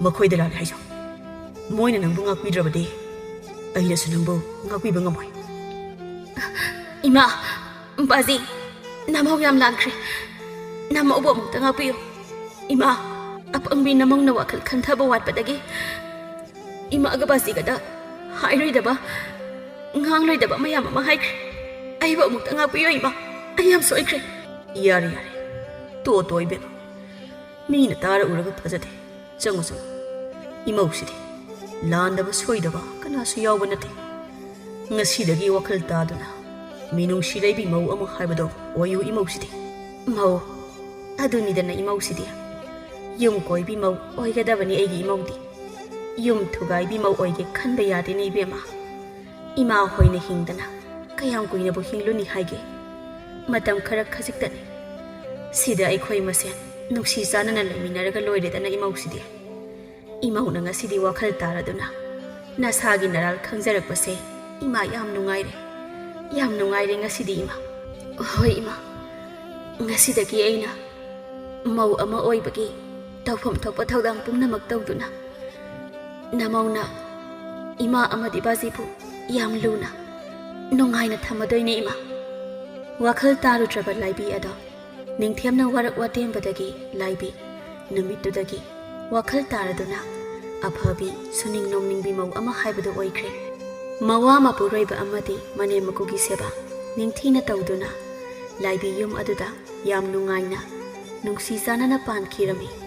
ꯃꯈꯣꯏꯗ ꯂꯥꯜꯂꯦ ꯍꯥꯏꯖꯧ꯫ ꯃꯣꯏꯅ ꯅꯪꯕꯨ ꯉꯥꯛꯄꯤꯗ꯭ꯔꯕꯗꯤ ꯑꯩꯅꯁꯨ ꯅꯪꯕꯨ ꯉꯥꯛꯄꯤꯕ ꯉꯝꯃꯣꯏ꯫ ꯏꯃꯥ, ꯕꯥꯖꯤ, ꯅꯃꯧ ꯌꯥꯝ ꯂꯥꯟꯈ꯭ꯔꯦ꯫ ꯅꯃꯧꯕꯨ ꯑꯃꯨꯛꯇ ꯉꯥꯛꯄꯤꯌꯨ꯫ ꯏꯃꯥ, ꯑꯄꯪꯕꯤ ꯅꯃꯧꯅ ꯋꯥꯈꯜ ꯈꯟꯊꯕ ꯋꯥꯠꯄꯗꯒꯤ ꯏꯃꯥꯒ ꯕꯥꯖꯤꯒꯗ ꯍꯥꯏꯔꯣꯏꯗꯕ, ꯉꯥꯡꯂꯣꯏꯗꯕ ꯃꯌꯥꯝ ꯑꯃ ꯍꯥꯏꯈ꯭ꯔꯦ꯫ ꯑꯩꯕꯨ ꯑꯃꯨꯛꯇ ꯉꯥꯛꯄꯤꯌꯨ, ꯏꯃꯥ꯫ ꯑꯩ ꯌꯥꯝ ꯁꯣꯏꯈ꯭ꯔꯦ꯫ ꯌꯥꯔꯦ, ꯌꯥꯔꯦ꯫ ꯇꯣꯛꯑꯣ, ꯇꯣꯛꯑꯣ, ꯏꯕꯦꯝꯃ꯫ ꯃꯤꯅ ꯇꯥꯔ ꯎꯔꯒ ꯐꯖꯗꯦ꯫ ꯆꯪꯉꯨ, ꯆꯪꯉꯨ꯫ ꯏꯃꯧꯁꯤꯗꯤ ꯂꯥꯟꯗꯕ ꯁꯣꯏꯗꯕ ꯀꯅꯥꯁꯨ ꯌꯥꯎꯕ ꯅꯠꯇꯦ꯫ ꯉꯁꯤꯗꯒꯤ ꯋꯥꯈꯜ ꯇꯥꯗꯨꯅ ꯃꯤꯅꯨꯡꯁꯤ ꯂꯩꯕꯤ ꯃꯧ ꯑꯃ ꯍꯥꯏꯕꯗꯣ ꯑꯣꯏꯌꯨ, ꯏꯃꯧꯁꯤꯗꯤ꯫ ꯃꯧ? ꯑꯗꯨꯅꯤꯗꯅ ꯏꯃꯧꯁꯤꯗꯤ꯫ ꯌꯨꯝ ꯀꯣꯏꯕꯤ ꯃꯧ ꯑꯣꯏꯒꯗꯕꯅꯤ ꯑꯩꯒꯤ ꯏꯃꯧꯗꯤ꯫ ꯌꯨꯝ ꯊꯨꯒꯥꯏꯕꯤ ꯃꯧ ꯑꯣꯏꯒꯦ ꯈꯟꯕ ꯌꯥꯗꯦꯅꯦ ꯏꯕꯦꯝꯃ꯫ ꯏꯃꯥ ꯍꯣꯏꯅ ꯍꯤꯡꯗꯅ ꯀꯌꯥꯝ ꯀꯨꯏꯅꯕꯨ ꯍꯤꯡꯂꯨꯅꯤ ꯍꯥꯏꯒꯦ? ꯃꯇꯝ ꯈꯔ ꯈꯖꯤꯛꯇꯅꯤ꯫ ꯁꯤꯗ ꯑꯩꯈꯣꯏ ꯃꯁꯦꯟ ꯅꯨꯡꯁꯤ ꯆꯥꯟꯅꯅ ꯂꯩꯃꯤꯟꯅꯔꯒ ꯂꯣꯏꯔꯦꯗꯅ ꯏꯃꯧꯁꯤꯗꯤ꯫ ꯏꯃꯧꯅ ꯉꯁꯤꯗꯤ ꯋꯥꯈꯜ ꯇꯥꯔꯗꯨꯅ ꯅꯁꯥꯒꯤ ꯅꯔꯥꯜ ꯈꯪꯖꯔꯛꯄꯁꯦ ꯏꯃꯥ ꯌꯥꯝ ꯅꯨꯡꯉꯥꯏꯔꯦ, ꯌꯥꯝ ꯅꯨꯡꯉꯥꯏꯔꯦ ꯉꯁꯤꯗꯤ ꯏꯃꯥ꯫ ꯍꯣꯏ ꯏꯃꯥ, ꯉꯁꯤꯗꯒꯤ ꯑꯩꯅ ꯃꯧ ꯑꯃ ꯑꯣꯏꯕꯒꯤ ꯇꯧꯐꯝ ꯊꯣꯛꯄ ꯊꯧꯗꯥꯡ ꯄꯨꯝꯅꯃꯛ ꯇꯧꯗꯨꯅ ꯅꯃꯧꯅ ꯏꯃꯥ ꯑꯃꯗꯤ ꯕꯥꯖꯤꯕꯨ ꯌꯥꯝ ꯂꯨꯅ, ꯅꯨꯡꯉꯥꯏꯅ ꯊꯝꯃꯗꯣꯏꯅꯦ ꯏꯃꯥ꯫ ꯋꯥꯈꯜ ꯇꯥꯔꯨꯗ꯭ꯔꯕ ꯂꯥꯏꯕꯤ ꯑꯗꯣ ꯅꯤꯡꯊꯦꯝꯅ ꯋꯥꯔꯛ ꯋꯥꯇꯦꯝꯕꯗꯒꯤ ꯂꯥꯏꯕꯤ ꯅꯨꯃꯤꯠꯇꯨꯗꯒꯤ ꯋꯥꯈꯜ ꯇꯥꯔꯗꯨꯅ ꯑꯐꯕꯤ, ꯁꯨꯅꯤꯡ ꯅꯣꯡꯅꯤꯡꯕꯤ ꯃꯧ ꯑꯃ ꯍꯥꯏꯕꯗꯨ ꯑꯣꯏꯈ꯭ꯔꯦ꯫ ꯃꯋꯥ ꯃꯄꯨꯔꯣꯏꯕ ꯑꯃꯗꯤ ꯃꯅꯦꯝ ꯃꯀꯨꯒꯤ ꯁꯦꯕꯥ ꯅꯤꯡꯊꯤꯅ ꯇꯧꯗꯨꯅ ꯂꯥꯏꯕꯤ ꯌꯨꯝ ꯑꯗꯨꯗ ꯌꯥꯝ ꯅꯨꯡꯉꯥꯏꯅ, ꯅꯨꯡꯁꯤ ꯆꯥꯟꯅꯅ ꯄꯥꯟꯈꯤꯔꯝꯃꯤ꯫